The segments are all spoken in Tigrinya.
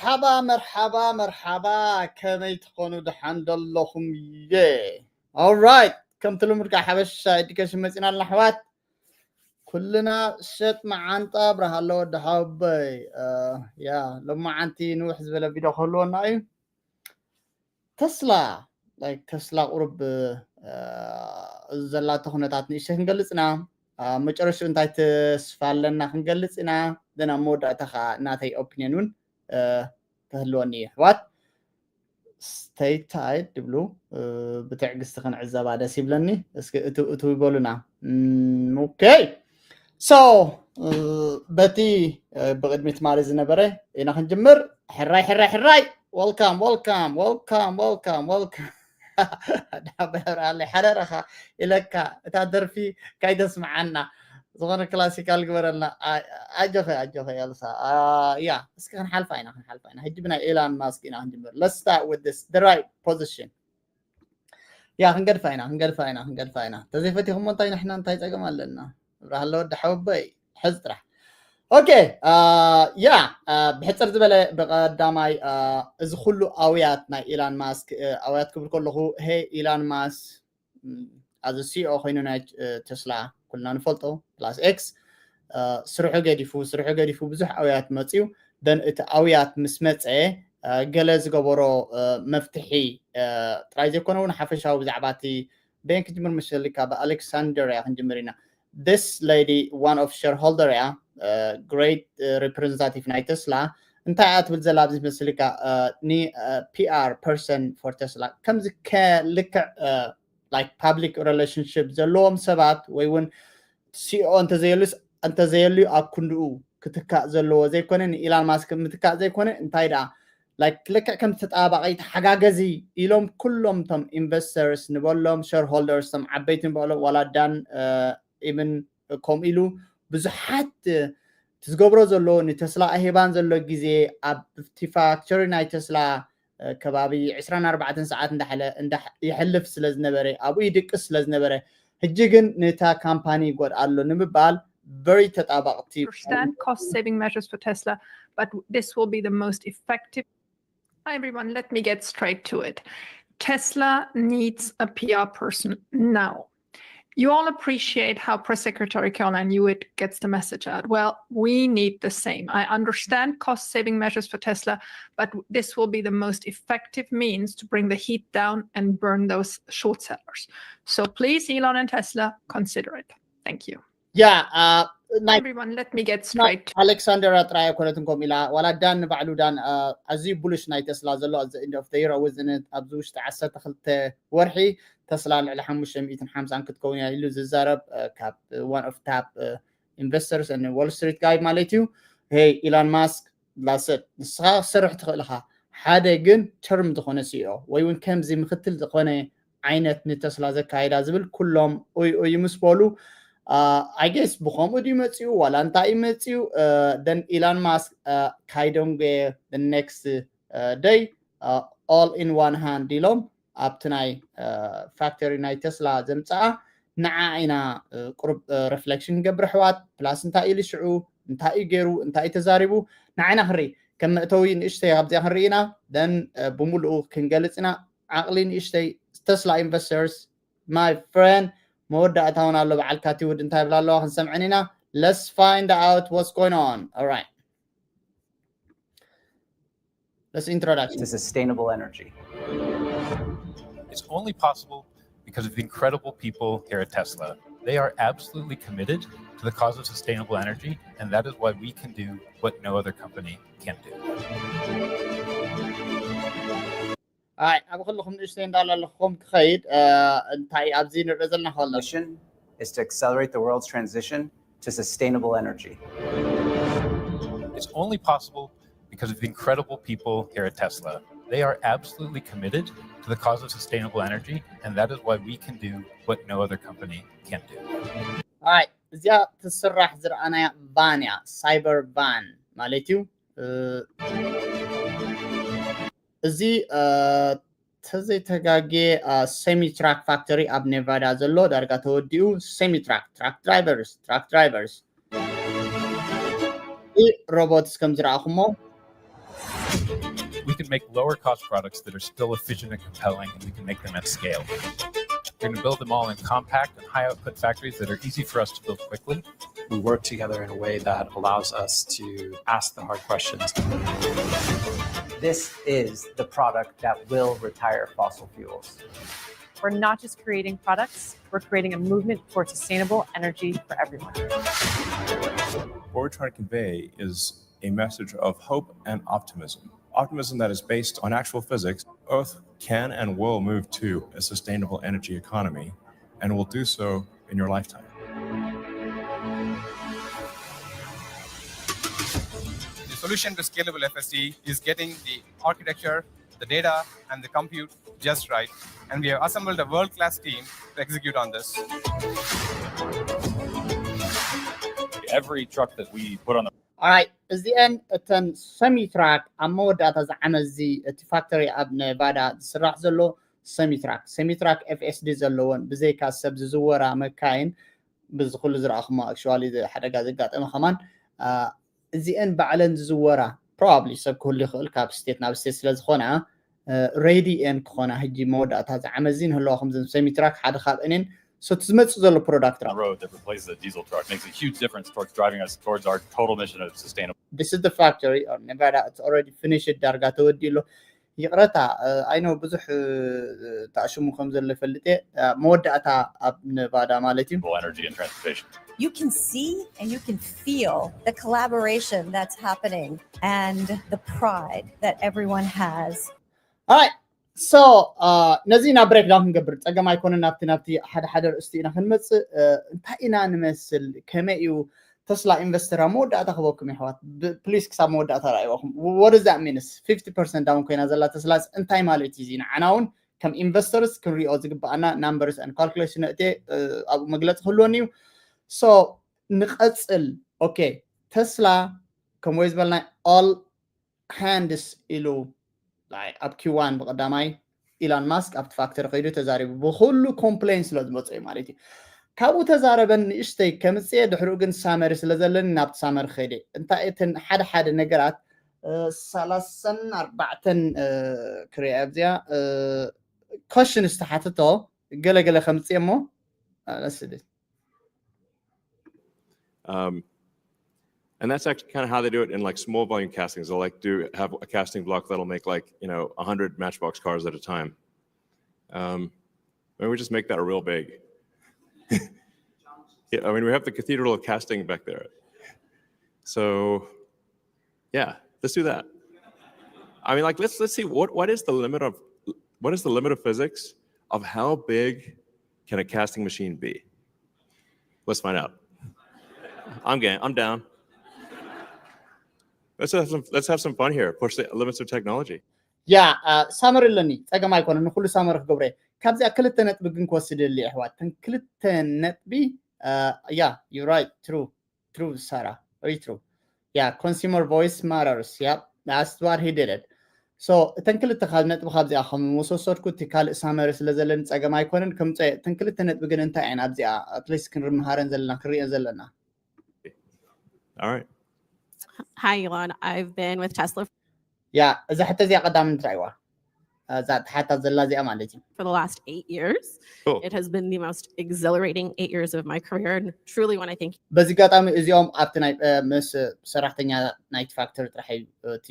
ሓባ መርሓባ መርሓባ፣ ከመይ ትኾኑ? ደሓን ደለኹም? የ ኦራይት፣ ከምቲ ልሙድ ከዓ ሓበሻ ኤዱኬሽን መፂና ኣለና ኣሕዋት። ኩልና ሸጥ መዓንጣ ብርሃ ኣለዎ ወዲ ሓወቦይ። ያ፣ ሎማዓንቲ ንውሕ ዝበለ ቪድዮ ክህልወና እዩ። ተስላ፣ ላይክ፣ ተስላ ቁሩብ ዘላቶ ኩነታት ንእሽተይ ክንገልጽ ኢና። መጨረሽኡ እንታይ ተስፋ ኣለና ክንገልጽ ኢና። ዘና መወዳእታ ከዓ ናተይ ኦፒኒየን እውን ክህልወኒ እዩ። ኣሕዋት፣ ስቴይ ታይድ ድብሉ ብትዕግስቲ ክንዕዘባ ደስ ይብለኒ። እስኪ እቱ እቱ ይበሉና። ኦኬ፣ ሶ በቲ ብቅድሚ ትማሊ ዝነበረ ኢና ክንጅምር። ሕራይ ሕራይ ሕራይ፣ ወልካም ወልካም ወልካም ወልካም ወልካም። ዳበራለ ሓረረኻ ኢለካ፣ እታ ደርፊ ካይተስምዓና ዝኾነ ክላሲካል ግበረልና። ኣጆኸ ኣጆኸ ኤልሳ። ያ፣ እስኪ ክንሓልፋ ኢና ክንሓልፋ ኢና። ሕጂ ብናይ ኤላን ማስክ ኢና ክንጅምር። Let's start with this, the right position. ያ፣ ክንገድፋ ኢና ክንገድፋ ኢና ክንገድፋ ኢና። ተዘይፈቲኹሞ እንታይ ንሕና እንታይ ጸገም ኣለና? ብርሃለ ወዲ ሓወቦይ፣ ሕዝ ጥራሕ። ኦኬ፣ ያ፣ ብሕጽር ዝበለ ብቀዳማይ፣ እዚ ኩሉ ኣውያት ናይ ኢላን ማስክ፣ ኣውያት ክብል ከለኹ፣ ሄ ኢላን ማስክ፣ ኣዚ ሲኦ ኮይኑ ናይ ተስላ ኩልና ንፈልጦ፣ ፕላስ ኤክስ፣ ስርሑ ገዲፉ ስርሑ ገዲፉ ብዙሕ ኣውያት መፅዩ። ደን እቲ ኣውያት ምስ መፀ፣ ገለ ዝገበሮ መፍትሒ ጥራይ ዘይኮነ እውን ሓፈሻዊ ብዛዕባ እቲ፣ በየን ክንጅምር መሰልካ? ብኣሌክሳንደር እያ ክንጅምር ኢና። This lady, one of shareholder እያ፣ great representative ናይ ተስላ። እንታይ እያ ትብል ዘላ ኣብዚ መስልካ? ኒ PR person for ተስላ ከምዚ ከልክዕ፣ like, public relationship ዘለዎም ሰባት ወይ እውን ሲኦ እንተዘየሉስ እንተዘየልዩ ኣብ ክንድኡ ክትካእ ዘለዎ ዘይኮነ፣ ንኢላን ማስክ ምትካእ ዘይኮነ፣ እንታይ ደኣ፣ like፣ ልክዕ ከም ተጣባቂ ተሓጋገዚ ኢሎም ኩሎም እቶም ኢንቨስተርስ ንበሎም፣ ሸርሆልደርስ፣ እቶም ዓበይቲ ንበሎም፣ ዋላ ዳን ኢብን ከምኡ ኢሉ ብዙሓት፣ እቲ ዝገብሮ ዘሎ ንተስላ ኣሄባን ዘሎ ግዜ ኣብቲ ፋክቸሪ ናይ ተስላ ከባቢ ዕስራን ኣርባዕተን ሰዓት ይሕልፍ ስለ ዝነበረ፣ ኣብኡ ይድቅስ ስለ ዝነበረ፣ ሕጂ ግን ነታ ካምፓኒ ይጎድኣ ኣሎ ንምባል very ተጣባቕቲ። Understand cost saving measures for Tesla, but this will be the most effective. Hi everyone, let me get straight to it. Tesla needs a PR person now. You all appreciate how Press Secretary Caroline Ewert gets the message out. Well, we need the same. I understand cost saving measures for Tesla, but this will be the most effective means to bring the heat down and burn those short sellers. So please, Elon and Tesla, consider it. Thank you. ያ፣ ናይ Everyone, let me get straight. ኣሌክሳንደራ ጥራይ ኣይኮነትን ከምኡ ኢላ፣ ዋላ ዳን ንባዕሉ ዳን ኣዝዩ ቡልሽ ናይ ተስላ ዘሎ፣ ኣብዚ end of the year፣ ኣብዚ ውሽጢ ዓሰርተ ክልተ ወርሒ ተስላ ልዕሊ ሓሙሽተ ሚእትን ሓምሳን ክትከውን እያ ኢሉ ዝዛረብ፣ ካብ one of top investors and Wall Street guy ማለት እዩ። ሄይ ኢላን ማስክ፣ ላሰት፣ ንስኻ ክትሰርሕ ትኽእል ኢኻ፣ ሓደ ግን ተርም ዝኾነ ሲኦ ወይ እውን ከምዚ ምክትል ዝኾነ ዓይነት ንተስላ ዘካይዳ ዝብል ኩሎም ኡይ ኡይ ምስ በሉ፣ I guess ብኸምኡ ድዩ መፂኡ ዋላ እንታይ እዩ መፂኡ? ደን ኢላን ማስክ ካይዶንጌ the next day, all in one hand ኢሎም ኣብቲ ናይ ፋክተሪ ናይ ተስላ ዘምፅኣ ንዓ ኢና ቁሩብ ሪፍሌክሽን ክንገብር ኣሕዋት። ፕላስ እንታይ ኢሉ ሽዑ፣ እንታይ እዩ ገይሩ፣ እንታይ እዩ ተዛሪቡ፣ ንዓ ኢና ክንርኢ። ከም መእተዊ ንእሽተይ ካብዚኣ ክንርኢ ኢና። ደን ብምሉኡ ክንገልፅ ኢና። ዓቕሊ ንእሽተይ፣ ተስላ ኢንቨስተርስ፣ my friend፣ መወዳእታ እውን ኣሎ። በዓል ካቲውድ እንታይ ይብላ ኣለዋ ክንሰምዐን ኢና። Let's find out what's going on. Alright, let's introduction. To sustainable energy. It's only possible because of the incredible people here at Tesla. They are absolutely committed to the cause of sustainable energy, and that is why we can do what no other company can do. ኣይ፣ ኣብ ኩልኹም ንእሽተይ እንዳላለኹም ክኸይድ፣ እንታይ ኣብዚ ንርኢ ዘለና ከሎ Mission is to accelerate the world's transition to sustainable energy. It's only possible because of the incredible people here at Tesla. They are absolutely committed to the cause of sustainable energy, and that is why we can do what no other company can do. ኣይ፣ እዚኣ ትስራሕ ዝረኣናያ ቫን እያ፣ ሳይበር ቫን ማለት እዩ። እዚ ተዘይተጋጌ ሴሚ ትራክ ፋክተሪ ኣብ ኔቫዳ ዘሎ ዳርጋ ተወዲኡ። ሴሚ ትራክ፣ ትራክ ድራይቨርስ፣ ትራክ ድራይቨርስ፣ ሮቦትስ ከም ዝረኣኹሞ። We can make lower cost products that are still efficient and compelling, and we can make them at scale. We're going to build them all in compact and high output factories that are easy for us to build quickly. We work together in a way that allows us to ask the hard questions. This is the product that will retire fossil fuels. We're not just creating products, we're creating a movement for sustainable energy for everyone. What we're trying to convey is a message of hope and optimism. Optimism that is based on actual physics. Earth can and will move to a sustainable energy economy and will do so in your lifetime. The solution to scalable F S D is getting the architecture, the data, and the compute just right. And we have assembled a world class team to execute on this. Every truck that we put on the ኣራይ እዚአን እተን ሰሚትራክ ኣብ መወዳእታ ዝዓመት እዚ እቲ ፋክተሪ ኣብ ነቫዳ ዝስራሕ ዘሎ ሰሚትራክ ሰሚትራክ ኤፍኤስዲ ዘለዎን ብዘይካ ሰብ ዝዝወራ መካይን ብዚ ኩሉ ዝረኣኹሞ ኣክሽዋሊ ሓደጋ ዘጋጠመ ከማን እዚአን ባዕለን ዝዝወራ ፕሮባብሊ ሰብ ክህሉ ይኽእል ካብ ስቴት ናብ ስቴት ስለዝኾና ሬዲ ኤን ክኾና ሕጂ መወዳእታ ዝዓመት እዚ ንህለዋ ከምዘን ሰሚትራክ ሓደ ካብ እኔን so እቲ ዝመፅእ ዘሎ ፕሮዳክት road that replaces a diesel truck makes a huge difference towards driving us towards our total mission of sustainable. This is the factory or Nevada, it's already finished ዳርጋ ተወዲኡ ኣሎ። ይቕረታ ኣይኖ ብዙሕ ተኣሽሙ ከም ዘሎ ይፈልጥ እየ። መወዳእታ ኣብ ነቫዳ ማለት እዩ። Energy and transportation. You can see and you can feel the collaboration that's happening and the pride that everyone has. Alright, so ነዚ ኢና ብሬክዳውን ክንገብር ጸገም ኣይኮነን። ናብቲ ናብቲ ሓደ ሓደ ርእስቲ ኢና ክንመጽእ። እንታይ ኢና ንመስል? ከመይ እዩ ተስላ ኢንቨስተር ኣብ መወዳእታ ክበኩም ይሕዋት ፕሊስ ክሳብ መወዳእታ ረኣይዋኹም what does that means fifty percent down ኮይና ዘላ ተስላ እንታይ ማለት እዩ እዚ ንዓና እውን ከም ኢንቨስተርስ ክንሪኦ ዝግባኣና numbers and calculation ነእቴ ኣብኡ መግለፂ ክህልወኒ እዩ so ንቐፅል okay ተስላ ከም ወይ ዝበልና all hands ኢሉ ኣብ ኪዋን ብቀዳማይ ኢላን ማስክ ኣብቲ ፋክተሪ ከይዱ ተዛሪቡ ብኩሉ ኮምፕሌን ስለ ዝመፀ እዩ ማለት እዩ ካብኡ ተዛረበን ንእሽተይ ከምፅየ ድሕሪኡ ግን ሳመሪ ስለ ዘለኒ ናብቲ ሳመሪ ከይደ እንታይ እተን ሓደ ሓደ ነገራት ሰላሳን ኣርባዕተን ክሪያ ኣብዚኣ ኮሽን ዝተሓትቶ ገለገለ ከምፅየ እሞ ስድት Um, and that's actually kind of how they do it in like small volume castings. They'll like do have a casting block that'll make like you know a hundred Matchbox cars at a time. Um, and we just make that real big. Yeah, I mean we have the Cathedral of Casting back there. So yeah, let's do that. I mean like let's let's see what what is the limit of what is the limit of physics of how big can a casting machine be? Let's find out. I'm game. I'm down. Let's have some let's have some fun here. Push the limits of technology. ያ ሳመሪ ኣለኒ ጸገም ኣይኮነ ንኩሉ ሳመሪ ክገብረ ካብዚኣ ክልተ ነጥቢ ግን ክወስድ የድሊ ኣሕዋት ተን ክልተ ነጥቢ ያ you right true true ሳራ very true yeah consumer voice matters yeah that's what he did it so እተን ክልተ ካብ ነጥቢ ካብዚኣ ከም ምስ ወሰድኩ እቲ ካልእ ሳመሪ ስለ ዘለኒ ጸገም ኣይኮነን ከምፀ እተን ክልተ ነጥቢ ግን እንታይ እየን ኣብዚኣ at least ክንርምሃረን ዘለና ክንሪኦ ዘለና All right. Hi, Elon. I've been with Tesla yeah እዛ ሕቶ እዚኣ ቀዳሚ እንትራይዋ እዛ ተሓታት ዘላ እዚኣ ማለት እዩ for the last eight years. Cool. It has been the most exhilarating eight years of my career, and truly, when I think በዚ ኣጋጣሚ እዚኦም ኣብቲ ናይ ምስ ሰራሕተኛ ናይቲ ፋክተሪ ጥራሕ እዩ እቲ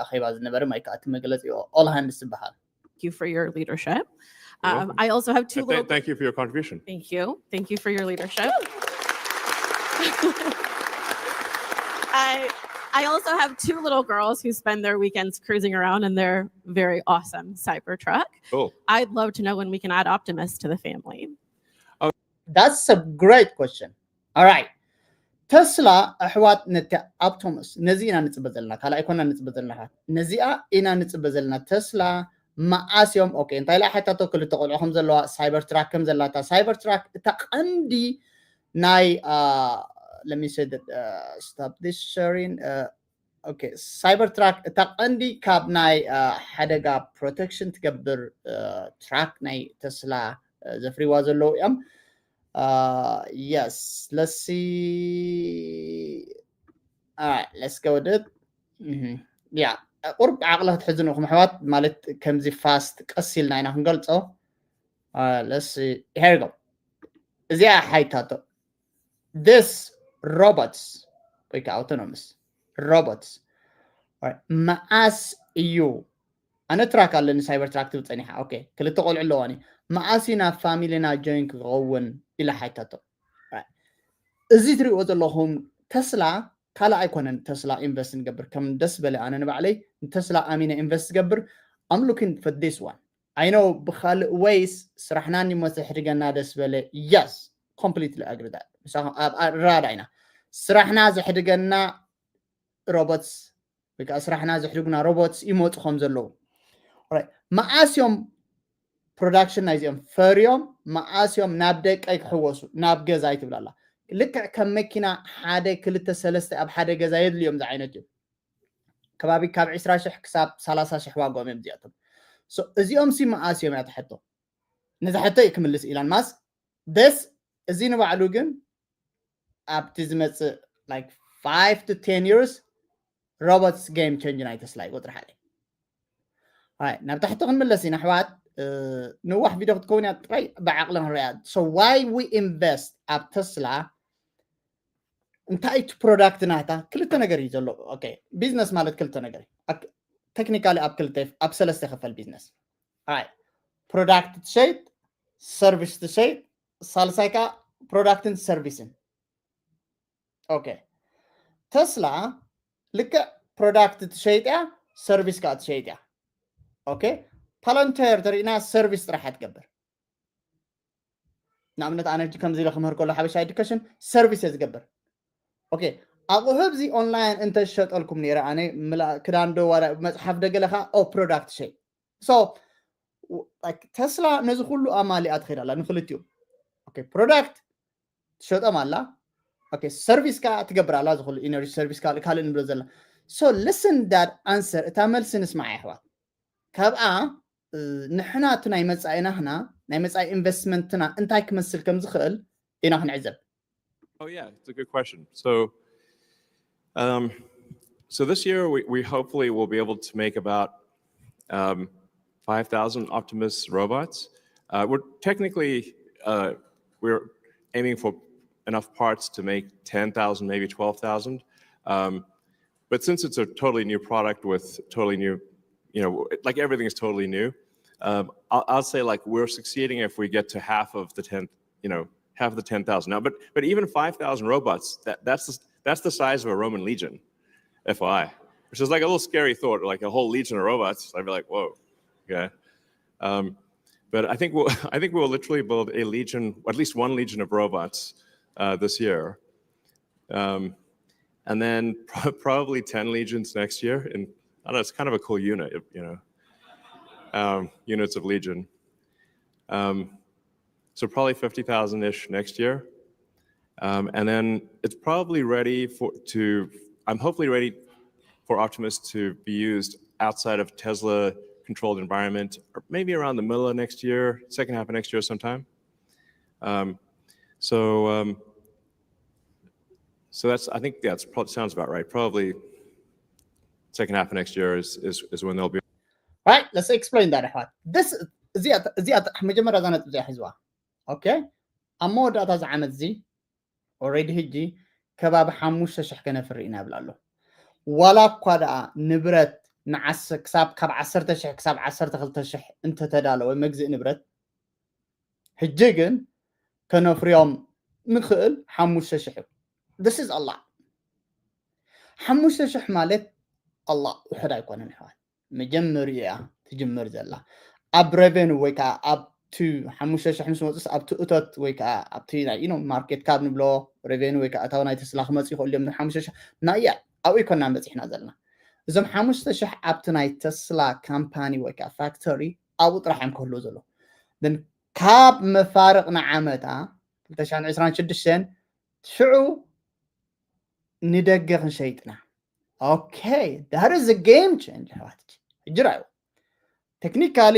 ኣኼባ ዝነበረ ማይ ከዓ እቲ መግለፂ all hands ዝበሃል you for your leadership. You're Um, welcome. I also have two And little. th- thank you for your contribution. Thank you. Thank you for your leadership. I I also have two little girls who spend their weekends cruising around in their very awesome Cybertruck. Cool. I'd love to know when we can add Optimus to the family. That's a great question. All right. ተስላ ኣሕዋት ነቲ ኣብቶምስ ነዚ ኢና ንፅበ ዘለና ካልኣይ ኮና ንፅበ ዘለና ነዚኣ ኢና ንፅበ ዘለና ተስላ መዓስ እዮም okay እንታይ ኢላ ሕታቶ ክልተ ቆልዑ ከም ዘለዋ ሳይበር ትራክ ከም ዘላታ ሳይበር ትራክ እታ ቀንዲ ናይ let me say that stop this sharing okay ሳይበር ትራክ እታ ቀንዲ ካብ ናይ ሓደጋ ፕሮቴክሽን ትገብር ትራክ ናይ ተስላ ዘፍሪዋ ዘለዉ እዮም yes let's see all right let's go with it yeah ቁርብ ዓቕሊ ክትሕዝኑ ኢኹም ኣሕዋት። ማለት ከምዚ ፋስት ቀስ ኢልና ኢና ክንገልጾ። ለስ ሄርጎ እዚኣ ሓይታቶ this robots ወይ ከዓ ኣውቶኖምስ ሮቦትስ መዓስ እዩ? ኣነ ትራክ ኣለኒ ሳይበር ትራክ ትብል ጸኒሓ። ኦኬ፣ ክልተ ቆልዑ ኣለዋኒ። መዓስ እዩ ናብ ፋሚሊና ጆይን ክኸውን ኢላ ሓይታቶ። እዚ ትሪእዎ ዘለኹም ተስላ ካልእ ኣይኮነን። ተስላ ኢንቨስት ንገብር ከም ደስ በለ ኣነ ንባዕለይ ንተስላ ኣሚነ ኢንቨስት ዝገብር። I'm looking for this one. I know ብኻልእ ወይስ ስራሕና ኒሞ ዘሕድገና ደስ በለ። Yes, completely agree that ምሳኹም ኣብ ኣራዳ ኢና። ስራሕና ዘሕድገና ሮቦትስ ወይ ከዓ ስራሕና ዘሕድጉና ሮቦትስ ይመፁ ከም ዘለዉ። Alright፣ መዓስ እዮም ፕሮዳክሽን ናይዚኦም ፈርዮም? መዓስ እዮም ናብ ደቀይ ክሕወሱ ናብ ገዛይ ትብላላ? ልክዕ ከም መኪና ሓደ ክልተ ሰለስተ ኣብ ሓደ ገዛ የድልዮም ዝዓይነት እዩ። ከባቢ ካብ ዕስራ ሽሕ ክሳብ ሰላሳ ሽሕ ዋጋኦም እዮም እዚኣቶም። እዚኦም ሲ መዓስ እዮም እያ ትሕቶ። ነዚ ሕቶ እዩ ክምልስ ኢላን ማስ ደስ። እዚ ንባዕሉ ግን ኣብቲ ዝመፅእ like five to ten years robots game change ናይ ተስላ እዩ ቁፅሪ ሓደ። ናይ ናብ ታሕቲ ክንምለስ ኢና ኣሕዋት። ንዋሕ ቪድዮ ክትከውን እያ ጥራይ ብዓቕሊ ክንሪያ። So why we invest ኣብ ተስላ? እንታይ እቲ ፕሮዳክት ናታ? ክልተ ነገር እዩ ዘሎ። ኦኬ፣ ቢዝነስ ማለት ክልተ ነገር እዩ። ቴክኒካሊ ኣብ ክልተ ኣብ ሰለስተ ይኸፈል ቢዝነስ። ኣይ ፕሮዳክት ትሸይጥ፣ ሰርቪስ ትሸይጥ፣ ሳልሳይ ከዓ ፕሮዳክትን ሰርቪስን። ኦኬ፣ ተስላ ልክዕ ፕሮዳክት ትሸይጥ እያ፣ ሰርቪስ ከዓ ትሸይጥ እያ። ኦኬ፣ ፓላንተር ተሪእና ሰርቪስ ጥራሕ እያ ትገብር። ንኣብነት ኣነ ከምዚ ኢለ ክምህር ከሎ ሓበሻ ኤዱኬሽን ሰርቪስ እየ ዝገብር። ኦኬ፣ ኣቑሑ ኣብዚ ኦንላይን እንተ ዝሸጠልኩም ነይረ ኣነ ምላ- ክዳን ዶ ዋላ መፅሓፍ ዶ ገለ ከዓ ኦ ፕሮዳክት ሸይ። So ተስላ ነዚ ኩሉ ኣማሊኣ ትኸይድ ኣላ ንክልቲኡ። ኦኬ፣ ፕሮዳክት ትሸጦም ኣላ። ኦኬ፣ ሰርቪስ ከዓ ትገብር ኣላ። እዚ ኩሉ ኢነርጂ ሰርቪስ ካልእ ካልእ ንብሎ ዘላ። So listen that answer፣ እታ መልሲ ንስማዓ ኣሕዋት። ካብኣ ንሕና እቲ ናይ መጻኢና ህና ናይ መጻኢ ኢንቨስትመንትና እንታይ ክመስል ከም ዝኽእል ኢና ክንዕዘብ። Oh yeah, it's a good question. So, um, so this year we, we hopefully will be able to make about um, five thousand Optimus robots. Uh, we're technically uh, we're aiming for enough parts to make ten thousand, maybe twelve thousand. Um, but since it's a totally new product with totally new, you know, like everything is totally new, um, I'll, I'll say like we're succeeding if we get to half of the ten, you know, half of the ten thousand. Now, but but even five thousand robots, that that's the, that's the size of a Roman legion, F Y I, which is like a little scary thought, like a whole legion of robots. I'd be like, whoa, okay. Um, but I think we'll I think we'll literally build a legion, at least one legion of robots uh, this year. Um, and then probably ten legions next year. And I don't know, it's kind of a cool unit, you know, um, units of legion. Um, so probably fifty thousand ish next year. Um, and then it's probably ready for to, I'm hopefully ready for Optimus to be used outside of Tesla controlled environment, or maybe around the middle of next year, second half of next year sometime. Um, so, um, so that's, I think, yeah, it sounds about right. Probably second half of next year is, is, is when they'll be. Right, let's explain that. This, እዚኣ መጀመርያ እዛ ነጥብ እዚኣ ሒዝዋ። ኦኬ፣ ኣብ መወዳእታ እዚ ዓመት እዚ ኦልሬዲ ሕጂ ከባቢ ሓሙሽተ ሽሕ ከነፍሪ ኢና ይብል ኣሎ። ዋላ እኳ ደኣ ንብረት ንዓስ ክሳብ ካብ ዓሰርተ ሽሕ ክሳብ ዓሰርተ ክልተ ሽሕ እንተተዳለወ መግዝእ ንብረት፣ ሕጂ ግን ከነፍርዮም ንኽእል ሓሙሽተ ሽሕ እዩ። This is a lot። ሓሙሽተ ሽሕ ማለት ኣላ ውሕድ ኣይኮነን ኣሕዋት። መጀመሪኡ እያ ትጅምር ዘላ ኣብ ሬቨኑ ወይ ከዓ ኣብቲ ሓሙሽተ ሽሕ ምስ መፁስ ኣብቲ እቶት ወይ ከዓ ኣብቲ ናይ ኢኖ ማርኬት ካብ ንብሎ ሬቨኑ ወይ ከዓ እታው ናይ ተስላ ክመፁ ይኽእሉ እዮም። ሓሙሽተ ሽሕ ናያ ኣብኡ ይኮና በፂሕና ዘለና። እዞም ሓሙሽተ ሽሕ ኣብቲ ናይ ተስላ ካምፓኒ ወይ ከዓ ፋክተሪ ኣብኡ ጥራሕ እዮም ክህልዉ ዘለዉ። ካብ መፋርቕ ንዓመታ ክልተ ሽሕን ዕስራን ሽዱሽተን ሽዑ ንደገ ክንሸይጥና። ኦኬ፣ that is a game change ኣሕዋት። ሕጂ ራዩ ቴክኒካሊ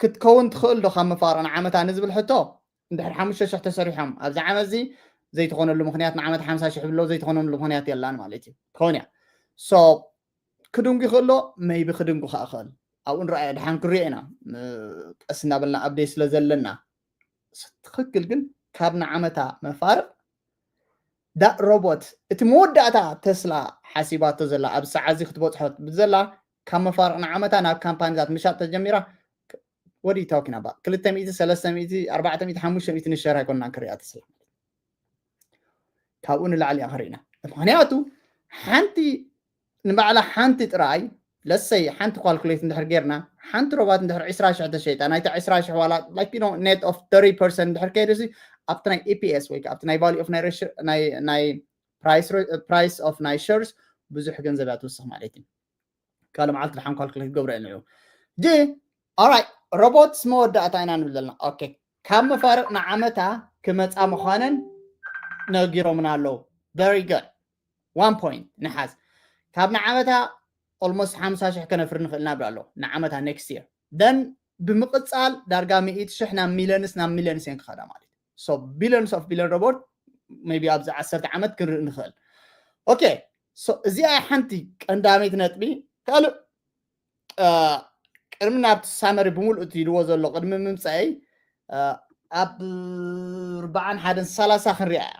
ክትከውን ትኽእል ዶ ካብ መፋርቕ ንዓመታ ንዝብል ሕቶ? እንድሕር ሓሙሽተ ሽሕ ተሰሪሖም ኣብዚ ዓመት እዚ ዘይትኾነሉ ምኽንያት ንዓመት ሓምሳ ሽሕ ብሎ ዘይትኾነሉ ምኽንያት የላን ማለት እዩ። ትኸውን እያ። So ክድንጉ ይኽእሎ፣ maybe ክድንጉ ከዓ ይኽእል። ኣብኡ ንረኣዮ፣ ድሓን ክንሪኦ ኢና። ም-፣ ቀስ እናበልና update ስለ ዘለና። ትኽክል፣ ግን ካብ ንዓመታ መፋርቕ ዳ ሮቦት፣ እቲ መወዳእታ ተስላ ሓሲባቶ ዘላ፣ ኣብ ሰዓት እዚ ክትበጽሖ ዘላ፣ ካብ መፋርቕ ንዓመታ ናብ ካምፓኒታት ምሻጥ ተጀሚራ። What are you talking about? ክልተ ሚእቲ፣ ሰለስተ ሚእቲ፣ ኣርባዕተ ሚእቲ፣ ሓሙሽተ ሚእቲ ንሸር ኣይኮንናን ክሪኣ ተስላ። ካብኡ ንላዕሊ እያ ክሪእና። ምክንያቱ ሓንቲ ንባዕላ ሓንቲ ጥራይ፣ ለሰይ ሓንቲ ካልኩሌት እንድሕር ጌርና፣ ሓንቲ ሮባት እንድሕር ዕስራ ሽሕ ተሸይጣ፣ ናይታ ዕስራ ሽሕ ዋላ፣ like, you know, net of thirty percent እንድሕር ከይዱ ሲ፣ ኣብቲ ናይ E P S ወይ ከዓ ኣብቲ ናይ value of ናይ ሬሽ-፣ ናይ፣ ናይ price ረ-፣ price of ናይ shares ብዙሕ ገንዘብ እያ ትውስኽ ማለት እዩ። ካልእ መዓልቲ ድሓን ካልኩሌት ክገብሮ እየ ንዑ። ጂ፣ alright፣ ሮቦትስ መወዳእታ ኢና ንብል ዘለና። ኦኬ፣ ካብ መፋርቕ ንዓመታ ክመጻ ምዃነን ነጊሮምና ኣለዉ። Very good። One point ንሓዝ። ካብ ንዓመታ almost ሓምሳ ሽሕ ከነፍሪ ንኽእል ኢና ብላ ኣሎ። ንዓመታ next year። Then ብምቕጻል ዳርጋ ሚእቲ ሽሕ ናብ ሚልዮንስ፣ ናብ ሚልዮንስ እየን ክኸዳ ማለት እዩ። So billions of billion robot maybe ኣብዚ ዓሰርተ ዓመት ክንርኢ ንኽእል። ኦኬ፣ so እዚኣ ሓንቲ ቀንዳመይቲ ነጥቢ። ካልእ፣ እ፣ ቅድሚ ናብቲ ሳመሪ ብምሉእ እቲ ኢልዎ ዘሎ ቅድሚ ምምጻእይ፣ እ፣ ኣብ ኣርባዓን ሓደን ሰላሳ ክንሪኣ እያ።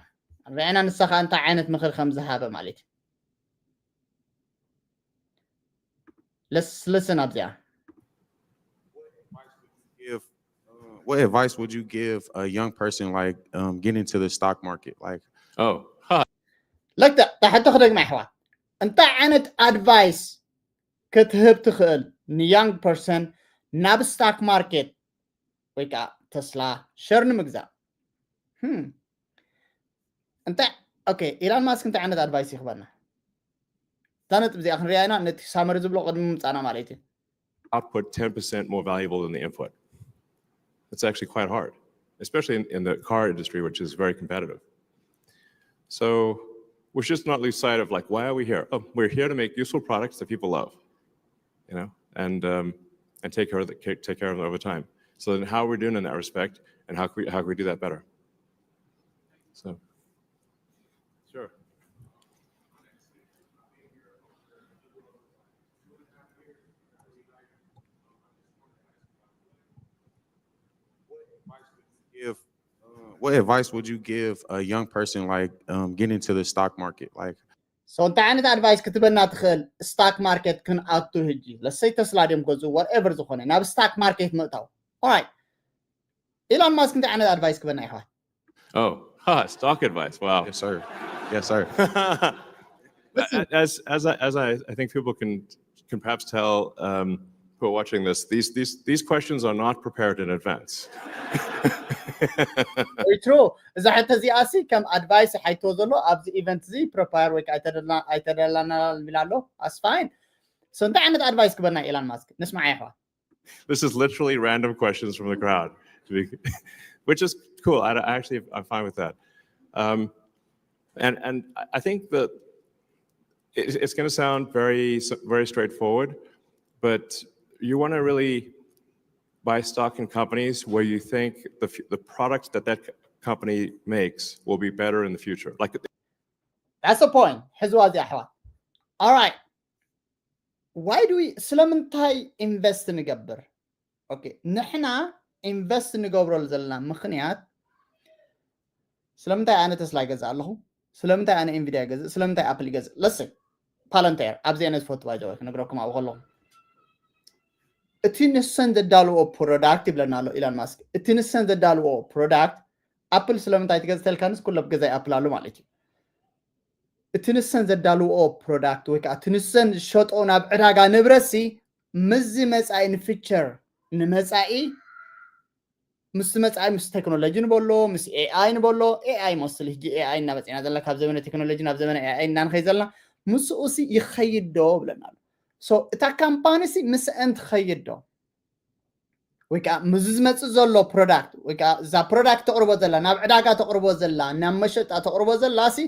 ርዕና ንሳ ኸኣ እንታይ ዓይነት ምኽሪ ከም ዝሃበ ማለት እዩ። Let's listen ኣብዚኣ። Give, uh, what advice would you give a young person, like, um, getting to the stock market? Like, Oh, ha. ለክተ ሕቶ ክደግማ ይሕዋ፣ እንታይ ዓይነት ኣድቫይስ ክትህብ ትኽእል ንያንግ ፐርሰን ናብ ስታክ ማርኬት ወይ ከዓ ተስላ ሸር ንምግዛእ? Hmm። እንታይ፣ ኦኬ፣ ኢላን ማስክ እንታይ ዓይነት ኣድቫይስ ይኽበና? እዛ ነጥብ እዚኣ ክንሪኣ ኢና፣ ነቲ ሳመሪ ዝብሎ ቅድሚ ምምጻና ማለት እዩ። Output ten percent more valuable than the input. It's actually quite hard, especially in, in the car industry, which is very competitive. So we should just not lose sight of, like, why are we here? Oh, we're here to make useful products that people love, you know, and um, and take care of the, take care of them over time. So then, how are we doing in that respect, and how can we how can we do that better? So, sure. Give, uh, what advice would you give a young person, like, um, getting to the stock market? Like, So እንታይ ዓይነት ኣድቫይስ ክትበና ትኽእል? ስታክ ማርኬት ክንኣቱ ህጂ፣ ለሰይ ተስላ ድዮም ገዙ፣ whatever ዝኾነ፣ ናብ ስታክ ማርኬት ምእታው። Alright፣ ኢላን ማስክ እንታይ ዓይነት ኣድቫይስ ክበና ይኽእል? Oh, ha, stock advice. Wow. Yes, sir. Yes, sir. As as I, as I, I think people can can perhaps tell, um, who are watching this, these these these questions are not prepared in advance. ወይ ትሩ፣ እዛ ሕቶ እዚኣ ሲ ከም ኣድቫይስ ሓይቶ ዘሎ ኣብዚ ኢቨንት እዚ ፕሪፓር ወይ ከዓ ኣይተደላ-፣ ኣይተደላና ኢላ ኣሎ። ኣስ ፋይን። So እንታይ ዓይነት ኣድቫይስ ክበና ኢላን ማስክ ንስማዓ ይሕዋ። This is literally random questions from the crowd, to be, which is cool. I, I actually, I'm fine with that. Um, and and I think that it, it's going to sound very very straightforward, but you want to really buy stock in companies where you think the the product that that company makes will be better in the future. Like, that's the point. ሕዝዋ እዚኣ ኣሕዋት። Alright, why do we፣ ስለምንታይ ኢንቨስት ንገብር? ኦኬ፣ ንሕና ኢንቨስት ንገብረሉ ዘለና ምኽንያት፣ ስለምንታይ ኣነ ተስላ ይገዝእ ኣለኹ? ስለምንታይ ኣነ ኢንቪድያ ይገዝእ? ስለምንታይ ኣፕል ይገዝእ? ለሰ ፓለንቴር ኣብዚ ኣነ ዝፈቱ ባይዘወ ክነግረኩም ኣብኡ ከለኹ፣ እቲ ንሰን ዘዳልዎ ፕሮዳክት ይብለና ኣሎ ኢላን ማስክ። እቲ ንሰን ዘዳልዎ ፕሮዳክት፣ ኣፕል ስለምንታይ ትገዝእ ተልካንስ ኩሎ ኣብ ገዛይ ኣፕል ኣሎ ማለት እዩ። እቲ ንሰን ዘዳልዎ ፕሮዳክት ወይ ከዓ እቲ ንሰን ዝሸጦ ናብ ዕዳጋ ንብረትሲ ምስዚ መፃኢ ንፊቸር ንመፃኢ ምስ መፃኢ ምስ ቴክኖሎጂ ንበሎ ምስ ኤኣይ ንበሎ። ኤኣይ መስል ህጂ ኤኣይ እናመፅና ዘለና ካብ ዘመነ ቴክኖሎጂ ናብ ዘመነ ኤኣይ እናንኸይ ዘለና ምስኡሲ ይኸይድ ዶ ብለና ኣሎ። So እታ ካምፓኒ ሲ ምስአን ትኸይድ ዶ? ወይ ከዓ ምዚ ዝመፅእ ዘሎ ፕሮዳክት ወይ ከዓ እዛ ፕሮዳክት ተቕርቦ ዘላ ናብ ዕዳጋ ተቕርቦ ዘላ ናብ መሸጣ ተቕርቦ ዘላ ሲ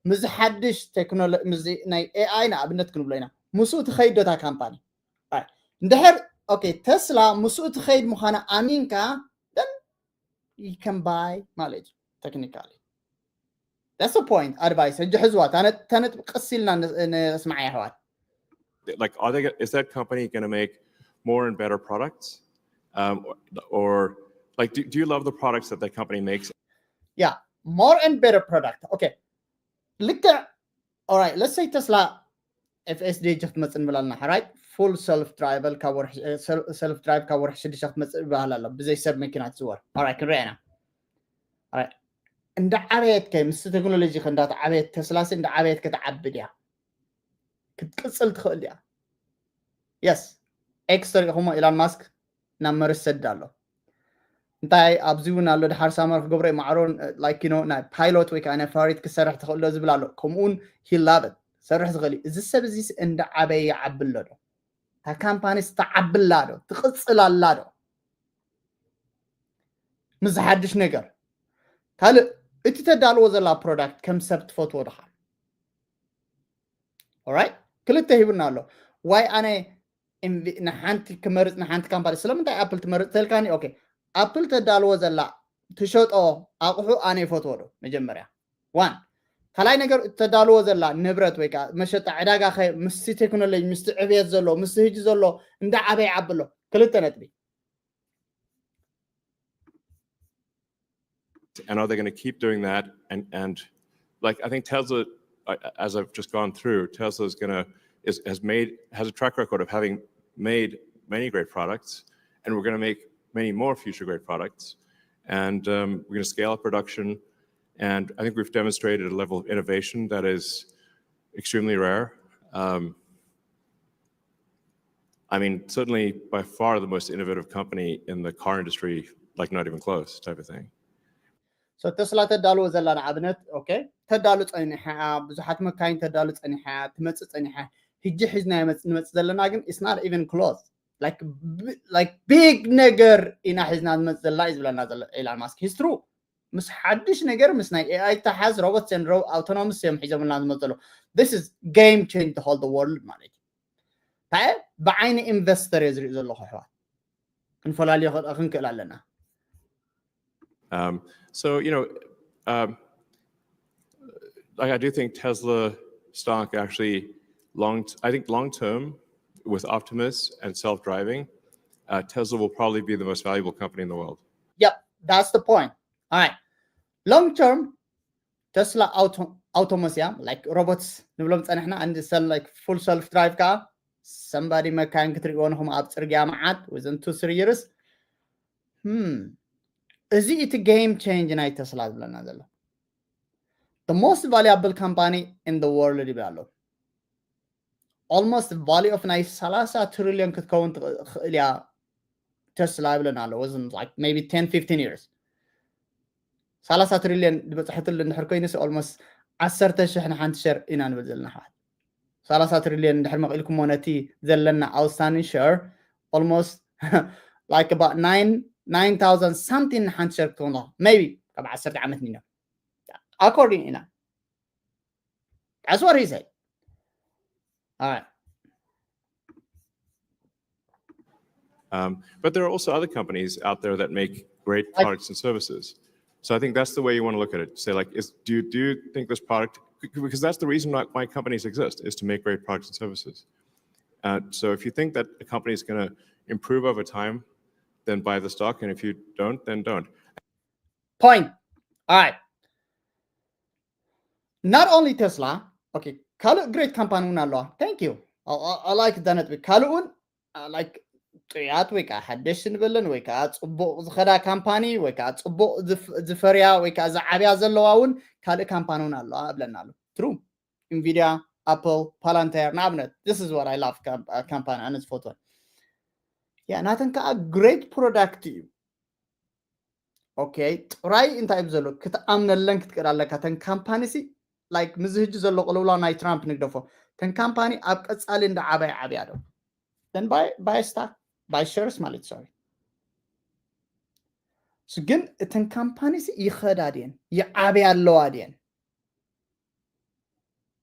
ምዚ ሓድሽ ቴክኖሎጂ ምዚ ናይ ኤኣይ ንኣብነት ክንብሎ ኢና ምስኡ ትኸይድ ዶ እታ ካምፓኒ? እንድሕር ኦኬ ተስላ ምስኡ ትኸይድ ምዃና ኣሚንካ then you can buy ማለት እዩ። Technically that's the point. ኣድቫይስ ሕጂ ሕዝዋ ተነጥብ ቀስ ኢልና ንስማዓ የሕዋት። Like, are they, is that company going to make more and better products? Um, or, or like, do, do you love the products that that company makes? Yeah, more and better product. Okay. ልክዕ. Alright, let's say Tesla F S D ክትመጽእ ንብል ኣለና። Right? Full self drive ካብ ወርሒ self drive ካብ ወርሒ ሽዱሽተ ክትመጽእ ይበሃል ኣሎ። ብዘይ ሰብ መኪና ትዝወር። Alright፣ ክንሪኣ ኢና። Alright። እንዳ ዓበየት ከ ምስ ቴክኖሎጂ ከ እንዳተዓበየት ተስላሲ እንዳ ዓበየት ክትዓቢ ድያ? ክትቅጽል ትኽእል ድያ? Yes። ኤክስ ተሪኢኹሞ ኢላን ማስክ ናብ መርስ ሰድ ኣሎ። እንታይ ኣብዚ እውን ኣሎ ድሓር ሳመር ክገብሮ ማዕሮን like you know ናይ ፓይሎት ወይ ከዓ ናይ ፋሪት ክሰርሕ ትኽእል ዶ ዝብል ኣሎ። ከምኡውን ሂላበት ሰርሕ ዝኽእል እዩ። እዚ ሰብ እዚ እንዳ ዓበየ ይዓቢ ኣሎ ዶ? እታ ካምፓኒስ ትዓቢ ኣላ ዶ? ትቕጽል ኣላ ዶ? ምስ ሓድሽ ነገር ካልእ እቲ ተዳልዎ ዘላ ፕሮዳክት ከም ሰብ ትፈትዎ ድኻ? Alright፣ ክልተ ሂቡና ኣሎ። ዋይ ኣነ ንሓንቲ ክመርፅ ንሓንቲ ካምፓኒ ስለምንታይ ኣፕል ትመርፅ ተልካኒ? ኦኬ፣ ኣፕል ተዳልዎ ዘላ ትሸጦ ኣቑሑ ኣነ ይፈትዎ ዶ? መጀመርያ ዋን ካልኣይ ነገር እተዳልዎ ዘላ ንብረት ወይ ከዓ መሸጣ ዕዳጋ ከ ምስቲ ቴክኖሎጂ ምስቲ ዕብየት ዘሎ ምስቲ ህጂ ዘሎ እንዳ ዓበይ ዓቢ ኣሎ። ክልተ ነጥቢ። And are they going to keep doing that? And and like I think Tesla, uh, as I've just gone through, Tesla is going to is, has made has a track record of having made many great products, and we're going to make many more future great products, and um, we're going to scale up production. And I think we've demonstrated a level of innovation that is extremely rare. Um, I mean, certainly by far the most innovative company in the car industry, like not even close type of thing. So ተስላ ተዳልዎ ዘላ ንኣብነት okay ተዳሉ ጸኒሓ ብዙሓት መካይን ተዳሉ ጸኒሓ ትመጽእ ጸኒሓ ህጂ ሒዝና ንመጽእ ዘለና ግን it's not even close like like big ነገር ኢና ሒዝና ንመጽእ ዘለና እዩ ዝብለና ዘሎ ኢላን ማስክ። It's true። ምስ ሓድሽ ነገር ምስ ናይ A I ተሓዝ robots and autonomous እዮም ሒዞምልና ዝመጽእ ዘለዉ። This is game change the whole the world ማለት እዩ። እንታይ ብዓይኒ ኢንቨስተር እየ ዝርኢ ዘለኹ ኣሕዋት። ክንፈላለዮ ክንክእል ኣለና። Um, so you know, um, like I do think Tesla stock actually long. I think long term with Optimus and self driving, uh, Tesla will probably be the most valuable company in the world. Yep, that's the point. All right. Long term ተስላ ኣውቶሞስ እያ like robots ንብሎም ጸንሕና and like full self drive ከዓ somebody መካይን ክትርእይዎ ንኹም ኣብ ጽርግያ መዓት within two three years hmm እዚ እቲ game change ናይ ተስላ ዝብለና ዘሎ the most valuable company in the world ይብል ኣሎ። Almost value of ናይ ሰላሳ ትሪልዮን ክትከውን ትኽእል እያ ተስላ ይብለና ኣሎ። Within like maybe ten fifteen years ሰላሳ ትሪልዮን ዝበፅሐትሉ እንድሕር ኮይኑ almost ዓሰርተ ሽሕ ንሓንቲ ሸር ኢና ንብል ዘለና ኣሕዋት። ሰላሳ ትሪልዮን እንድሕር መቒልኩሞ ነቲ ዘለና outstanding share almost like about nine nine thousand something ንሓንቲ ሸር ክትኮን maybe ካብ ዓሰርተ ዓመት ንኖ according ኢና That's what he said. All right. Um, but there are also other companies out there that make great products and services. So I think that's the way you want to look at it. Say like, is, do you do you think this product? Because that's the reason why, why companies exist, is to make great products and services. Uh, so if you think that a company is going to improve over time, then buy the stock, and if you don't, then don't. Point. All right. Not only Tesla. Okay. ካልእ great company እውን ኣለዋ። Thank you. I like that ነጥቢ። ካልእ እውን like ጥያት ወይ ከዓ ሓደሽቲ ንበለን ወይ ከዓ ፅቡቅ ዝኸዳ ካምፓኒ ወይ ከዓ ፅቡቅ ዝፈርያ ወይ ከዓ ዝዓብያ ዘለዋ እውን ካልእ ካምፓኒ እውን ኣለዋ እብለና ኣሎ። True. Nvidia, Apple, Palantir ንኣብነት this is what I love ካምፓኒ ኣነ ዝፈትወን ያ ናተን ከዓ great product እዩ። Okay ጥራይ እንታይ እዩ ዘሎ ክትኣምነለን ክትክእል ኣለካ። ተን ካምፓኒ ሲ like ምዚ ህጂ ዘሎ ቅልውላ ናይ ትራምፕ ንግደፎ ተን ካምፓኒ ኣብ ቀፃሊ እንዳ ዓባይ ዓብያ ዶ then buy buy stock buy shares ማለት sorry ግን እተን ካምፓኒ ሲ ይኸዳ ድየን ይዓብያ ኣለዋ ድየን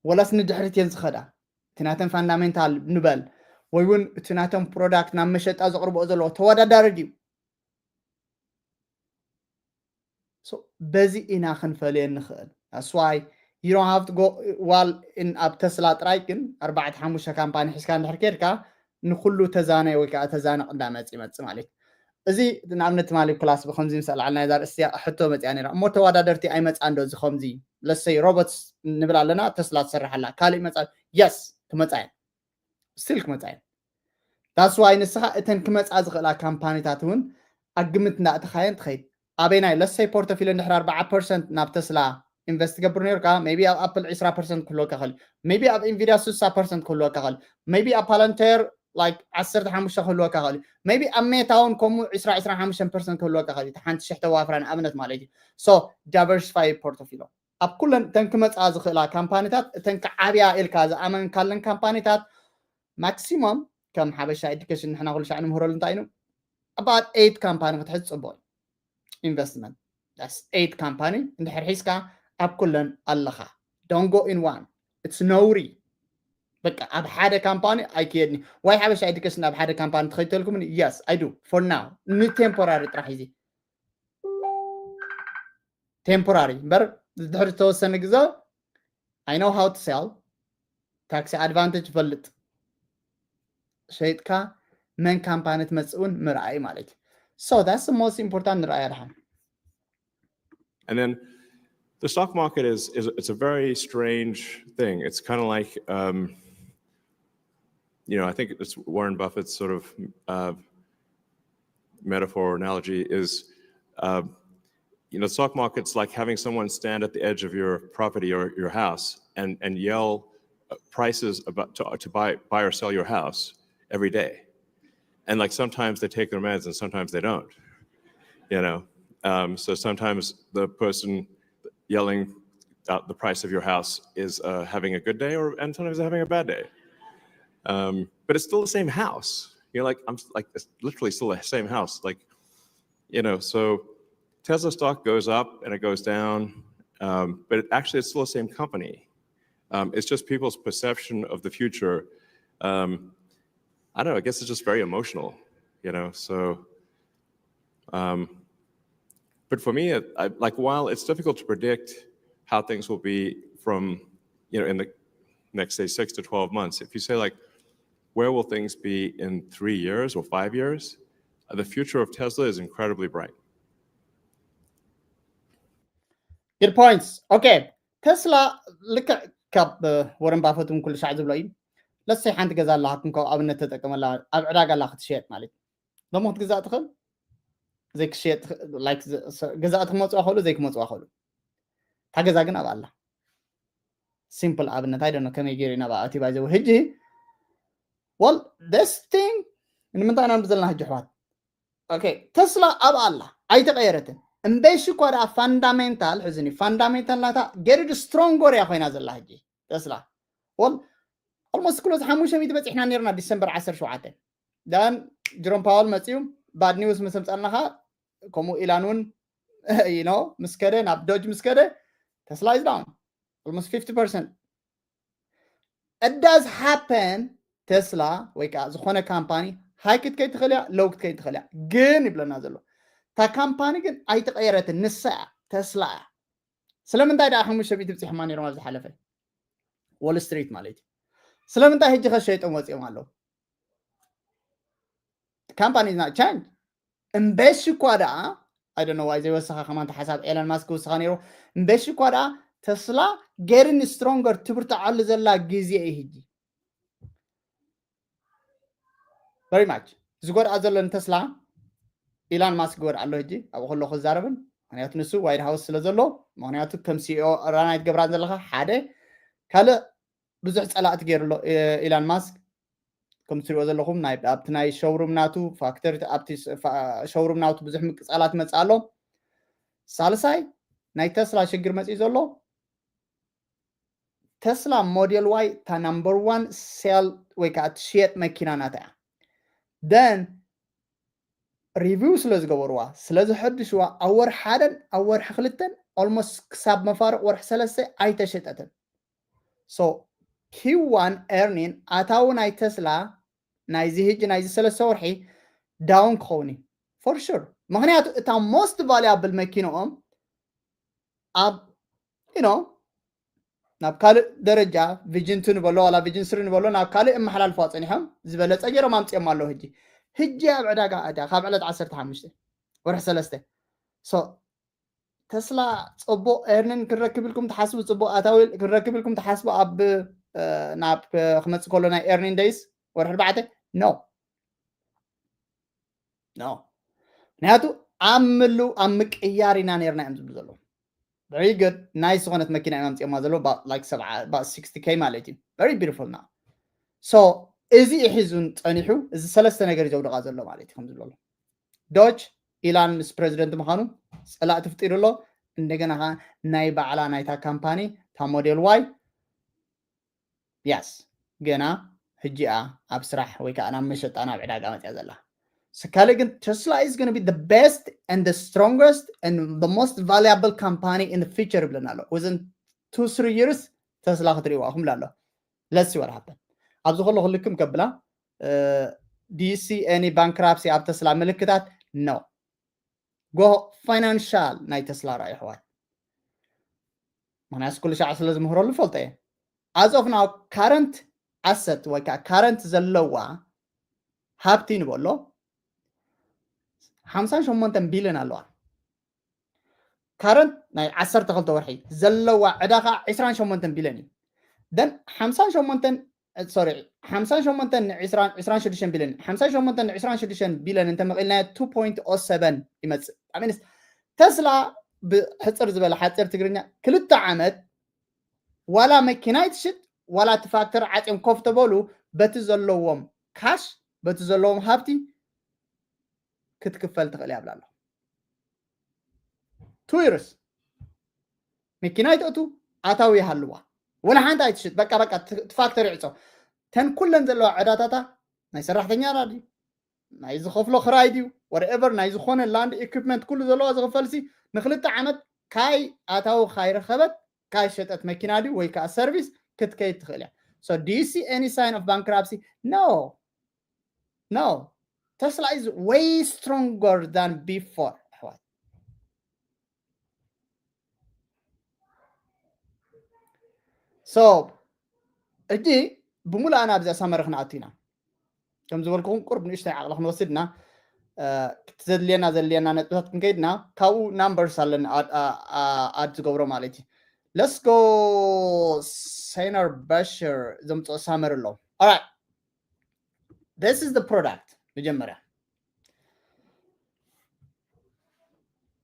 ወላስ ንድሕሪት እየን ዝኸዳ እቲ ናተን fundamental ንበል ወይ እውን እቲ ናተን product ናብ መሸጣ ዘቕርብኦ ዘለዎ ተወዳዳሪ ድዩ በዚ ኢና ክንፈልየ ንኽእል። That's why you don't have to go while in ኣብ ተስላ ጥራይ ግን ኣርባዕተ ሓሙሽተ ካምፓኒ ሒዝካ እንድሕር ከድካ ንኩሉ ተዛነ ወይ ከዓ ተዛነቕ እንዳመፅ ይመፅ ማለት እዩ። እዚ ንኣብነት ትማሊ ክላስ ብከምዚ ምስ ኣልዓልና እዛ ርእስቲ ሕቶ መፅያ ነራ እሞ ተወዳደርቲ ኣይመፃ እንዶ እዚ ከምዚ ለሰይ ሮቦትስ ንብል ኣለና ተስላ ትሰርሕ ኣላ ካልእ ይመፃ የስ ክመፃ እየን ስቲል ክመፃ እየን that's why ንስኻ እተን ክመፃ ዝኽእላ ካምፓኒታት እውን ኣግምት እንዳእተኻየን ትኸይድ ኣበይናይ ለሰይ ፖርቶፊል እንድሕር ኣርባዓ ፐርሰንት ናብ ተስላ ኢንቨስት ትገብር ነርካ ቢ ኣብ ኣፕል ዕስራ ፐርሰንት ክህልወካ ኽእል ቢ ኣብ ኢንቪድያ ስሳ ፐርሰንት ክህልወካ ኽእል ቢ ኣብ ፓላንቴር like ዓሰርተ ሓሙሽተ ክህልወካ ኽእል ቢ ኣብ ሜታ እውን ከምኡ ዕስራ ዕስራ ሓሙሽተ ፐርሰንት ክህልወካ ኽእል ሓንቲ ሽሕ ተዋፍራ ንኣብነት ማለት እዩ so diversify portfolio ኣብ ኩለን እተን ክመፃ ዝኽእላ ካምፓኒታት እተን ክዓብያ ኢልካ ዝኣመንካለን ካምፓኒታት ማክሲሞም ከም ሓበሻ ኤዱኬሽን ንሕና ኩሉ ሻዕ ንምሁረሉ እንታይ ኑ about eight ካምፓኒ ክትሕዝ ፅቡቅ ኢንቨስትመንት eight ካምፓኒ እንድሕር ሒዝካ ኣብ ኩለን ኣለኻ don't go in one it's ነውሪ በቃ ኣብ ሓደ ካምፓኒ ኣይክየድኒ ዋይ ሓበሻ ኤዱኬሽን ኣብ ሓደ ካምፓኒ ትኸይተልኩም yes I do for now ንቴምፖራሪ ጥራሕ እዚ ቴምፖራሪ እምበር ድሕሪ ዝተወሰነ ግዘ I know how to sell tax advantage ይፈልጥ ሸይጥካ መን ካምፓኒ ትመፅእ እውን ምርኣይ ማለት እዩ so that's the most important ንርኣያ ድሓን And then the stock market is, is it's a very strange thing. It's kind of like um, you know, I think it's Warren Buffett's sort of uh, metaphor or analogy is uh, you know, the stock market's like having someone stand at the edge of your property or your house and and yell uh, prices about to, to buy buy or sell your house every day. And like sometimes they take their meds and sometimes they don't. You know, um, so sometimes the person yelling out the price of your house is uh, having a good day, or and sometimes they're having a bad day. Um, but it's still the same house. You're like, I'm like, it's literally still the same house. Like, you know, so Tesla stock goes up and it goes down, um, but it, actually it's still the same company. Um, it's just people's perception of the future. Um, I don't know. I guess it's just very emotional, you know. So, um, but for me, I, like while it's difficult to predict how things will be from, you know, in the next say six to twelve months, if you say like, where will things be in three years or five years? The future of Tesla is incredibly bright. Good points. Okay. ተስላ ልክዕ ካብ ወረን ባፈት እውን ኩሉ ሻዕ ዝብሎ እዩ ለሰይ ሓንቲ ገዛ ኣለሃኩም ካብ ኣብነት ተጠቀመላ ኣብ ዕዳጋ ኣላ ክትሸየጥ ማለት እዩ ሎሚ ክትግዛእ ትኽእል ዘይክሸየጥ ገዛእቲ ክመፅዋ ከሉ ዘይክመፅዋ ከሉ እታ ገዛ ግን ኣብ ኣላ ሲምፕል ኣብነት ኣይደኖ ከመይ ገይሩ ናብ ኣእቲ ባይዘው ህጂ well this thing ንምንታይ ኢና ዘለና ህጂ ኣሕዋት okay ተስላ ኣብ ኣላ ኣይተቀየረትን እምበይሽ እኳ ደኣ ፋንዳሜንታል ሕዝኒ ፋንዳሜንታል ናታ ገሪድ ስትሮንጎር እያ ኮይና ዘላ ህጂ ተስላ well almost ክሎዝ ሓሙሽተ ሚእቲ በፂሕና ነርና ዲሰምበር ዓሰርተ ሸውዓተ ዳን ጅሮም ፓወል መፅኡ bad news ምስ ኣምፃልና ከዓ ከምኡ ኢላን እውን you know ምስ ከደ ናብ ዶጅ ምስ ከደ ተስላ is down almost fifty percent it does happen ተስላ ወይ ከዓ ዝኾነ ካምፓኒ ሃይ ክትከይድ ትኽእል እያ ሎው ክትከይድ ትኽእል እያ ግን ይብለና ዘሎ እታ ካምፓኒ ግን ኣይተቐየረትን ንሳ እያ ተስላ እያ ስለምንታይ ደኣ ሓሙሽተ ሚእቲ ብፂሕማ ነይሮም ኣብ ዝሓለፈ ወል ስትሪት ማለት እዩ ስለምንታይ ሕጂ ከሸይጦም ወፂኦም ኣለዉ company is not change እምበሽ እኳ ደኣ I don't know why ዘይወሰኻ ከማን ሓሳብ ኤለን ማስክ ክውስኻ ነይሩ እምበሽ እኳ ደኣ ተስላ getting stronger ትብርትዓሉ ዘላ ግዜ እዩ ሕጂ very much ዝጎድኣ ዘሎ ንተስላ ኢላን ማስክ ይጎድኣ ኣሎ ሕጂ ኣብኡ ከሎ ክዛረብን ምክንያቱ ንሱ ዋይት ሃውስ ስለ ዘሎ ምክንያቱ ከም ሲኦ ራናይ ትገብራን ዘለካ ሓደ ካልእ ብዙሕ ፀላእቲ ገይሩ ኣሎ ኢላን ማስክ ከም ትሪኦ ዘለኹም ኣብቲ ናይ ሸውሩም ናቱ ፋክተሪ ኣብቲ ሸውሩም ናቱ ብዙሕ ምቅፃላት መፅእ ኣሎ ሳልሳይ ናይ ተስላ ሽግር መፅኡ ዘሎ ተስላ ሞዴል ዋይ እታ ናምበር ዋን ሴል ወይ ከዓ ትሽየጥ መኪና ናታ እያ ደን ሪቪው ስለ ዝገበርዋ ስለ ዝሐድሽዋ ኣብ ወርሒ ሓደን ኣብ ወርሒ ክልተን ኦልሞስት ክሳብ መፋርቅ ወርሒ ሰለስተ ኣይተሸጠትን so ኪዋን ኤርኒን ኣታዊ ናይ ተስላ ናይዚ ህጂ ናይዚ ሰለስተ ወርሒ ዳውን ክኸውን እዩ for sure ምክንያቱ እታ most valuable መኪንኦም ኣብ you know ናብ ካልእ ደረጃ ቪጅን ቱ ንበሎ ዋላ ቪጅን ስሪ ንበሎ ናብ ካልእ እመሓላልፎ ጸኒሖም ዝበለጸ ገይሮም ኣምፅኦም ኣለዉ። ሕጂ ሕጂ ኣብ ዕዳጋ ኣዳ ካብ ዕለት ዓሰርተ ሓሙሽተ ወርሒ ሰለስተ so ተስላ ጽቡቕ ኤርኒን ክንረክብ ኢልኩም ትሓስቡ፣ ጽቡቕ ኣታዊ ክንረክብ ኢልኩም ትሓስቡ ኣብ ናብ ክመጽእ ከሎ ናይ ኤርኒን ደይስ ወርሒ ኣርባዕተ no no ምክንያቱ ኣብ ምሉ ኣብ ምቅያር ኢና ነርና እዮም ዝብሉ ዘለዉ። Very good ናይ ዝኾነት መኪና እዮም ኣምፅኦማ ዘለዉ like ሰብዓ sixty k ማለት እዩ። Very beautiful now so እዚ ሒዙን ጸኒሑ እዚ ሰለስተ ነገር እዩ ዘውድቓ ዘሎ ማለት እዩ ከም ዝብለሉ ዶጅ ኢላን ምስ ፕሬዚደንት ምዃኑ ጸላእ ትፍጢሩ ኣሎ። እንደገና ከዓ ናይ ባዕላ ናይታ ካምፓኒ እታ ሞዴል ዋይ yes ገና ሕጂኣ ኣብ ስራሕ ወይ ከዓ ናብ መሸጣ ናብ ዕዳጋ መፅያ ዘላ ካልእ ግን Tesla is going to be the best and the strongest and the most valuable company in the future ይብለና ኣሎ። Within two three years ተስላ ክትሪእዋ ኢኹም ኣሎ። Let's see what happen ኣብዚ ከሎ ክልክም ከብላ do you see any bankruptcy ኣብ ተስላ ምልክታት no go financial ናይ ተስላ ርኣዩ ኣሕዋት ምክንያቱ ኩሉ ሻዕ ስለ ዝምህረሉ ፈልጦ እየ as of now current asset ወይ ከዓ current ዘለዋ ሃብቲ ንበሎ ሓምሳን ሸሞንተን ቢልዮን ኣለዋ። Current ናይ ዓሰርተ ክልተ ወርሒ ዘለዋ ዕዳ ከዓ ዕስራን ሸሞንተን ቢልዮን እዩ። Then ሓምሳን ሸሞንተን sorry ሓምሳን ሸሞንተን ን ዕስራን ዕስራን ሽዱሽተን ቢልዮን ሓምሳን ሸሞንተን ን ዕስራን ሽዱሽተን ቢልዮን እንተመቒልናዮ two point o seven ይመፅእ። That means ተስላ ብሕፅር ዝበለ ሓፂር ትግርኛ ክልተ ዓመት ዋላ መኪና ይትሽጥ ዋላ እቲ ፋክተሪ ዓፅዮም ኮፍ ተበሉ በቲ ዘለዎም ካሽ በቲ ዘለዎም ሃብቲ ክትክፈል ትኽእል እያ ብላ ኣሎ። Two years መኪና ይተእቱ ኣታዊ ይሃልዋ ወላ ሓንቲ ኣይትሽጥ በቃ በቃ እቲ ፋክተሪ ይዕፆ። ተን ኩለን ዘለዋ ዕዳታታ ናይ ሰራሕተኛ ዳ ድዩ ናይ ዝኸፍሎ ክራይ ድዩ whatever ናይ ዝኾነ land equipment ኩሉ ዘለዋ ዝኽፈልሲ ንክልተ ዓመት ካይ ኣታዊ ካይረኸበት ካይ ሸጠት መኪና ድዩ ወይ ከዓ ሰርቪስ ክትከይድ ትኽእል እያ። So do you see any sign of bankruptcy? No no Tesla is way stronger than before ኣሕዋት። So ሕጂ ብሙሉእ ኣና ኣብዚኣ ሳመሪ ክንኣቱ ኢና። ከም ዝበልኩኹም ቁርብ ንእሽተይ ዓቕሊ ክንወስድ ኢና። ዘድልየና ዘድልየና ነጥብታት ክንከይድና ካብኡ numbers ኣለና ad ዝገብሮ ማለት እዩ። Let's go ሰይነር በሽር ዘምፅኦ ሳመሪ ኣሎ። Alright this is the product መጀመርያ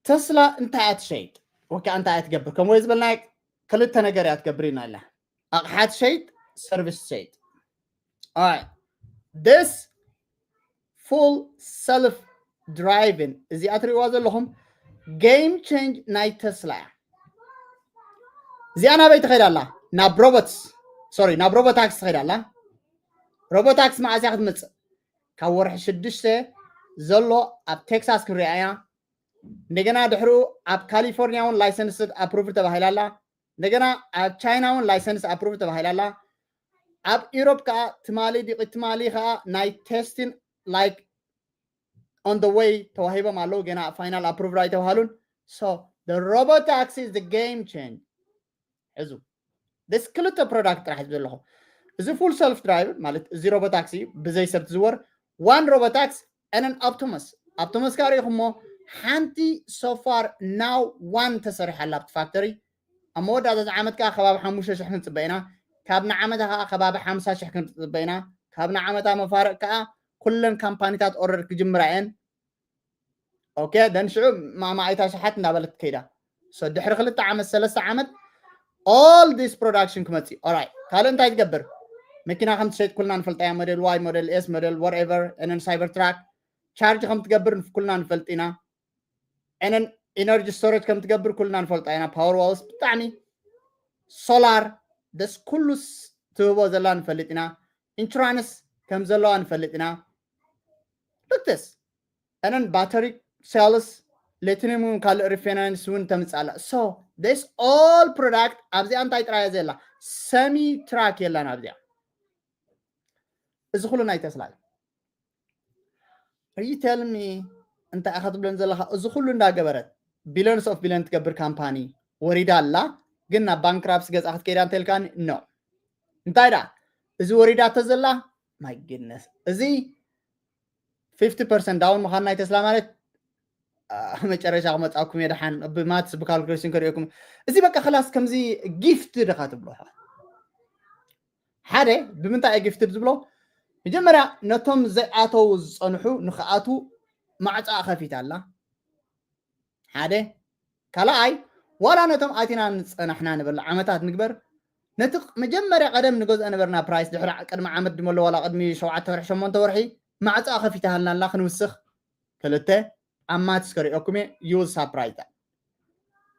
ተስላ እንታይ እያ ትሸይጥ ወይ ከዓ እንታይ እያ ትገብር ከም ወይ ዝበልናዮ ክልተ ነገር እያ ትገብር ኢና ኢልና ኣቕሓ ትሸይጥ ሰርቪስ ትሸይጥ Alright this full self driving እዚኣ ትሪእዋ ዘለኹም game change ናይ ተስላ እያ። እዚኣ ናበይ ትኸይድ ኣላ ናብ ሮቦትስ sorry ናብ ሮቦታክስ ትኸይድ ኣላ። ሮቦታክስ መዓስ እያ ክትመፅእ ካብ ወርሒ ሽዱሽተ ዘሎ ኣብ ቴክሳስ ክንሪኣ ኢና። እንደገና ድሕሪኡ ኣብ ካሊፎርኒያ እውን license approved ተባሂላ ኣላ። እንደገና ኣብ ቻይና እውን license approved ተባሂላ ኣላ። ኣብ ኢሮፕ ከዓ ትማሊ ድቂ ትማሊ ከዓ ናይ testing like on the way ተዋሂቦም ኣለዉ ገና final approved ኣይተባሃሉን። So the robotaxi is the game change። ሕዙ this ክልተ product ጥራሕ ዘለኹ እዚ full self drive ማለት እዚ robotaxi ብዘይ ሰብ ትዝወር one robotax and an Optimus Optimus ካ ርኢኹሞ ሓንቲ so far now one ተሰሪሓ ኣላ ኣብቲ ፋክተሪ ኣብ መወዳእታ እዚ ዓመት ከዓ ከባቢ ሓሙሽተ ሽሕ ክንፅበ ኢና ካብ ንዓመታ ከዓ ከባቢ ሓምሳ ሽሕ ክንፅበ ኢና ካብ ንዓመታ መፋርቅ ከዓ ኩለን ካምፓኒታት order ክጅምራ እየን okay then ሽዑ ማማኣይታ ሸሓት እንዳበለት ከይዳ so ድሕሪ ክልተ ዓመት ሰለስተ ዓመት all this production ክመፅእ alright ካልእ እንታይ ትገብር መኪና ከም ትሸይጥ ኩልና ንፈልጣ እያ model Y model S model whatever and cyber truck charge ከም ትገብር ኩልና ንፈልጥ ኢና and energy storage ከም ትገብር ኩልና ንፈልጣ ኢና power walls ብጣዕሚ solar this ኩሉ ትህቦ ዘላ ንፈልጥ ኢና insurance ከም ዘለዋ ንፈልጥ ኢና look this and battery cells ሌትኒየም እውን ካልእ refineries እውን ተምፅእ ኣላ so this all product ኣብዚኣ እንታይ ጥራይ ዘላ semi truck የላን ኣብዚኣ እዚ ኩሉ ናይ ተስላ እዩ you tell me እንታይ ኢኻ ትብለን ዘለኻ እዚ ኩሉ እንዳገበረት billions of billion ትገብር ካምፓኒ ወሪዳ ኣላ ግን ናብ ባንክራፕሲ ገዛ ክትከይዳ እንተልካኒ ኖ። እንታይ ደኣ እዚ ወሪዳቶ ዘላ? My goodness፣ እዚ fifty percent down ምዃን ናይ ተስላ ማለት መጨረሻ ክመፃኩም እየ ደሓን። ብማትስ ብካልኩሌሽን ከሪኦኩም፣ እዚ በቃ ክላስ ከምዚ ጊፍት ድኻ ትብሎ። ሓደ ብምንታይ እየ ጊፍት ዝብሎ? መጀመርያ ነቶም ዘይኣተው ዝፀንሑ ንክኣቱ ማዕፃ ከፊት ኣላ። ሓደ ካልኣይ፣ ዋላ ነቶም ኣቲና ንፀናሕና ንበል ዓመታት ንግበር፣ ነቲ መጀመርያ ቀደም ንገዝኦ ነበርና ፕራይስ ድሕሪ ቅድሚ ዓመት ድመሎ ዋላ ቅድሚ ሸውዓተ ወርሒ ሸሞንተ ወርሒ ማዕፃ ከፊታሃልና ኣላ ክንውስኽ። ክልተ፣ ኣብ ማትስ ከሪኦኩም እየ፣ you will surprise that.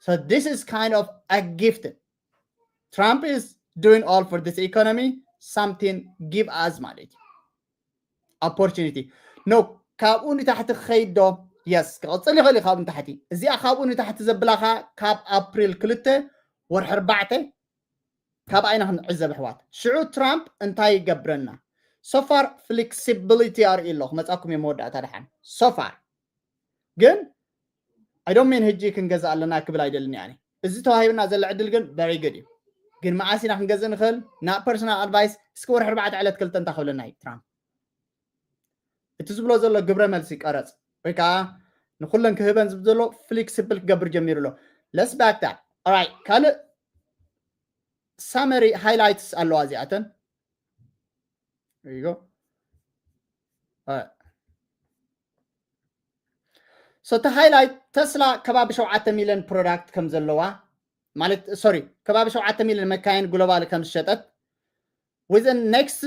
So this is kind of a gift. Trump is doing all for this economy, something give us ማለት እዩ። Opportunity. No, ካብኡ ንታሕቲ ክኸይድ ዶ? Yes፣ ክቕፅል ይኽእል እዩ ካብኡ ንታሕቲ። እዚኣ ካብኡ ንታሕቲ ዘብላኻ ካብ ኣፕሪል ክልተ ወርሒ ኣርባዕተ ካብ ኣይና ክንዕዘብ ኣሕዋት። ሽዑ ትራምፕ እንታይ ይገብረና? So far flexibility ኣርእዩ ኣሎ፣ ክመፃኩም እየ መወዳእታ ደሓን። So far ግን I don't mean ሕጂ ክንገዛ ኣለና ክብል ኣይደልን እየ። እዚ ተዋሂብና ዘሎ ዕድል ግን very good እዩ። ግን መዓስ ኢና ክንገዝእ ንኽእል? ናብ personal advice እስኪ ወርሒ ኣርባዕተ ዕለት ክልተ እንታይ ክብለና እዩ ትራምፕ? እቲ ዝብሎ ዘሎ ግብረ መልሲ ቀረፅ ወይ ከዓ ንኩለን ክህበን ዝብ ዘሎ ፍሌክሲብል ክገብር ጀሚሩ ኣሎ። Let's back that. Alright፣ ካልእ summary highlights ኣለዋ እዚኣተን። There you go. Alright. So to highlight፣ ተስላ ከባቢ ሸውዓተ ሚሊዮን ፕሮዳክት ከም ዘለዋ ማለት፣ ሶሪ፣ ከባቢ ሸውዓተ ሚሊዮን መካይን ግሎባል ከም ዝሸጠት within next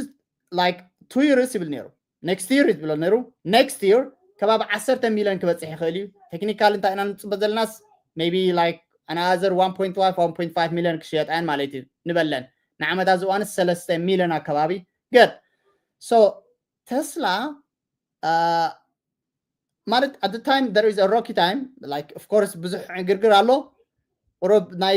like two years ይብል ነይሩ። Next year ይብሎ ነይሩ። Next year ከባቢ ዓሰርተ ሚሊዮን ክበፅሕ ይኽእል እዩ። ቴክኒካል እንታይ ኢና ንፅበ ዘለናስ maybe like another one point five one point five ሚሊዮን ክሽየጣ እየን ማለት እዩ ንበለን። ንዓመታ ዝዋንስ ሰለስተ ሚሊዮን ኣከባቢ። Good. So ተስላ ማለት at the time there is a rocky time, like of course ብዙሕ ዕግርግር ኣሎ። ቁሩብ ናይ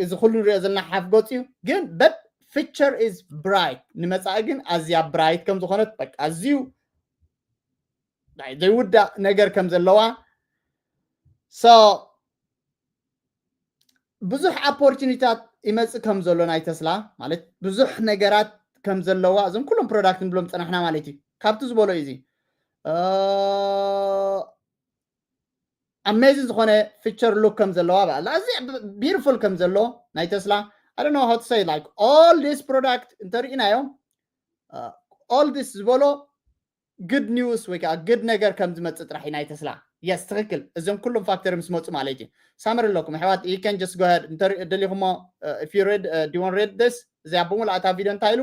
እዚ ኩሉ ንሪኦ ዘለና ሓፍ ገፅ እዩ፣ ግን but future is bright። ንመፃኢ ግን ኣዝያ ብራይት ከም ዝኾነት በቃ ኣዝዩ ዘይውዳእ ነገር ከም ዘለዋ። So ብዙሕ ኦፖርቹኒታት ይመፅእ ከም ዘሎ ናይ ተስላ ማለት ብዙሕ ነገራት ከም ዘለዋ እዞም ኩሎም ፕሮዳክት ንብሎም ፀናሕና ማለት እዩ። ካብቲ ዝበሎ እዩ እዚ ኣሜዚንግ ዝኾነ ፊቸር ሉክ ከም ዘለዋ በኣላ እዚ ቢዩቲፉል ከም ዘሎ ናይ ተስላ I don't know how to say, like all this product እንተሪኢናዮም all this ዝበሎ good news ወይ ከዓ good ነገር ከም ዝመፅእ ጥራሕ እዩ ናይ ተስላ። Yes ትክክል። እዞም ኩሎም ፋክተር ምስ መፁ ማለት እዩ። ሳመር ኣለኩም ኣሕዋት፣ you can just go ahead እንተደሊኹሞ if you read, do you want read this? እዚኣ ብምሉእ ኣታ ቪድዮ እንታይ ኢሉ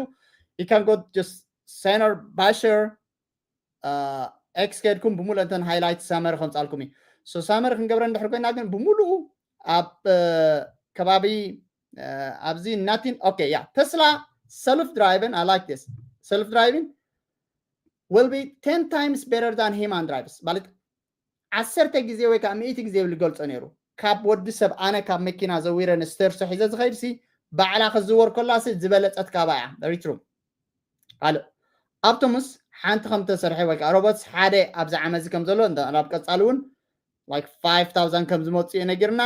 you can go just ሳመር ባሸር ኤክስ ከድኩም ብምሉእ እንተን ሃይላይት ሳመር ከምፃልኩም እዩ። So ሳመር ክንገብረ እንድሕር ኮይና ግን ብምሉኡ ኣብ ከባቢ ኣብዚ nothing okay yeah Tesla self driving, I like this, self driving will be ten times better than human drivers ማለት ዓሰርተ ግዜ ወይ ከዓ ሚእቲ ግዜ ይብል ገልፆ ነይሩ። ካብ ወዲ ሰብ ኣነ ካብ መኪና ዘዊረ ንስተርሶ ሒዘ ዝኸይድ ሲ ባዕላ ክዝወር ከላ ሲ ዝበለፀት ካባ እያ። Very true። ካልእ ኣብቶምስ ሓንቲ ከም ተሰርሐ ወይ ከዓ ሮቦትስ ሓደ ኣብዚ ዓመት እዚ ከም ዘሎ እንተ ናብ ቀፃሊ እውን like five thousand ከም ዝመፁ እዩ ነጊርና።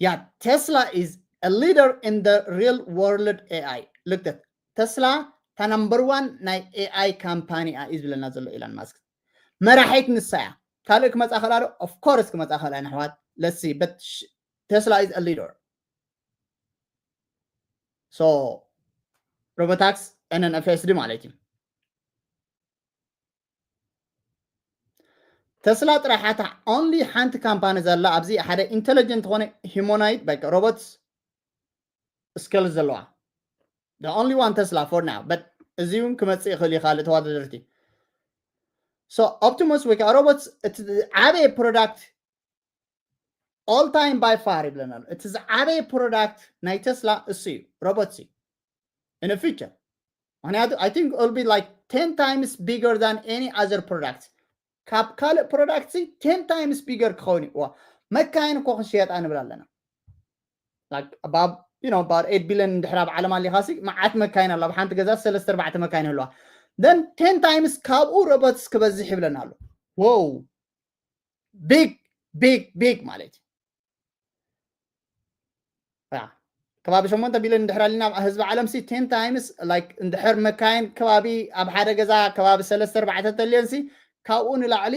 Yeah, Tesla is a leader in the real world AI. Look at ተስላ እታ number one ናይ AI ካምፓኒ እዩ ዝብለና ዘሎ ኢላን ማስክ። መራሒት ንሳ እያ። ካልእ ክመፃ ከላ ዶ? Of course ክመፃ ከላ ንሕዋት። Let's see, but Tesla is a leader. So Robotax and an F S D ማለት እዩ። ተስላ ጥራሕ ኣታ only ሓንቲ ካምፓኒ ዘላ ኣብዚ ሓደ ኢንቴሊጀንት ዝኾነ ሂሞናይት በቃ ሮቦት ስኬል ዘለዋ the only one Tesla for now, but እዚ እውን ክመፅእ ይኽእል እዩ ካልእ ተወዳደርቲ። So ኦፕቲሙስ ወይ ከዓ ሮቦት እቲ ዓበየ ፕሮዳክት all time by far ይብለና ኣሎ። እቲ ዝዓበየ ፕሮዳክት ናይ ተስላ እሱ እዩ ሮቦት ሲ in the future። ምክንያቱ I think it will be like ten times bigger than any other product። ካብ ካልእ ፕሮዳክት ሲ ten times bigger ክኸውን እዩ። ዋ መካይን እኮ ክንሸየጣ ንብል ኣለና። Like about you know about eight billion እንድሕር ኣብ ዓለም ኣሊኻ ሲ መዓት መካይን ኣሎ። ኣብ ሓንቲ ገዛ ሰለስተ ኣርባዕተ መካይን ኣለዋ። Then ten times ካብኡ ሮቦትስ ክበዝሕ ይብለና ኣሎ። Wow big big big ማለት እዩ። ከባቢ ሸሞንተ ቢልዮን እንድሕር ኣሊና ኣብ ህዝቢ ዓለም ሲ ten times like እንድሕር መካይን ከባቢ ኣብ ሓደ ገዛ ከባቢ ሰለስተ ኣርባዕተ ተልዮን ሲ ካብኡ ንላዕሊ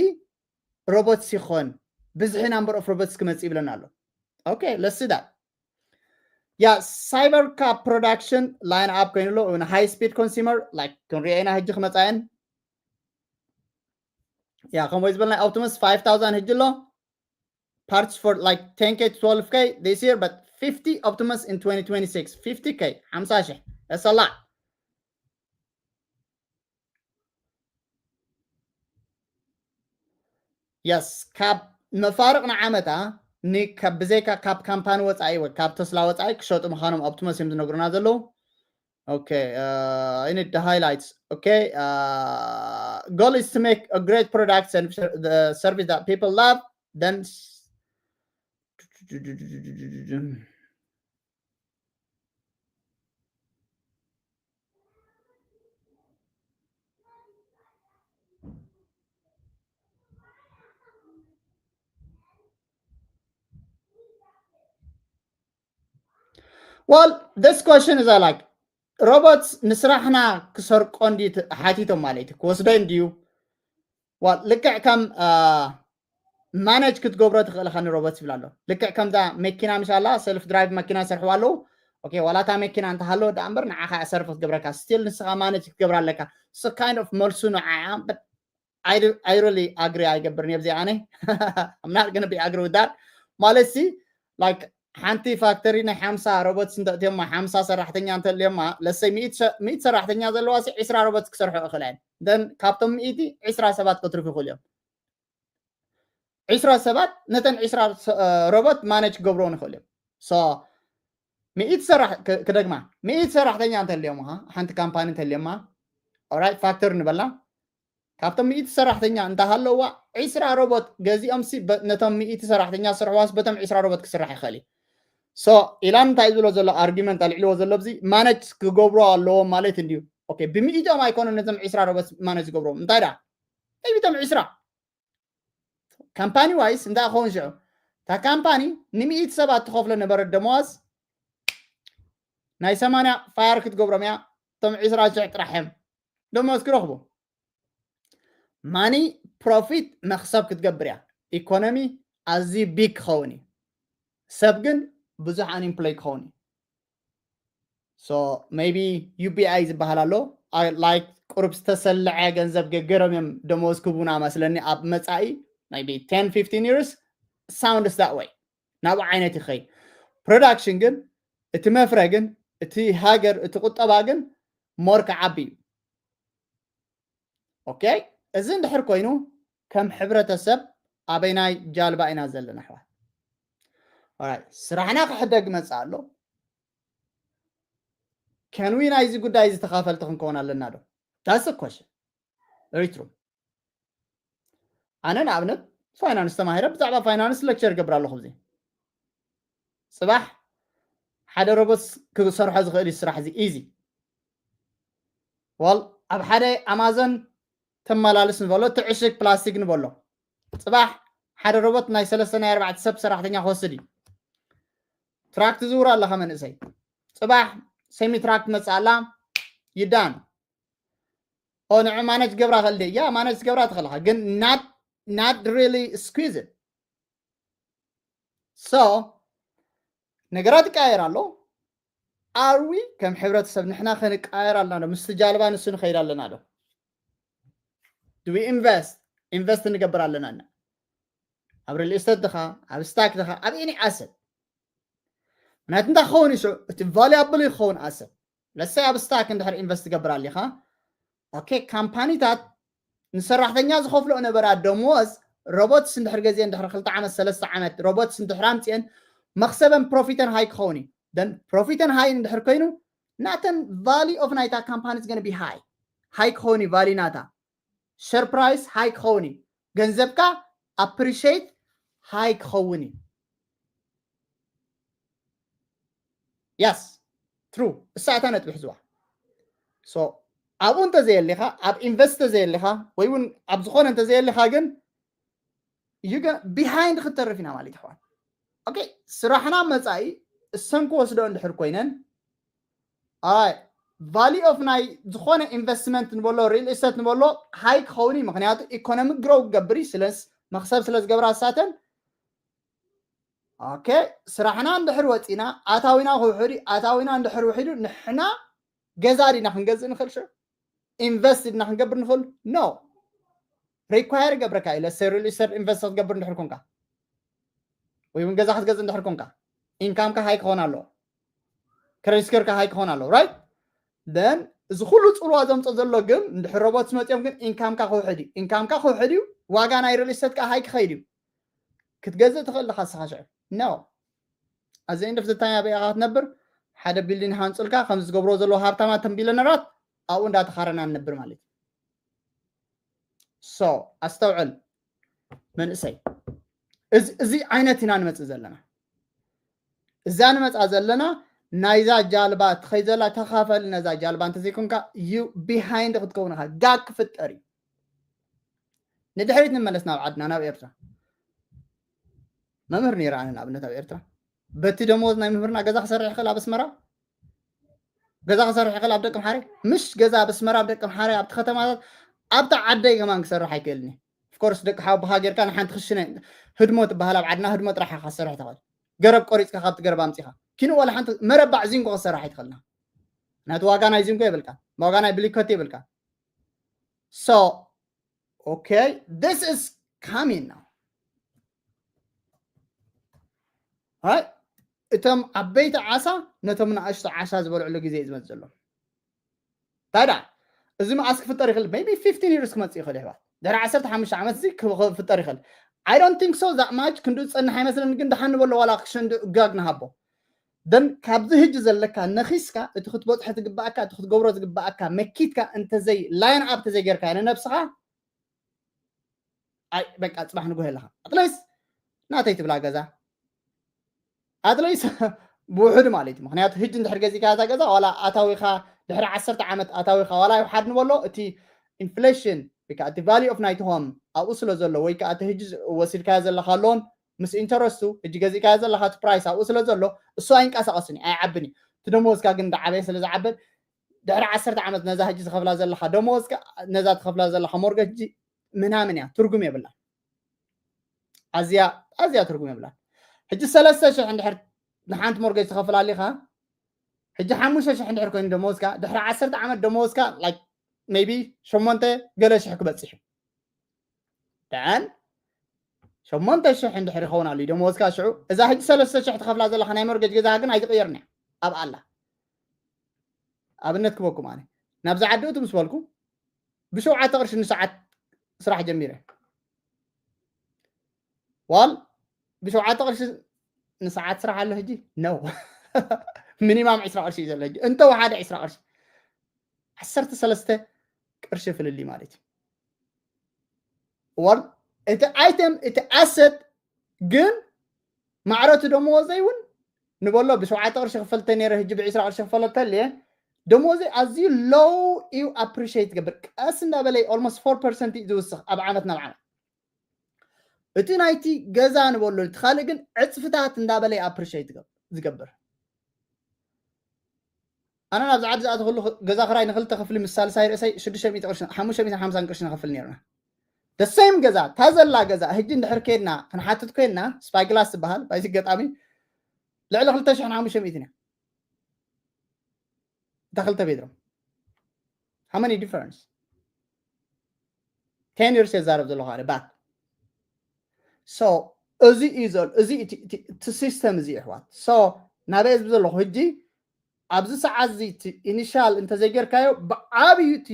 ሮቦትስ ይኾን ብዝሒ number of robots ክመጽእ ይብለና ኣሎ። Okay, let's see that. Yeah, cyber car production line up ኮይኑ ኣሎ on high speed consumer like ክንሪኦ ኢና ሕጂ ክመጻየን። Yeah, ከምኡ ዝበልና Optimus five thousand ሕጂ ኣሎ parts for like ten K to twelve K this year, but fifty Optimus in twenty twenty-six, fifty K, ሓምሳ ሺሕ, that's a lot. Yes, ካብ መፋርቕ ንዓመታ ብዘይካ ካብ ካምፓኒ ወፃኢ ወይ ካብ ተስላ ወፃኢ ክሸጡ ምዃኖም ኦፕቲመስ እዮም ዝነግሩና ዘለዉ። Okay, uh, I need the highlights. Okay, uh, goal is to make a great product and the service that people love. Then Well, this question is I like robots ንስራሕና ክሰርቆ እንዲ ሓቲቶም ማለት እዩ ክወስዶ እንድዩ ልክዕ ከም ማነጅ ክትገብሮ ትኽእል ኻ ንሮቦት ይብል ኣሎ። ልክዕ ከምዛ መኪና ምሻላ ሰልፍ ድራይቭ መኪና ሰርሕዋ ኣለዉ። ኦኬ ዋላታ መኪና እንተሃለወ ደኣ እምበር ንዓኻ እያ ሰርፍ ክትገብረካ ስቲል ንስኻ ማነጅ ክትገብራ ኣለካ። ስ kind of መልሱ ንዓያ I really agree ኣይገብርን የብዚ ኣነ I'm not gonna be agree with that ማለት ሲ like ሓንቲ ፋክተሪ ናይ ሓምሳ ሮቦትስ እንተእትዮማ ሓምሳ ሰራሕተኛ እንተልዮማ ለሰይ ሚእቲ ሰራሕተኛ ዘለዋ ሲ ዕስራ ሮቦት ክሰርሑ ይኽእላ እየን። ን ካብቶም ሚእቲ ዕስራ ሰባት ከትርፉ ይኽእሉ እዮም። ዕስራ ሰባት ነተን ዕስራ ሮቦት ማነጅ ክገብርዎ ንኽእል እዮም። ሚእቲ ሰራሕ ክደግማ ሚእቲ ሰራሕተኛ እንተልዮማ ሓንቲ ካምፓኒ እንተልዮማ ኦራይት ፋክተሪ ንበላ ካብቶም ሚእቲ ሰራሕተኛ እንተሃለዋ ዕስራ ሮቦት ገዚኦም ሲ ነቶም ሚእቲ ሰራሕተኛ ስርሕዋስ በቶም ዕስራ ሮቦት ክስራሕ ይኽእል እዩ። ሶ ኢላን እንታይ ዝብሎ ዘሎ ኣርጊመንት ኣልዕልዎ ዘሎ ብዚ ማነጅ ክገብሮ ኣለዎም ማለት እንድዩ። ኦኬ ብሚእቶም ኣይኮነ ነቶም ዕስራ ሮቦት ማነጅ ዝገብርዎም እንታይ ዳ ቢቶም ዕስራ ካምፓኒ ዋይስ እንታይ ክኸውን ሽዑ እታ ካምፓኒ ንሚእቲ ሰባት ትኸፍሎ ነበረ ደመዋዝ ናይ ሰማንያ ፋየር ክትገብሮም እያ። እቶም ዕስራ ሽሕ ጥራሕ እዮም ደመወዝ ክረኽቡ። ማኒ ፕሮፊት መክሰብ ክትገብር እያ። ኢኮኖሚ ኣዝዩ ቢግ ክኸውን እዩ። ሰብ ግን ብዙሕ ኣንኤምፕሎይ ክኸውን እዩ። So maybe ዩ ቢ ኣይ ዝበሃል ኣሎ like ቁሩብ ዝተሰለዐ ገንዘብ ገገሮም እዮም ደመወዝ ክቡና መስለኒ ኣብ መፃኢ maybe ten fifteen years sounds that way ናብኡ ዓይነት ይኸይድ። ፕሮዳክሽን ግን እቲ መፍረ ግን እቲ ሃገር እቲ ቁጠባ ግን ሞር ክዓቢ እዩ። ኦኬ እዚ እንድሕር ኮይኑ ከም ሕብረተሰብ ኣበይናይ ጃልባ ኢና ዘለና ኣሕዋት? ስራሕና ክሕደግ መፅእ ኣሎ። ከንዊ ናይዚ ጉዳይ እዚ ተኻፈልቲ ክንከውን ኣለና ዶ? That's the question. Very true. ኣነ ንኣብነት ፋይናንስ ተማሂረ ብዛዕባ ፋይናንስ ሌክቸር ገብር ኣለኹ። እዚ ፅባሕ ሓደ ሮቦት ክሰርሖ ዝኽእል እዩ ስራሕ እዚ ኢዚ። ወል ኣብ ሓደ ኣማዞን ተመላልስ ንበሎ ትዕሽግ ፕላስቲክ ንበሎ ፅባሕ ሓደ ሮቦት ናይ ሰለስተ ናይ ኣርባዕተ ሰብ ሰራሕተኛ ክወስድ እዩ። ትራክት ዝውር ኣለኻ መንእሰይ ፅባሕ ሰሚ ትራክት መፅእ ኣላ ይዳን ኦ ንዕ ማነጅ ገብራ ከልደ እያ ማነጅ ገብራ ትኸለኻ ግን not not really squeeze so ነገራት ይቀያየር ኣሎ። ኣርዊ ከም ሕብረተሰብ ንሕና ከንቀያየር ኣለና ዶ ምስቲ ጃልባ ንሱ ንኸይድ ኣለና ዶ? ዱ ኢንቨስት ኢንቨስት ንገብር ኣለና እና ኣብ ሪል ስቴት ድኻ ኣብ ስታክ ድኻ ኣብ ኤኒ ኣሰት ምክንያቱ እንታይ ክኸውን እዩ እቲ ቫሉያብል ክኸውን ኣሰት ለሰይ ኣብ ስታክ እንድሕር ኢንቨስት ትገብር ኣሊኻ ኦኬ ካምፓኒታት ንሰራሕተኛ ዝኸፍልኦ ነበራ ደሞዝ ሮቦትስ እንድሕር ገዜ እንድሕር ክልተ ዓመት ሰለስተ ዓመት ሮቦትስ እንድሕር ኣምፅኤን መክሰበን ፕሮፊተን ሃይ ክኸውን እዩ ን ፕሮፊተን ሃይ እንድሕር ኮይኑ ናተን ቫሊ ኦፍ ናይታ ካምፓኒ ዝገነ ቢ ሃይ ሃይ ክኸውን እዩ ቫሊ ናታ ሸር ፕራይስ ሃይ ክኸውን እዩ ገንዘብካ ኣፕሪሽት ሃይ ክኸውን እዩ yes true እሳ እታ ነጥቢ ሕዝዋ ኣብኡ እንተዘየሊኻ ኣብ ኢንቨስት እንተዘየሊኻ ወይ እውን ኣብ ዝኾነ እንተዘየሊኻ ግን ቢሃይንድ ክትተርፍ ኢና ማለት ይሕዋት okay ስራሕና መፃኢ እሰን ክወስዶ እንድሕር ኮይነን ኣይ value of ናይ ዝኾነ investment ንበሎ real estate ንበሎ high ክኸውን እዩ። ምክንያቱ economic grow ክገብር እዩ። ስለስ መክሰብ ስለ ዝገብራ ሳተን okay ስራሕና እንድሕር ወፂና ኣታዊና ክውሕድ እዩ። ኣታዊና እንድሕር ውሒዱ ንሕና ገዛ ዲና ክንገዝእ ንኽእል ሽዑ invest ዲና ክንገብር ንኽእል no require ይገብረካ እዩ። ለሰ real estate invest ክትገብር እንድሕር ኮንካ ወይ እውን ገዛ ክትገዝእ እንድሕር ኮንካ income ካ high ክኾን ኣለዎ። Credit score ካ high ክኾን ኣለዎ right then እዚ ኩሉ ፅልዋ ዘምፀ ዘሎ ግን እንድሕር robots መፅኦም ግን income ካ ክውሕድ እዩ። Income ካ ክውሕድ እዩ። ዋጋ ናይ real estate ካ high ክኸይድ እዩ። ክትገዝእ ትኽእል ዲኻ ንስኻ ሽዑ no as the end of the time ኣበይ ኢኻ ክትነብር ሓደ building ሃንፁልካ ከም ዝገብርዎ ዘለዉ ሃብታማት ተን ቢለነራት ኣብኡ እንዳተኻረና ንነብር ማለት እዩ። So ኣስተውዕል መንእሰይ እዚ ዓይነት ኢና ንመፅእ ዘለና። እዛ ንመፃ ዘለና ናይዛ ጃልባ ትኸይ ዘላ ተኻፈል ነዛ ጃልባ እንተዘይኮንካ you behind ክትከውን ኢኻ። ጋግ ክፍጠር እዩ። ንድሕሪት ንመለስ ናብ ዓድና ናብ ኤርትራ። መምህር ነይረ ኣነ ንኣብነት ኣብ ኤርትራ በቲ ደሞዝ ናይ መምህርና ገዛ ክሰርሕ ይኽእል ኣብ ኣስመራ ገዛ ክሰርሕ ይኽእል ኣብ ደቂ ምሓረ ምሽ ገዛ ኣብ ኣስመራ ኣብ ደቂ ምሓረ ኣብቲ ከተማታት ኣብቲ ዓደይ ከማን ክሰርሕ ኣይክእልኒ። Of course ደቂ ሓወቦኻ ጌርካ ንሓንቲ ክሽነ ህድሞ ትበሃል ኣብ ዓድና ህድሞ ጥራሕ ኢኻ ክሰርሕ ትኽእል። ገረብ ቆሪፅካ ካብቲ ገረብ ኣምፂኻ ኪኑ ዋላ ሓንቲ መረባዕ ዚንጎ ክሰርሕ ኣይትኽእልና። ናቲ ዋጋ ናይ ዚንጎ የብልካ ዋጋ ናይ ብሊኮት የብልካ። So okay this is coming now right እቶም ዓበይቲ ዓሳ ነቶም ንኣሽቱ ዓሳ ዝበልዕሉ ግዜ እዩ ዝመፅ ዘሎ። ታዲያ እዚ መዓስ ክፍጠር ይኽእል maybe fifteen years ክመፅእ ይኽእል ይሕዋት ድሕሪ ዓሰርተ ሓሙሽተ ዓመት እዚ ክፍጠር ይኽእል። I don't think so that much ክንዱ ዝፀንሕ ኣይመስለኒ ግን ደሓን ንበሎ ዋላ ክሸንዱ እጋግ ንሃቦ then ካብዚ ህጂ ዘለካ ነኺስካ እቲ ክትበፅሖ ትግባኣካ እቲ ክትገብሮ ዝግባኣካ መኪትካ እንተዘይ line up ተዘይጌርካ ንነብስኻ ኣይ በቃ ፅባሕ ንጎህ ኣለኻ ኣትለስ ናተይ ትብላ ገዛ ኣትለስ ብውሕዱ ማለት እዩ። ምክንያቱ ህጂ እንድሕር ገዚእካ እዛ ገዛ ዋላ ኣታዊኻ ድሕሪ ዓሰርተ ዓመት ኣታዊኻ ዋላ ይውሓድ ንበሎ እቲ inflation ወይ ከዓ እቲ value of ናይቲ home ኣብኡ ስለ ዘሎ ወይ ከዓ እቲ ህጂ ወሲድካዮ ዘለካ loan ምስ interest ኡ ህጂ ገዚእካዮ ዘለካ እቲ price ኣብኡ ስለ ዘሎ እሱ ኣይንቀሳቀስን እዩ ኣይዓብን እዩ። እቲ ደሞዝካ ግን እንዳዓበየ ስለ ዝዓበ ድሕሪ ዓሰርተ ዓመት ነዛ ህጂ ዝኸፍላ ዘለካ ደሞዝካ ነዛ ትኸፍላ ዘለካ mortgage ምናምን እያ ትርጉም የብላ። ኣዝያ ኣዝያ ትርጉም የብላ። ሕጂ ሰለስተ ሽሕ እንድሕር ንሓንቲ mortgage ትኸፍል ኣሊኻ ሕጂ ሓሙሽተ ሽሕ እንድሕር ኮይኑ ደሞዝካ ድሕሪ ዓሰርተ ዓመት ደሞዝካ like maybe ሸሞንተ ገለ ሽሕ ክበፅሕ እዩ። ደን ሸሞንተ ሽሕ እንድሕር ይኸውን ኣሎ ደሞዝካ ሽዑ እዛ ሕጂ ሰለስተ ሽሕ ትኸፍላ ዘለካ ናይ mortgage ገዛ ግን ኣይትቕየርን እያ ኣብ ኣላ። ኣብነት ክበኩም ኣነ ናብዚ ዓዲ እቱ ምስ በልኩ ብሸውዓተ ቅርሺ ንሰዓት ስራሕ ጀሚረ ዋል ብሸውዓተ ቅርሺ ንሰዓት ስራሕ ኣሎ ሕጂ ነው minimum ዕስራ ቅርሺ እዩ ዘሎ ሕጂ እንተ ወሓደ ዕስራ ቅርሺ ዓሰርተ ሰለስተ ቅርሺ ፍልልይ ማለት እዩ። ዋል እቲ item እቲ asset ግን ማዕረቱ ደመወዘይ እውን ንበሎ ብሸውዓተ ቅርሺ ክፈልተ ነይረ ሕጂ ብዕስራ ቅርሺ ክፈለተልየ ደመወዘይ ኣዝዩ low እዩ appreciate ትገብር ቀስ እንዳበለ almost four percent እዩ ዝውስኽ ኣብ ዓመት ናብ ዓመት። እቲ ናይቲ ገዛ ንበሎ እቲ ካልእ ግን ዕፅፍታት እንዳበለ appreciate ዝገብር። ኣነ ናብዚ ዓዲ ዝኣተኽሉ ገዛ ክራይ ንክልተ ክፍሊ ምስ ሳልሳይ ርእሰይ ሽዱሽተ ሚእቲ ቅርሺ ሓሙሽተ ሚእትን ሓምሳን ቅርሺ ንኸፍል ነርና። The same ገዛ እታ ዘላ ገዛ ሕጂ እንድሕር ከድና ክንሓትት ኮይንና ስፓይግላስ ዝበሃል ባይዚ ገጣሚ ልዕሊ ክልተ ሽሕን ሓሙሽተ ሚእትን እያ። እታ ክልተ ቤድሮም how many difference ten years የዛረብ ዘለኹ ኣነ back። So እዚ እዩ ዘሎ እዚ እቲ system እዚ ይሕዋት። So ናበይ ዝብ ዘለኹ ሕጂ ኣብዚ ሰዓት እዚ እቲ initial እንተዘይጌርካዮ ብዓብዩ እቲ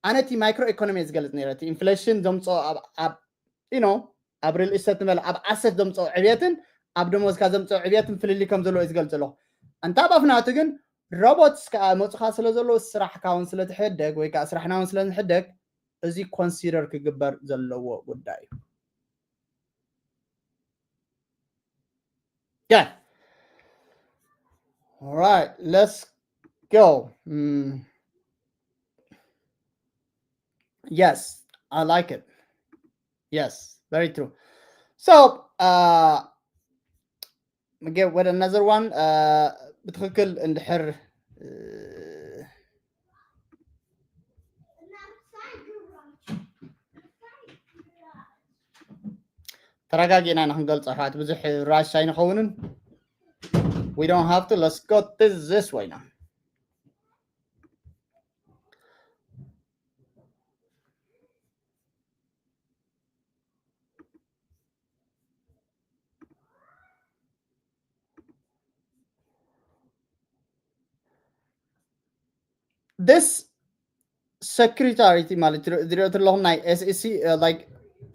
ኣነ እቲ micro economy ዝገልፅ ነረ እቲ inflation ዘምፅኦ ኣብ you know ኣብ real estate ንበል ኣብ asset ዘምፅኦ ዕብየትን ኣብ ደሞዝካ ዘምፅኦ ዕብየትን ፍልልይ ከም ዘለዎ እዩ ዝገልፅ ኣለኹ። እንታ ባፍናቱ ግን robots ከዓ መፁካ ስለ ዘለዉ ስራሕካ እውን ስለ ትሕደግ ወይ ከዓ ስራሕና እውን ስለ ንሕደግ እዚ consider ክግበር ዘለዎ ጉዳይ እዩ። Yeah. All right, let's go. Mm. Yes, I like it. Yes, very true. So, uh, Okay, what another one? ብትኽክል እንድሕር ተረጋጊእና ንክንገልፆ ኣሕዋት ብዙሕ ራሽ ኣይንኸውንን። We don't have to, let's go this way now. This security ማለት ዝሪኦ ዘለኹም ናይ S E C like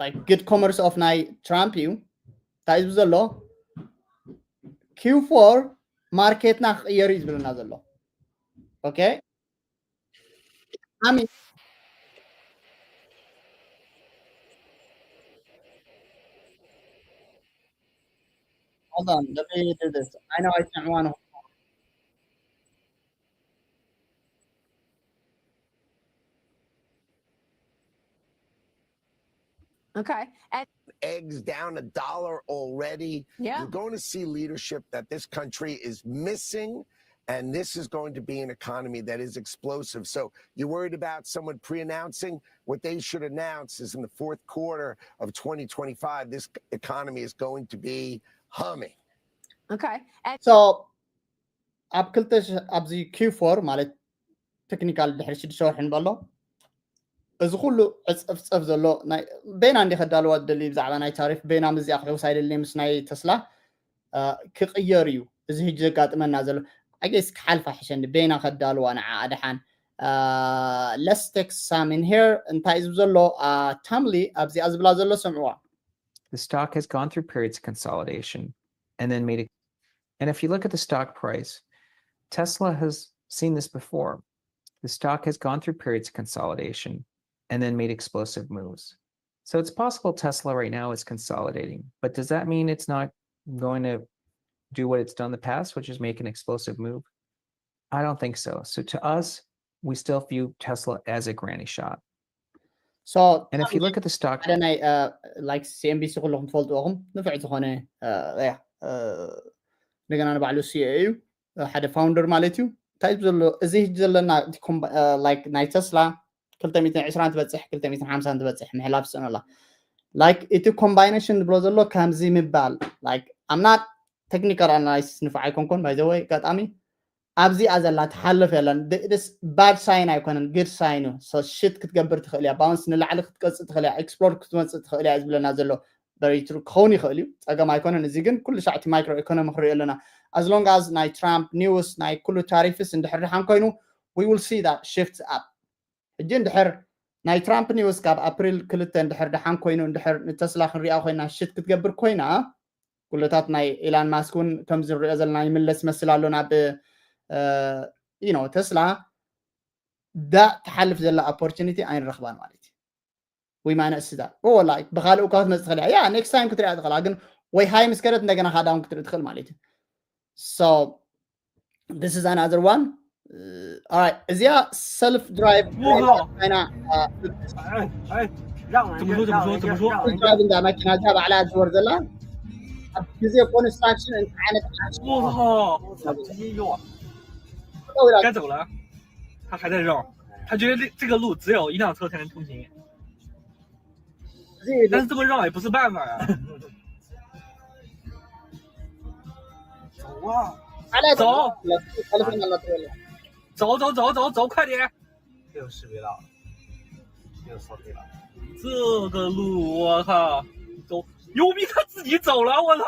like good commerce of ናይ ትራምፕ እዩ። እንታይ እዩ ዘሎ? Q four ማርኬትና ክቕየር እዩ ዝብለና ዘሎ። Okay? I mean, hold on, let me do this. I know I can't want to. Okay. And Eggs down a dollar already. Yeah. You're going to see leadership that this country is missing. And this is going to be an economy that is explosive. So you're worried about someone pre announcing? What they should announce is in the fourth quarter of twenty twenty-five, this economy is going to be humming. Okay. And So ኣብ ክልተ ሽሕ ኣብዚ Q four ማለት ቴክኒካል ድሕሪ ሽዱሽተ ወርሒ ንበሎ እዚ ኩሉ ዕፀፍፀፍ ዘሎ ናይ ቤና እንዲ ከዳልዋ ዝደሊ ብዛዕባ ናይ ታሪፍ ቤና ምዚኣ ክሕውስ ኣይደሊ ምስ ናይ ተስላ ክቕየር እዩ። እዚ ህጂ ዘጋጥመና ዘሎ ኣጌስ ክሓልፋ ሕሸኒ ቤና ከዳልዋ ንዓ ኣድሓን። Let's take some in here እንታይ እዩ ዘሎ? ታምሊ ኣብዚኣ ዝብላ ዘሎ ስምዕዋ። The stock has gone through periods of consolidation and then made it. And if you look at the stock price, Tesla has seen this before. The stock has gone through periods of consolidation and then made explosive moves. So it's possible Tesla right now is consolidating, but does that mean it's not going to do what it's done in the past, which is make an explosive move? I don't think so. So to us, we still view Tesla as a granny shop. So And if you look at the stock, ሓደ ናይ like C N B C ኩለኹም ትፈልጥዎ ኢኹም ንፍዕ ዝኾነ እንደገና ንባዕሉ C E O እዩ ሓደ founder ማለት እዩ። እንታይ እዩ ዘሎ እዚ ህጂ ዘለና like ናይ ተስላ ክልተ ሚእትን ዕስራን ትበፅሕ ክልተ ሚእትን ሓምሳን ትበፅሕ ምሕላፍ ስእነላ like እቲ combination ዝብሎ ዘሎ ከምዚ ምባል like I'm not technical analysis ንፉዕ ኣይኮንኩን by the way ኣጋጣሚ ኣብዚኣ ዘላ ትሓልፍ የለን this bad sign ኣይኮነን good sign እዩ። So shit ክትገብር ትኽእል እያ bounce ንላዕሊ ክትቀፅእ ትኽእል እያ explode ክትመፅእ ትኽእል እያ እዩ ዝብለና ዘሎ። Very true ክኸውን ይኽእል እዩ ፀገም ኣይኮነን። እዚ ግን ኩሉ ሻዕ እቲ micro economy ክንሪኦ ኣለና። As long as ናይ ትራምፕ news ናይ ኩሉ ታሪፍስ እንድሕር ደሓን ኮይኑ we will see that shift up። ሕጂ እንድሕር ናይ ትራምፕ news ካብ ኣፕሪል ክልተ እንድሕር ደሓን ኮይኑ እንድሕር ንተስላ ክንሪኣ ኮይና shit ክትገብር ኮይና ኩለታት ናይ ኢላን ማስክ እውን ከምዚ ንሪኦ ዘለና ይምለስ ይመስል ኣሎ ናብ you know ተስላ ዳ ትሓልፍ ዘላ opportunity ኣይንረኽባን ማለት እዩ። We might not see that. Oh, like ብካልእ እኳ ክትመፅእ ትኽእል እያ yeah next time ክትሪኣ ትኽእላ ግን ወይ ሃይ ምስ ከደት እንደገና ካዳውን ክትርኢ ትኽእል ማለት እዩ። So this is another one. Alright እዚኣ self drive Wow. ኮይና 哎哎，让人怎么说怎么说怎么说 让人 drive እንዳ መኪና እዚኣ ባዕላ ትዞር ዘላ ኣብ ግዜ construction እንታይ ዓይነት ዓርሱ 我靠，我操，直接用啊！ ተጠውራ 该走了，他还在绕，他觉得这这个路只有一辆车才能通行，እዚ但是这么绕也不是办法啊。走啊！ ባዕላ走 ተለፍና ኣለትበለ 走走走走走，快点！又是围绕，又是围绕。这个路我靠，走牛逼，他自己走了，我操！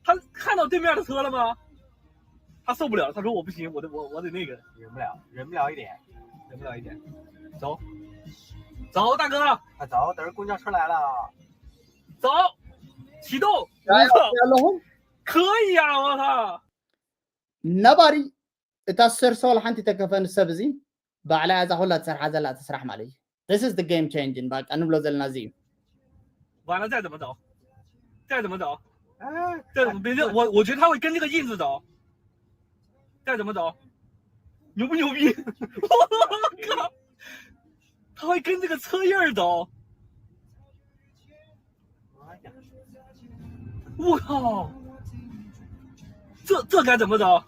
他看到对面的车了吗？他受不了了，他说我不行，我得我我得那个。忍不了，忍不了一点。忍不了一点，走，走大哥，快走，等着公交车来了。走，启动，我靠，ኣለኹም 可以呀，我靠！ ነባሪ እታ ሰርሰ ዋላ ሓንቲ ተከፈኒ ሰብ እዚ ባዕላ እዛ ኩላ ትሰርሓ ዘላ እቲ ስራሕ ማለት እዩ። This is the game changing በቃ ንብሎ ዘለና እዚ እዩ። 完了再怎么走？再怎么走？哎，再怎么别我我觉得他会跟这个印子走。再怎么走？牛不牛逼？我靠！他会跟这个车印儿走。哎呀，我靠！这这该怎么着？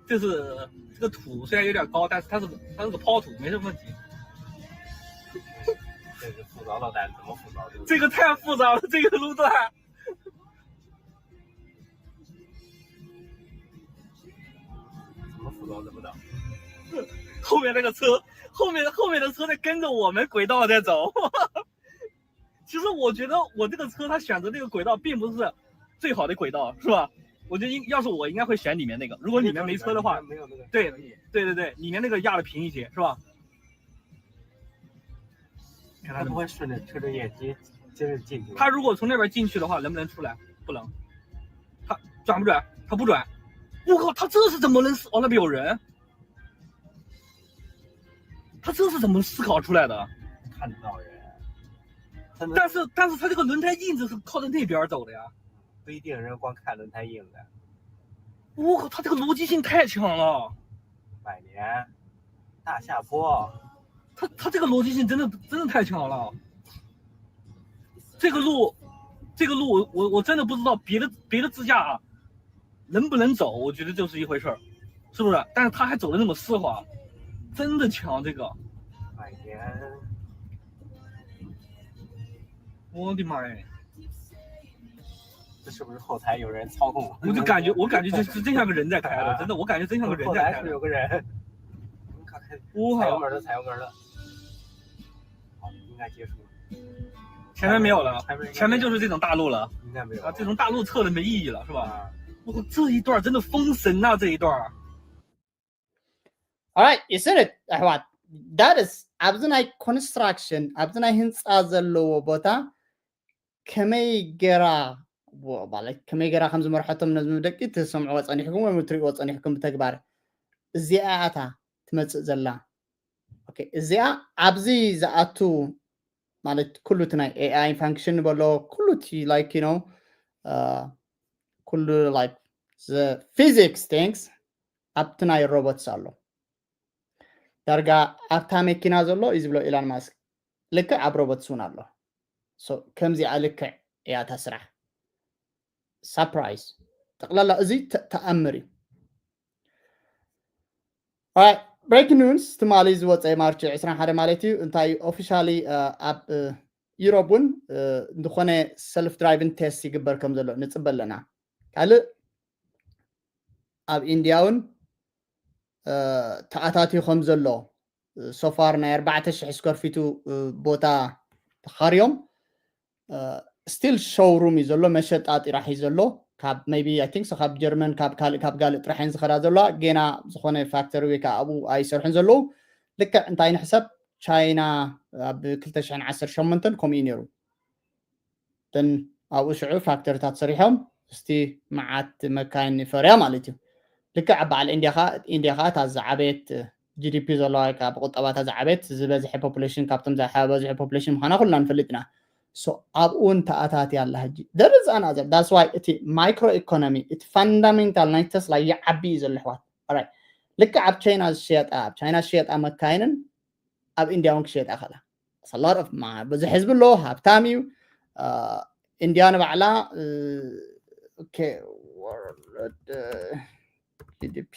就是这个土虽然有点高，但是它是它是个抛土，没什么问题。这个复杂到底怎么复杂？这个太复杂了，这个路段。怎么复杂怎么的？后面那个车，后面后面的车在跟着我们轨道在走。其实我觉得我这个车它选择这个轨道并不是最好的轨道，是吧？我觉得应要是我应该会选里面那个，如果里面没车的话，没有那个对对对对，里面那个压的平一些，是吧？他不会顺着车的眼睛接着进去吧？他如果从那边进去的话，能不能出来？不能。他转不转？他不转。我靠，他这是怎么能死？哦，那边有人。他这是怎么思考出来的？看得到人，他们但是但是他这个轮胎印子是靠着那边走的呀。不一定人光看轮胎印子。我靠，他这个逻辑性太强了。百年大下坡，他他这个逻辑性真的真的太强了。这个路，这个路我我我真的不知道别的别的支架啊能不能走，我觉得就是一回事儿，是不是？但是他还走的那么丝滑，真的强这个。百年，我的妈呀！这是不是后台有人操控？我就感觉我感觉这是真像个人在开的，真的，我感觉真像个人后在开的。台是有个人，看看我靠，踩油门的，踩油门的。好，应该结束了。前面没有了，前面应该前面就是这种大路了应该没有啊，这种大路测的没意义了，是吧？啊，我这一段真的封神呐，这一段。 Alright, you said it, ኣሕዋት። That is ኣብዚ ናይ ኮንስትራክሽን ኣብዚ ናይ ህንፃ ዘለዎ ቦታ ከመይ ገራ ማለት ከመይ ገራ ከም ዝመርሐቶም ነዚ ደቂ ትሰምዕዎ ፀኒሕኩም ወይ ትሪእዎ ፀኒሕኩም ብተግባር እዚኣ እታ ትመፅእ ዘላ። ኦኬ፣ እዚኣ ኣብዚ ዝኣቱ ማለት ኩሉ እቲ ናይ ኤኣይ ፋንክሽን ንበሎ ኩሉ እቲ like you know ኩሉ like the physics things ኣብቲ ናይ ሮቦትስ ኣሎ። ዳርጋ ኣብታ መኪና ዘሎ እዩ ዝብሎ ኢላን ማስክ ልክዕ ኣብ ሮቦትስ እውን ኣሎ። ከምዚኣ ልክዕ እያ እታ ስራሕ። ሳፕራይዝ ጠቕላላ እዚ ተኣምር እዩ። ብሬክ ኒውስ ትማሊ ዝወፀ ማርች ዕስራን ሓደ ማለት እዩ። እንታይ ኦፊሻሊ ኣብ ዩሮብ እውን ዝኾነ ሰልፍ ድራይቭን ቴስት ይግበር ከም ዘሎ ንፅበ ኣለና። ካልእ ኣብ ኢንድያ እውን ተኣታትዩ ከም ዘሎ ሶፋር ናይ ኣርባዕተ ሽሕ ስኮር ፊቱ ቦታ ተኻርዮም ስቲል ሾውሩም እዩ ዘሎ፣ መሸጣ ጥራሕ እዩ ዘሎ። ካብ maybe I think so ካብ ጀርመን ካብ ካልእ ካብ ጋልእ ጥራሕ እየን ዝኸዳ ዘለዋ። ጌና ዝኾነ ፋክተሪ ወይ ከዓ ኣብኡ ኣይሰርሑን ዘለዉ። ልክዕ እንታይ ንሕሰብ ቻይና ኣብ ክልተ ሽሕን ዓሰርተ ሸሞንተን ከምኡ እዩ ነይሩ። ን ኣብኡ ሽዑ ፋክተሪታት ሰሪሖም እስቲ መዓት መካይን ፈርያ ማለት እዩ። ልክዕ ኣብ በዓል ኢንድያ ከዓ ኢንድያ ከዓ እታ ዝዓበየት ጂዲፒ ዘለዋ ካብ ቁጠባታ ዝዓበየት ዝበዝሐ ፖፑሌሽን ካብቶም ዝበዝሐ ፖፑሌሽን ምዃና ኩልና ንፈልጥ ኢና። ኣብኡ እውን ተኣታትያ ኣላ ሕጂ። There is another that's why እቲ ማይክሮ ኢኮኖሚ እቲ ፋንዳሜንታል ናይ ተስላ ይዓቢ እዩ ዘሎ ኣሕዋት። ልክዕ ኣብ ቻይና ዝሽየጣ ኣብ ቻይና ዝሽየጣ መካይንን ኣብ ኢንድያ እውን ክሽየጣ ይኽእላ። It's a lot of ብዙሕ ህዝቢ ኣለዎ፣ ሃብታም እዩ። ኢንድያ ንባዕላ ኦኬ ወርልድ ጂዲፒ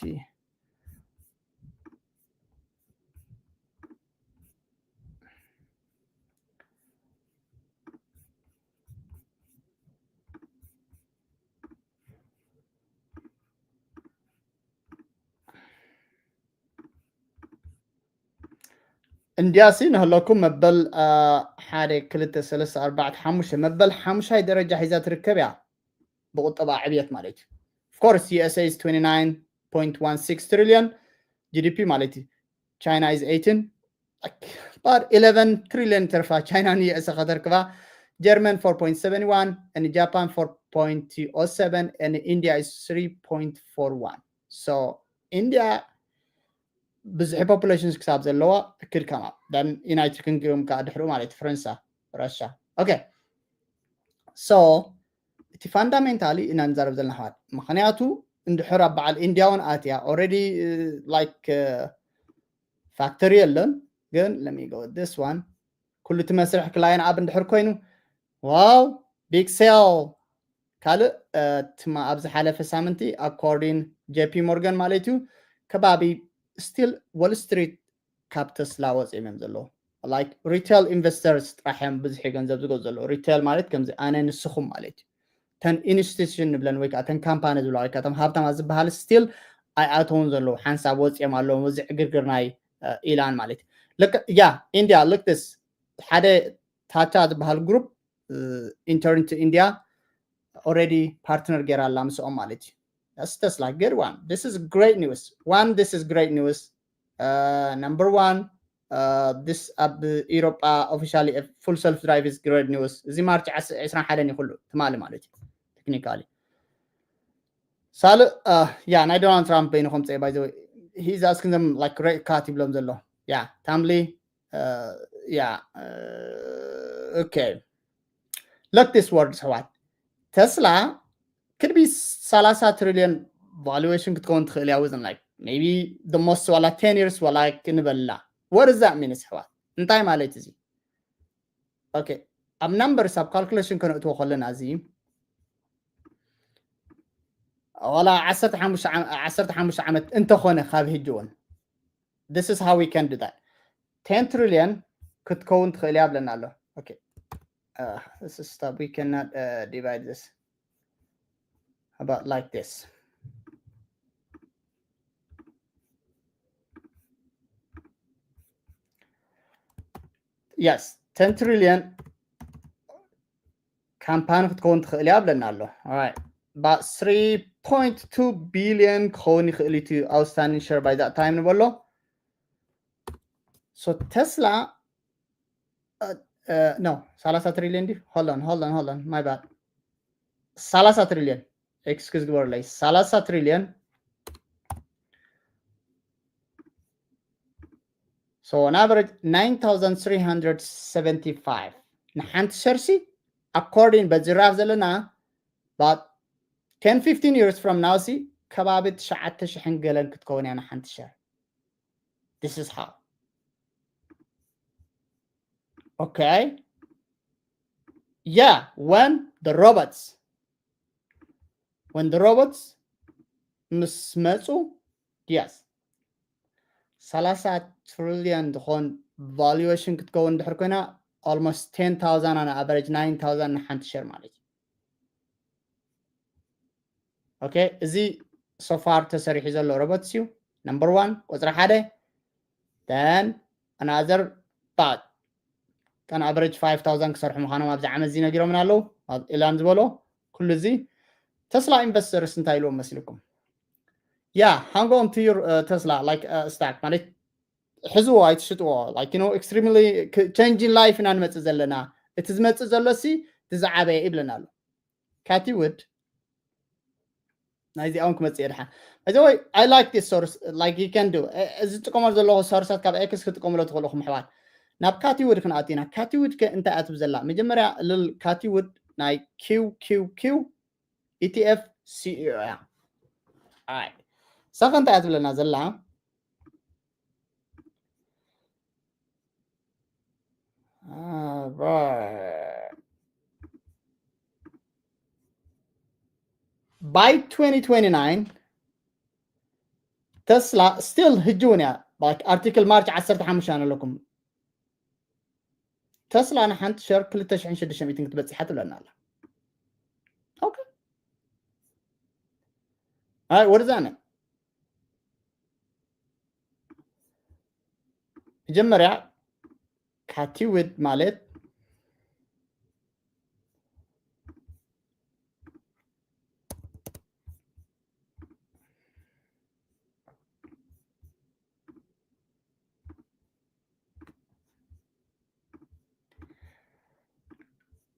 እንድያሲ ንህለኩም መበል ሓደ ክልተ ሰለስተ ኣርባዕተ ሓሙሽተ መበል ሓሙሻይ ደረጃ ሒዛ ትርከብ እያ ብቁጠባ ዕብየት ማለት እዩ። Of course USA is twenty nine point one six trillion GDP ማለት እዩ። China is eighteen but eleven trillion ተርፋ ቻይና ንዩኤስ ከተርክባ። ጀርመን four point seven one and Japan four point oh seven and India is three point four one. So ኢንድያ ብዙሕ ፖፑሌሽንስ ክሳብ ዘለዋ እክድ ከማ ዩናይትድ ኪንግደም ከዓ ድሕሩ ማለት እዩ ፈረንሳ፣ ራሻ። ኦኬ ሶ እቲ ፋንዳሜንታሊ ኢና ንዛረብ ዘለና ኣሕዋት። ምክንያቱ እንድሕር ኣብ በዓል ኢንድያ እውን ኣትያ ኦልሬዲ ላይክ ፋክተሪ የለን ግን let me go this one ኩሉ እቲ መስርሕ ክላይን ኣብ እንድሕር ኮይኑ ዋው ቢግ ሴል ካልእ ትማ ኣብ ዝሓለፈ ሳምንቲ according j p morgan ማለት እዩ ከባቢ still wall street ካብ ተስላ ወፂኦም እዮም ዘለዉ። Like retail investors ጥራሕ እዮም ብዙሕ ገንዘብ ዝገዙ ዘለዉ። Retail ማለት ከምዚ ኣነ ንስኹም ማለት እዩ። ተን institution ንብለን ወይ ከዓ ተን ካምፓኒ ዝብላ ወይ ከዓ ተም ሃብታማ ዝበሃል still ኣይኣተውን ዘለዉ። ሓንሳብ ወፂኦም ኣለዉ። እዚ ዕግርግር ናይ ኢላን ማለት እዩ። ያ ኢንዲያ ልክስ ሓደ ታታ ዝበሃል ግሩፕ intern to India already partner ገይራ ኣላ ምስኦም ማለት እዩ። Tesla, good one. This is great news. One, this is great news. Number one, this ኣብ ኢሮጳ officially full self drive is great news. እዚ ማርች ዕስራን ሓደን እዩ ኩሉ ትማሊ ማለት እዩ። Technically ሳልእ ያ ናይ ዶናልድ ትራምፕ በይኑ ከምፀ by the way he's asking them like rate cut ይብሎም ዘሎ። ያ ታምሊ ያ okay look this word ኣሕዋት። ተስላ could be ሰላሳ trillion valuation ክትከውን ትኽእል እያ within like maybe the most ዋላ ten years ዋላ ክንበላ። What does that mean ኣሕዋት? እንታይ ማለት እዚ? Okay ኣብ numbers ኣብ calculation ከነእትዎ ከለና እዚ ዋላ ዓሰርተ ሓሙሽተ ዓመት እንተኾነ ካብ ሕጂ እውን this is how we can do that. Ten trillion ክትከውን ትኽእል እያ ብለና ኣሎ። Okay, uh, this is stop. We cannot uh, divide this. How about like this? Yes, ten trillion ካምፓኒ ክትከውን ትኽእል እያ ብለና ኣሎ። About three point two billion ክኸውን ይኽእል እቲ outstanding share by that time ንበሎ። So ተስላ no ሰላሳ trillion ድዩ? Hold on, hold on, hold on, my bad. ሰላሳ trillion, excuse ግበሩለይ። ሰላሳ trillion. So on average nine thousand three hundred seventy-five ንሓንቲ ሸር ሲ according በዚ ራፍ ዘለና about ten fifteen years from now ሲ ከባቢ ትሽዓተ ሽሕን ገለን ክትከውን እያ ንሓንቲ ሸር። This is how. Okay, yeah, when the robots when the robots ምስ መፁ yes ሰላሳ trillion ዝኾን valuation ክትከውን ድሕር ኮይና almost ten thousand on average nine thousand ንሓንቲ ሸር ማለት እዩ። Okay እዚ so far ተሰሪሑ ዘሎ robot እዩ። Number one ቁፅሪ ሓደ then another but on average five thousand ክሰርሑ ምዃኖም ኣብዚ ዓመት እዚ ነጊሮምና ኣለዉ። ኣብ ኢላን ዝበሎ ኩሉ እዚ ተስላ investors እንታይ ኢልዎም መስልኩም? Yeah, hang on to your uh, Tesla like uh, stock ማለት ሕዝዎ ኣይትሽጥዎ like you know extremely changing life ኢና ንመፅእ ዘለና። እቲ ዝመፅእ ዘሎ ሲ እቲ ዝዓበየ ይብለና ኣሎ። Cathie Wood ናይዚኣውን ክመፅእ እየ ድሓን። By the way, I like this source like you can do እዚ ዝጥቀመሉ ዘለኹ source ኣት ካብ X ክጥቀምሎ ትኽእሉ ኢኹም ኣሕዋት። ናብ Cathie Wood ክንኣቱ ኢና። Cathie Wood ከ እንታይ እያ ትብል ዘላ? መጀመርያ ልል Cathie Wood ናይ QQQ ETF CEO እያ። ንሳ ከ እንታይ እያ ትብለና ዘላ? By twenty twenty-nine ተስላ still ሕጂ እውን እያ። ኣርቲክል ማርች ዓሰርተ ሓሙሽተ ኣለኩም። ተስላ ንሓንቲ ሸር ክልተ ሽሕን ሽዱሽተ ሚእትን ክትበፅሕ እያ ትብለና ኣላ። Okay, what is that? መጀመርያ Cathie Wood ማለት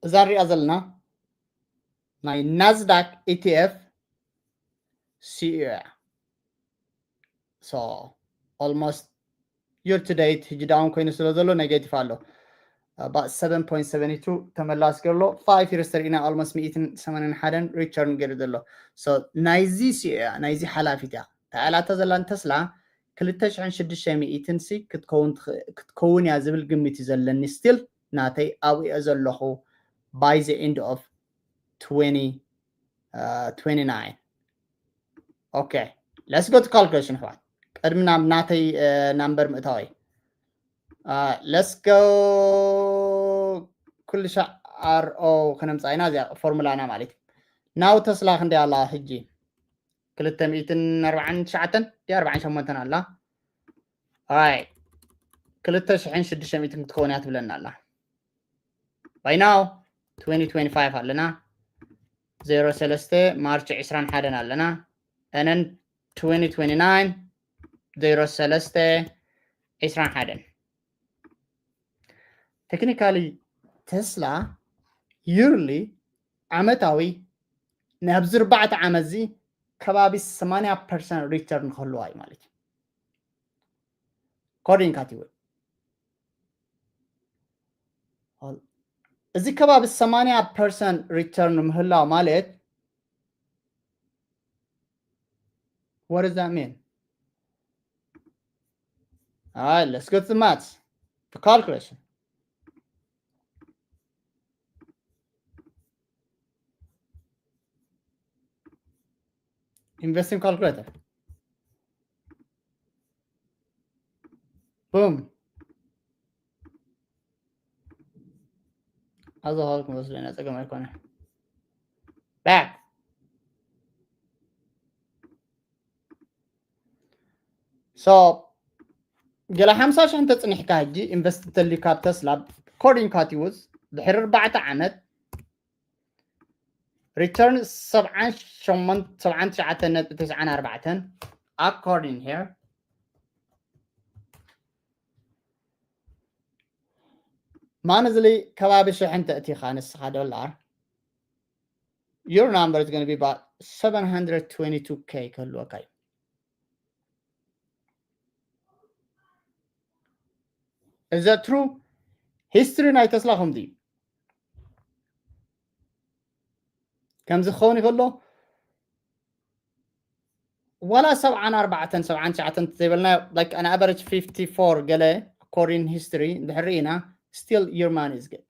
እዛ ንሪኣ ዘለና ናይ Nasdaq ETF CEO እያ። So almost year to date ሕጂ down ኮይኑ ስለ ዘሎ negative ኣሎ። About seven point seven two ተመላስ ገሎ five years ተሪእና almost ሚእትን ሰማንያን ሓደን return ገይሩ ዘሎ። So ናይዚ CEO እያ፣ ናይዚ ሓላፊት እያ። ተኣላተ ዘላን ተስላ ክልተ ሽሕን ሽዱሽተ ሚእትን ሲ ክትከውን እያ ዝብል ግምት እዩ ዘለኒ። Still ናተይ ኣብኡ እየ ዘለኹ by the end of twenty uh, twenty-nine. Okay, let's go to calculation ኣሕዋት። ቅድሚ ናብ ናተይ number ምእታወይ፣ let's go። ኩሉ ሻዕ R O ከነምፃ ኢና። እዚኣ ፎርሙላና ማለት እዩ። ናው ተስላ ክንደይ ኣላ ሕጂ? ክልተ ሚእትን ኣርባዓን ትሽዓተን ድያ ኣርባዓን ሸሞንተን ኣላ። ኣይ፣ ክልተ ሽሕን ሽዱሽተ ሚእትን ክትከውን እያ ትብለና ኣላ። By now twenty twenty-five ኣለና። ዜሮ ሰለስተ ማርች ዕስራን ሓደን ኣለና። And then twenty twenty-nine ዜሮ ሰለስተ ዕስራን ሓደን። Technically ተስላ yearly፣ ዓመታዊ፣ ናብዚ ኣርባዕተ ዓመት እዚ ከባቢ ሰማንያ ፐርሰንት return ክህልዋ እዩ ማለት እዩ። According ካቲወ፣ እዚ ከባቢ ሰማንያ ፐርሰንት return ምህላው ማለት what does that mean? All right, let's go to the maths. The calculation. Investing calculator. Boom. ኣዘኻልኩም መስለና ጸገም ኣይኮነ። Back. So ገለ ሓምሳ ሽሕ እንተጽኒሕካ ሕጂ ኢንቨስት እንተልዩ ካብ ተስላ፣ according ካቲውስ ድሕሪ ኣርባዕተ ዓመት return ሰብዓን ሸሞንተ፣ ሰብዓን ትሽዓተን ነጥቢ ተስዓን ኣርባዕተን፣ according here። ማን ዝሊ ከባቢ ሽሕ እንተ እቲኻ ንስኻ ዶላር፣ your number is going to be about seven hundred twenty-two K ክህልወካ እዩ። Is that true? History ናይ ተስላ ከምዚ እዩ። ከምዚ ክኸውን ይኽእሎ። ዋላ ሰብዓን ኣርባዕተን፣ ሰብዓን ትሽዓተን ዘይበልና፣ like an average fifty-four ገለ according history እንድሕር ርኢና፣ still your money is good.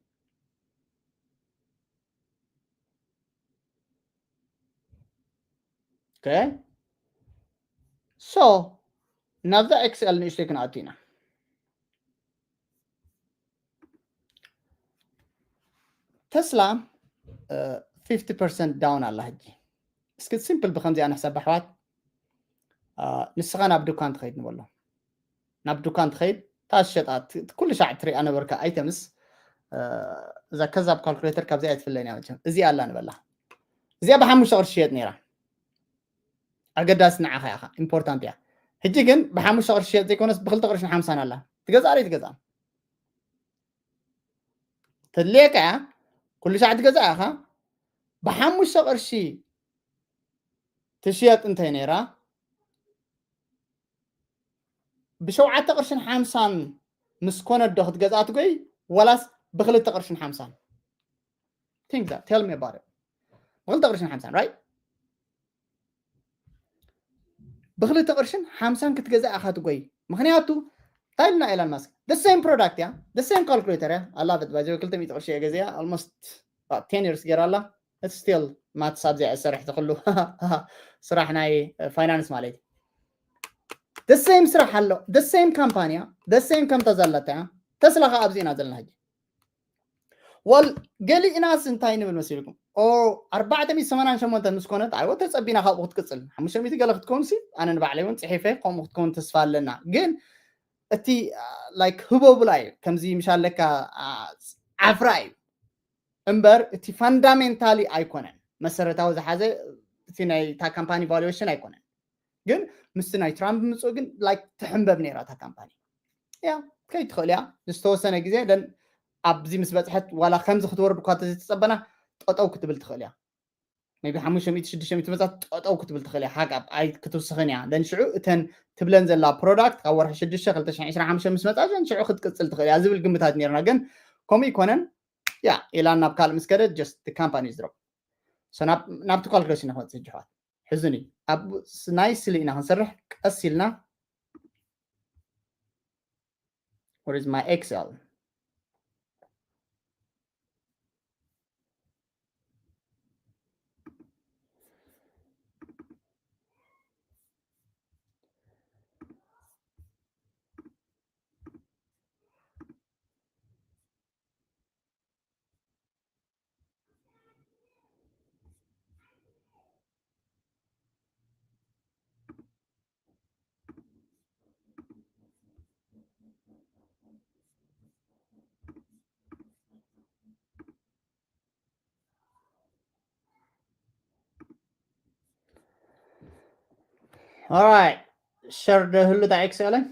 Okay? So ናብዛ ኤክስኤል ንእሽተይ ክንኣቱ ኢና። ተስላ fifty percent down ኣላ ሕጂ። እስኪ simple ብከምዚኣ ንሕሰብ ኣሕዋት። ንስኻ ናብ ዱካን ትኸይድ ንበሎ፣ ናብ ዱካን ትኸይድ፣ እታ ዝሸጣ፣ ኩሉ ሻዕ ትሪኣ ነበርካ items፣ እዛ ከዛብ ካልኩሌተር ካብዚኣ ኣይትፍለን እያ መቸም። እዚኣ ኣላ ንበላ፣ እዚኣ ብሓሙሽተ ቅርሺ ሽየጥ ነይራ። ኣገዳሲ ንዓኻ ኢኻ፣ ኢምፖርታንት እያ። ሕጂ ግን ብሓሙሽተ ቅርሺ ሽየጥ ዘይኮነስ ብክልተ ቅርሽን ሓምሳን ኣላ። ትገዝኣ ዶ ኣይትገዝኣን? ተድልየካ እያ፣ ኩሉ ሻዕ ትገዝኣ ኢኻ። ብሓሙሽተ ቅርሺ ትሽየጥ እንተይ ነይራ፣ ብሸውዓተ ቅርሽን ሓምሳን ምስ ኮነት ዶ ክትገዝኣ ትጎይ፣ ወላስ ብክልተ ቅርሽን ሓምሳን? Think that, tell me about it። ብክልተ ቅርሽን ሓምሳን፣ right? ብክልተ ቅርሽን ሓምሳን ክትገዝኣ ኢኻ ትጎይ። ምክንያቱ እንታይ ኢልና ኤላን ማስክ፣ the same product እያ፣ the same calculator እያ። ኣላ በት ባይ ክልተ ሚእቲ ቅርሺ እየ ገዚኣ፣ almost about ten years ገይራ ኣላ። It's still ማትስ ኣብዚኣ እሰርሕ ትኽሉ ስራሕ ናይ ፋይናንስ ማለት እዩ። The same ስራሕ ኣሎ፣ the same ካምፓኒ እያ፣ the same ከምታ ዘለታ እያ። ተስላ ከዓ ኣብዚ ኢና ዘለና ሕጂ። ወል ገሊእናስ እንታይ ንብል መሲልኩም? ኦ፣ ኣርባዕተ ሚእቲ ሰማንያን ሸሞንተን ምስ ኮነት፣ ኣይወ ተጸቢና ካብኡ ክትቅጽል። ሓሙሽተ ሚእቲ ገለ ክትከውን ሲ፣ ኣነ ንባዕለይ እውን ጽሒፈ ከምኡ ክትከውን ተስፋ ኣለና። ግን እቲ፣ ላይክ፣ ህቦብላ እዩ። ከምዚ ምሽ ኣለካ፣ አ፣ ዓፍራ እዩ። እምበር እቲ ፋንዳሜንታሊ ኣይኮነን። መሰረታዊ ዝሓዘ እቲ ናይ እታ ካምፓኒ ቫሉዌሽን ኣይኮነን። ግን ምስቲ ናይ ትራምፕ ምጽኡ ግን፣ ላይክ፣ ትሕንበብ ነይራ እታ ካምፓኒ። ያ፣ ከይትኽእል እያ። ዝተወሰነ ግዜ ደን ኣብዚ ምስ በጽሐት ዋላ ከምዚ ክትወርድ እኳ እንተዘይተጸበና ጠጠው ክትብል ትኽእል እያ። ሜቢ ሓሙሽተ ሚእቲ ሽዱሽተ ሚእቲ መጻት ጠጠው ክትብል ትኽእል እያ። ሃጋብ ኣይ ክትውስኽን እያ። ደን ሽዑ እተን ትብለን ዘላ ፕሮዳክት ካብ ወርሒ ሽዱሽተ ክልተ ሽሕን ዕስራን ሓሙሽተን ምስ መጻ፣ ደን ሽዑ ክትቅጽል ትኽእል እያ ዝብል ግምታት ነይርና። ግን ከምኡ ይኮነን። ያ፣ ኢላን ናብ ካልእ ምስ ከደ፣ just the company is drop። So ናብ፣ ናብቲ ካልኩሌሽን ኢና ክንመጽእ ሕጂ ኣሕዋት። ሕዝኒ፣ ኣብ ስ-፣ ናይ ስሊ ኢና ክንሰርሕ፣ ቀስ ኢልና። Where is my Excel? Alright. Share the hulu da X L M.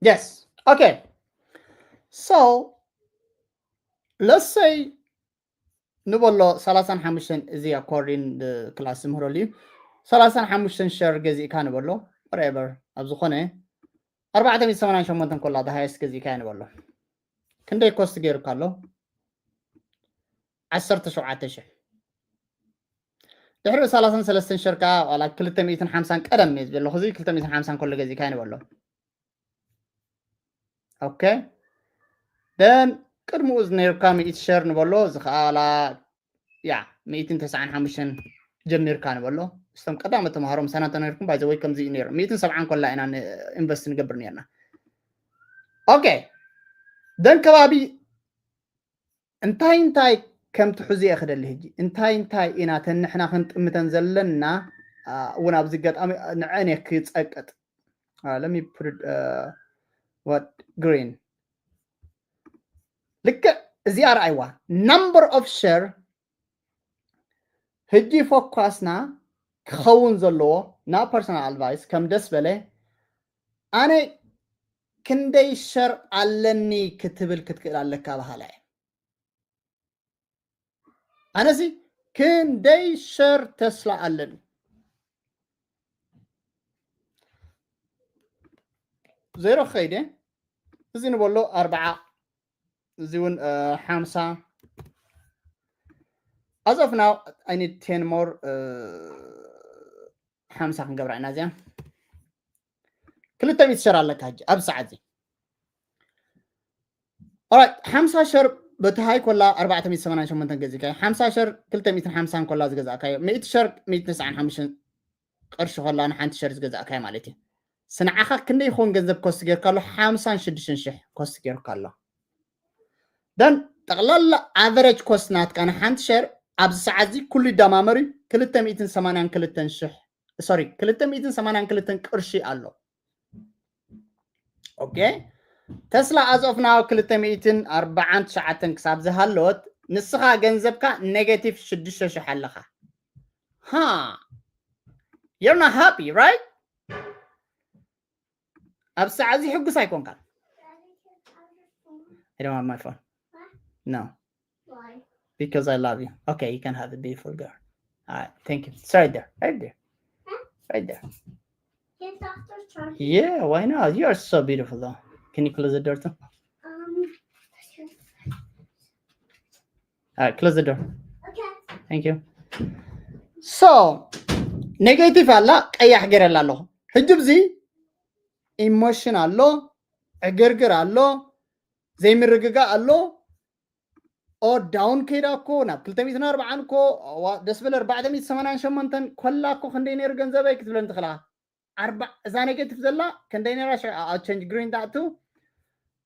Yes. Okay. So let's say ንበሎ ሰላሳን ሓሙሽተን እዚ according class ዝምህረሉ እዩ። ሰላሳን ሓሙሽተን share ገዚእካ ንበሎ whatever ኣብ ዝኾነ ኣርባዕተ ሚእቲ ሰማንያን ሸሞንተን ኮላ the highest ገዚእካ ንበሎ። ክንደይ cost ገይሩካ ኣሎ? ዓሰርተ ሸውዓተ ሽሕ። ድሕሪ ሰላሳን ሰለስተን share ከዓ ዋላ ክልተ ሚእትን ሓምሳን ቀደም እዩ ዝብል ኣለኹ። እዚ ክልተ ሚእትን ሓምሳን ኮሎ ገዚእካ ንበሎ። Okay. Then ቅድምኡ ዝነይርካ ሚእቲ share ንበሎ፣ እዚ ከዓ ዋላ ያ ሚእትን ተስዓን ሓሙሽተን ጀሚርካ ንበሎ። እስቶም ቀዳሞት ተምሃሮ ምሳና እንተነርኩም by the way ከምዚ እዩ ነይሩ። ሚእትን ሰብዓን ኮላ ኢና invest ንገብር ነርና። Okay. Then ከባቢ እንታይ እንታይ ከም ትሕዙ እየ ክደሊ ሕጂ። እንታይ እንታይ ኢና ተንሕና ክንጥምተን ዘለና? እውን ኣብዚ ገጣሚ ንዐን እየ ክጸቅጥ። Let me put it what green. ልክዕ እዚኣ ረኣይዋ፣ number of share። ሕጂ ፎኳስና ክኸውን ዘለዎ ናብ personal advice ከም ደስ በለ ኣነ ክንደይ share ኣለኒ ክትብል ክትክእል ኣለካ በሃላ እየ። ኣነሲ ክንደይ share ተስላ ኣለኒ? ዜሮ ክኸይድ እየ። እዚ ንበሎ ኣርባዓ፣ እዚ እውን ሓምሳ። As of now I need ten more. ሓምሳ ክንገብራ ኢና እዚኣ። ክልተ ሚእቲ share ኣለካ ሕጂ ኣብዚ ሰዓት እዚ። Alright፣ ሓምሳ share በቲ high ኮላ ኣርባዕተ ሚእቲ ሰማንያን ሸሞንተን ገዚእካዮ። ሓምሳ share ክልተ ሚእትን ሓምሳን ኮላ ዝገዛእካዮ። ሚእቲ share ሚእትን ተስዓን ሓሙሽተን ቅርሺ ኮላ ንሓንቲ share ዝገዛእካዮ ማለት እዩ። ስንዓኻ ክንደይ ይኸውን ገንዘብ cost ጌርካ ኣሎ? ሓምሳን ሽዱሽተን ሽሕ cost ጌርካ ኣሎ። Then ጠቕላላ average cost ናትካ ንሓንቲ share ኣብዚ ሰዓት እዚ ኩሉ ይደማመር እዩ ክልተ ሚእትን ሰማንያን ክልተን ሽሕ፣ sorry፣ ክልተ ሚእትን ሰማንያን ክልተን ቅርሺ ኣሎ። Okay። ተስላ as of now ክልተ ሚእትን ኣርባዓን ትሽዓተን ክሳብ ዝሃለወት ንስኻ ገንዘብካ negative ሽዱሽተ ሽሕ ኣለኻ። Ha, you're not happy, right? ኣብ ሰዓት እዚ ሕጉስ ኣይኮንካን። I don't have my phone. No. Why? Because I love you. Okay, you can have a beautiful girl. All right, thank you. It's right there, right there, right there. His doctor's trying. Yeah, why not? You are so beautiful, though. Can you close the door, too? Um, All right, close the door. Okay. Thank you. So negative ኣላ፣ ቀያሕ ገይረላ ኣለኹ። ሕጂ ብዚ ኢሞሽን ኣሎ፣ ዕግርግር ኣሎ፣ ዘይምርግጋእ ኣሎ። ኦ ዳውን ከይዳ እኮ ናብ ክልተ ሚእትን ኣርባዓን እኮ ደስ በለ ኣርባዕተ ሚእትን ሰማንያን ሸሞንተን ኮላ እኮ ክንደይ ነይሩ ገንዘበይ ክትብለኒ ትኽእላ። ኣርባ እዛ negative ዘላ ክንደይ ነይራ? ሸ- ኣ- change green ዳእቱ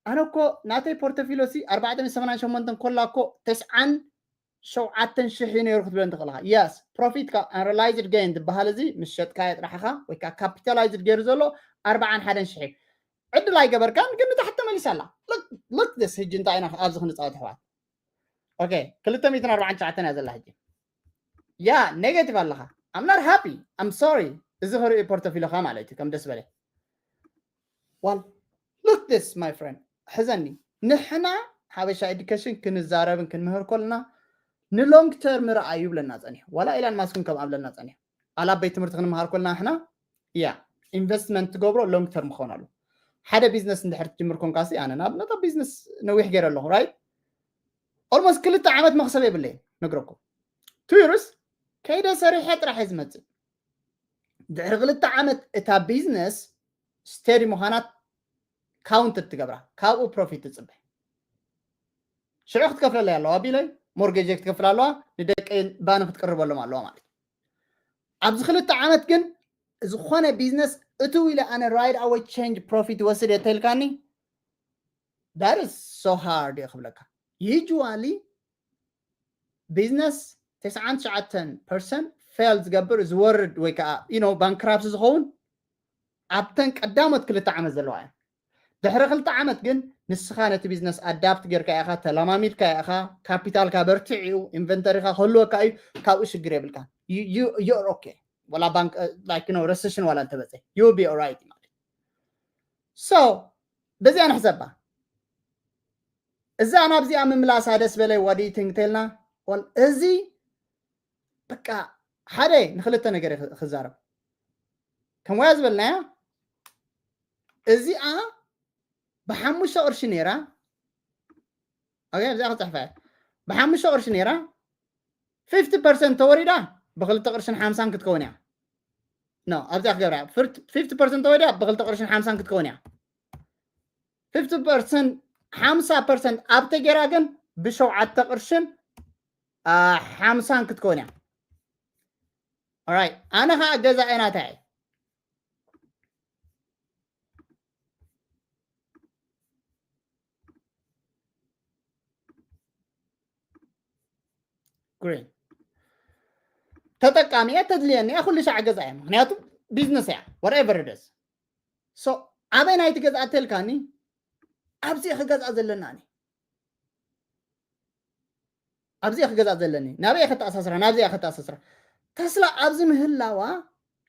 ኣነ እኮ ናተይ ፖርቶፊሎ ሲ ኣርባዕተ ሚእትን ሰማንያን ሸሞንተን ኮላ እኮ ተስዓን ሸውዓተን ሽሕ እዩ ነይሩ ክትብለኒ ትኽእላ። Yes፣ profit ካ unrealized gain ዝበሃል እዚ ምስ ሸጥካዮ ጥራሕኻ ወይ ከዓ capitalized ገይሩ ዘሎ ኣርባዓን ሓደን ሽሕ እዩ። ዕድል ኣይገበርካን፣ ግን ንታሕቲ ተመሊሳ ኣላ። Look this። ሕጂ እንታይ ኢና ኣብዚ ክንፃወት ኣሕዋት? Okay፣ ክልተ ሚእትን ኣርባዓን ትሽዓተን እያ ዘላ ሕጂ። ያ negative ኣለኻ። I'm not happy, I'm sorry። እዚ ክርኢ ፖርቶፊሎኻ ማለት እዩ ከም ደስ በለ። Well, look this, my friend። ሕዘኒ፣ ንሕና ሓበሻ education ክንዛረብን ክንምህር ከለና ን long term ርኣዩ ይብለና ፀኒሑ። ዋላ ኢላን ማስክን ከም ኣብለና ፀኒሑ። ኣላ ቤት ትምህርቲ ክንምሃር ከለና ንሕና ያ investment ትገብሮ long term ክኸውን ኣሎ። ሓደ ቢዝነስ እንድሕር ትጅምር ኮንካሲ፣ ኣነ ንኣብነት ኣብ ቢዝነስ ነዊሕ ገይረ ኣለኹ፣ right? Almost ክልተ ዓመት መኽሰብ የብለይን ነግረኩም። Two years ከይደ ሰሪሐ ጥራሕ እየ ዝመፅእ። ድሕሪ ክልተ ዓመት እታ ቢዝነስ steady ምዃና count ትገብራ፣ ካብኡ profit ትፅበ። ሽዑ ክትከፍለለይ ኣለዋ ቢለይ፣ ሞርጌጅ ክትከፍል ኣለዋ፣ ንደቀይ ባኒ ክትቅርበሎም ኣለዋ ማለት እዩ። ኣብዚ ክልተ ዓመት ግን ዝኾነ ቢዝነስ እትው ኢለ ኣነ right away change profit ወስድ እየ ተልካኒ፣ that is so hard እየ ክብለካ። Usually ቢዝነስ ተስዓን ትሽዓተን percent fail ዝገብር፣ ዝወርድ ወይ ከዓ you know bankrupt ዝኸውን ኣብተን ቀዳሞት ክልተ ዓመት ዘለዋ እየን። ድሕሪ ክልተ ዓመት ግን ንስኻ ነቲ ቢዝነስ ኣዳፕት ጌርካ ኢኻ፣ ተለማሚድካ ኢኻ፣ ካፒታልካ በርቲዕ እዩ፣ ኢንቨንተሪኻ ክህልወካ እዩ። ካብኡ ሽግር የብልካ። ኦኬ። ወላ ባንክ ላይክ ነው ረሰሽን ዋላ እንተመፀ ዩ ቢ ኦራይት ማለት። ሶ በዚኣ ንሕሰባ። እዛ ናብዚኣ ምምላሳ ደስ በለይ ዋዲ ትንግተልና። እዚ በቃ ሓደ ንክልተ ነገር ክዛረብ ከም ወያ ዝበልናያ፣ እዚኣ ብሓሙሽተ ቅርሺ ነይራ። ኦኬ፣ እዚኣ ክፅሕፋ እየ። ብሓሙሽተ ቅርሺ ነይራ፣ ፊፍቲ ፐርሰንት ተወሪዳ ብክልተ ቅርሽን ሓምሳን ክትከውን እያ። ኖ፣ ኣብዚኣ ክገብራ። ፊፍቲ ፐርሰንት ተወሪዳ ብክልተ ቅርሽን ሓምሳን ክትከውን እያ። ፊፍቲ ፐርሰንት፣ ሓምሳ ፐርሰንት ኣብ ተጌራ ግን ብሸውዓተ ቅርሽን ሓምሳን ክትከውን እያ። ኣነ ከዓ ገዛኤ ናታይ ግሪን ተጠቃሚ እየ። ተድልየኒ እያ፣ ኩሉ ሻዕ ገዛ እየ። ምክንያቱ ቢዝነስ እያ። Whatever it is። ሶ ኣበይ ናይቲ ገዛ ተልካኒ ኣብዚ ክገዛ ዘለና ኒ ኣብዚ ክገዛ ዘለኒ ናበይ ከተኣሳስራ ናብዚ ከተኣሳስራ። ተስላ ኣብዚ ምህላዋ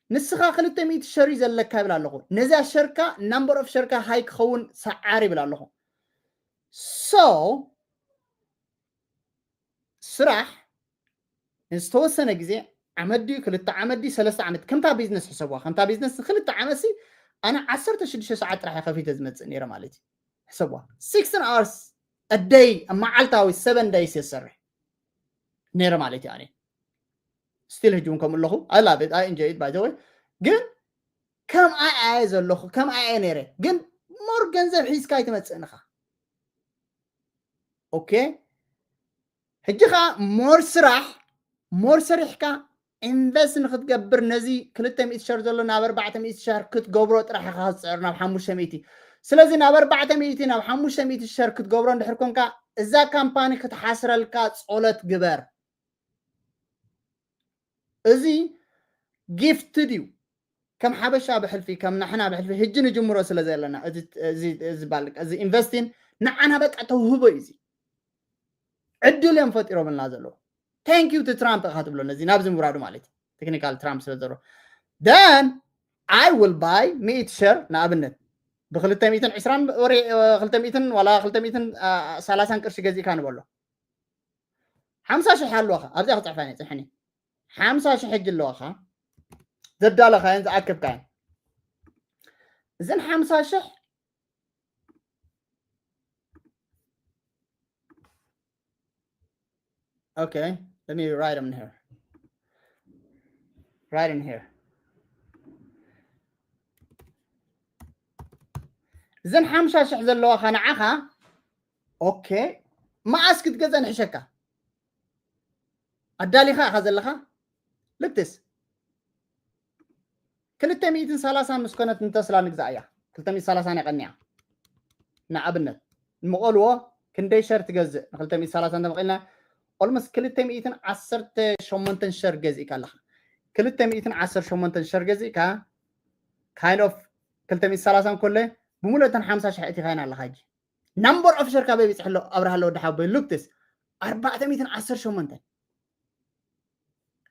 ንስኻ ክልተ ሚእቲ ሸር እዩ ዘለካ ይብል ኣለኹ። ነዚኣ ሸርካ ናምበር ኦፍ ሸርካ ሃይ ክኸውን ሰዓር ይብል ኣለኹ። ሶ ስራሕ ዝተወሰነ ግዜ ዓመት ድዩ ክልተ ዓመት ድዩ ሰለስተ ዓመት ከምታ ቢዝነስ ሕሰብዋ። ከምታ ቢዝነስ ንክልተ ዓመት ሲ ኣነ ዓሰርተ ሽዱሽተ ሰዓት ጥራሕ ከፊተ ዝመፅእ ነይረ ማለት እዩ። ሕሰብዋ። ሲክስቲን ኣወርስ ኣደይ መዓልታዊ ሰቨን ደይስ የሰርሕ ነይረ ማለት እዩ። ኣነ ስቲል ሕጂ እውን ከምኡ ኣለኹ። I love it, I enjoy it, by the way። ግን ከም ኣይ ኣየ ዘለኹ ከም ኣይ ኣየ ነይረ ግን ሞር ገንዘብ ሒዝካ ኣይትመፅእንኻ። ኦኬ፣ ሕጂ ከዓ ሞር ስራሕ ሞር ሰሪሕካ ኢንቨስት ንክትገብር ነዚ ክልተ ሚእቲ ሸር ዘሎ ናብ ኣርባዕተ ሚእቲ ሸር ክትገብሮ ጥራሕ ኢኻ ክትፅዕር ናብ ሓሙሽተ ሚእቲ። ስለዚ ናብ ኣርባዕተ ሚእቲ ናብ ሓሙሽተ ሚእቲ ሸር ክትገብሮ እንድሕር ኮንካ እዛ ካምፓኒ ክትሓስረልካ ፆለት ግበር። እዚ ጊፍት ድዩ? ከም ሓበሻ ብሕልፊ ከም ናሕና ብሕልፊ ሕጂ ንጅምሮ ስለ ዘለና እዚ ባል እዚ ኢንቨስቲን ንዓና በቃ ተውህቦ እዩ። እዚ ዕድል እዮም ፈጢሮምልና ዘለዉ። Thank you to ትራምፕ ኢኻ ትብሎ ነዚ ናብዚ ምውራዱ ማለት እዩ። ቴክኒካል ትራምፕ ስለ ዘሎ then I will buy ሚእቲ ሸር ንኣብነት ብክልተ ሚእትን ዕስራን ወሬ ክልተ ሚእትን ዋላ ክልተ ሚእትን ሰላሳን ቅርሺ ገዚእካ ንበሎ። ሓምሳ ሽሕ ኣለዋኻ ኣብዚኣ ክፅሕፋ እየ ፅንሕኒ። ሓምሳ ሽሕ ሕጂ ኣለዋኻ ዘዳለኻየን ዝኣከብካየን እዘን ሓምሳ ሽሕ Okay, let me write them here. Write in here. እዘን ሓምሳ ሽሕ ዘለዋኻ ንዓኻ ኦኬ መዓስ ክትገዘ ንሕሸካ ኣዳሊኻ ኢኻ ዘለኻ ልክትስ ክልተ ሚእትን ሰላሳን ምስ ኮነት ንተስላ ንግዛእ እያ። ክልተ ሚእትን ሰላሳን የቐንያ ንኣብነት ንመቐልዎ ክንደይ ሸር ትገዝእ ንክልተ ሚእትን ሰላሳን ተመቒልና ኦልሞስት ክልተ ሚእትን ዓሰርተ ሸሞንተን ሸር ገዚእካ ኣለኻ። ክልተ ሚእትን ዓሰርተ ሸሞንተን ሸር ገዚእካ kind of ክልተ ሚእትን ሰላሳን ኮለ ብምሉእ እተን ሓምሳ ሽሕ እቲኻየን ኣለኻ። ሕጂ ናምበር ኦፍ ሸር ካበይ በፂሑ ኣሎ ኣብርሃ ኣለወዲ ሓቦይ ሉክትስ ኣርባዕተ ሚእትን ዓሰርተ ሸሞንተን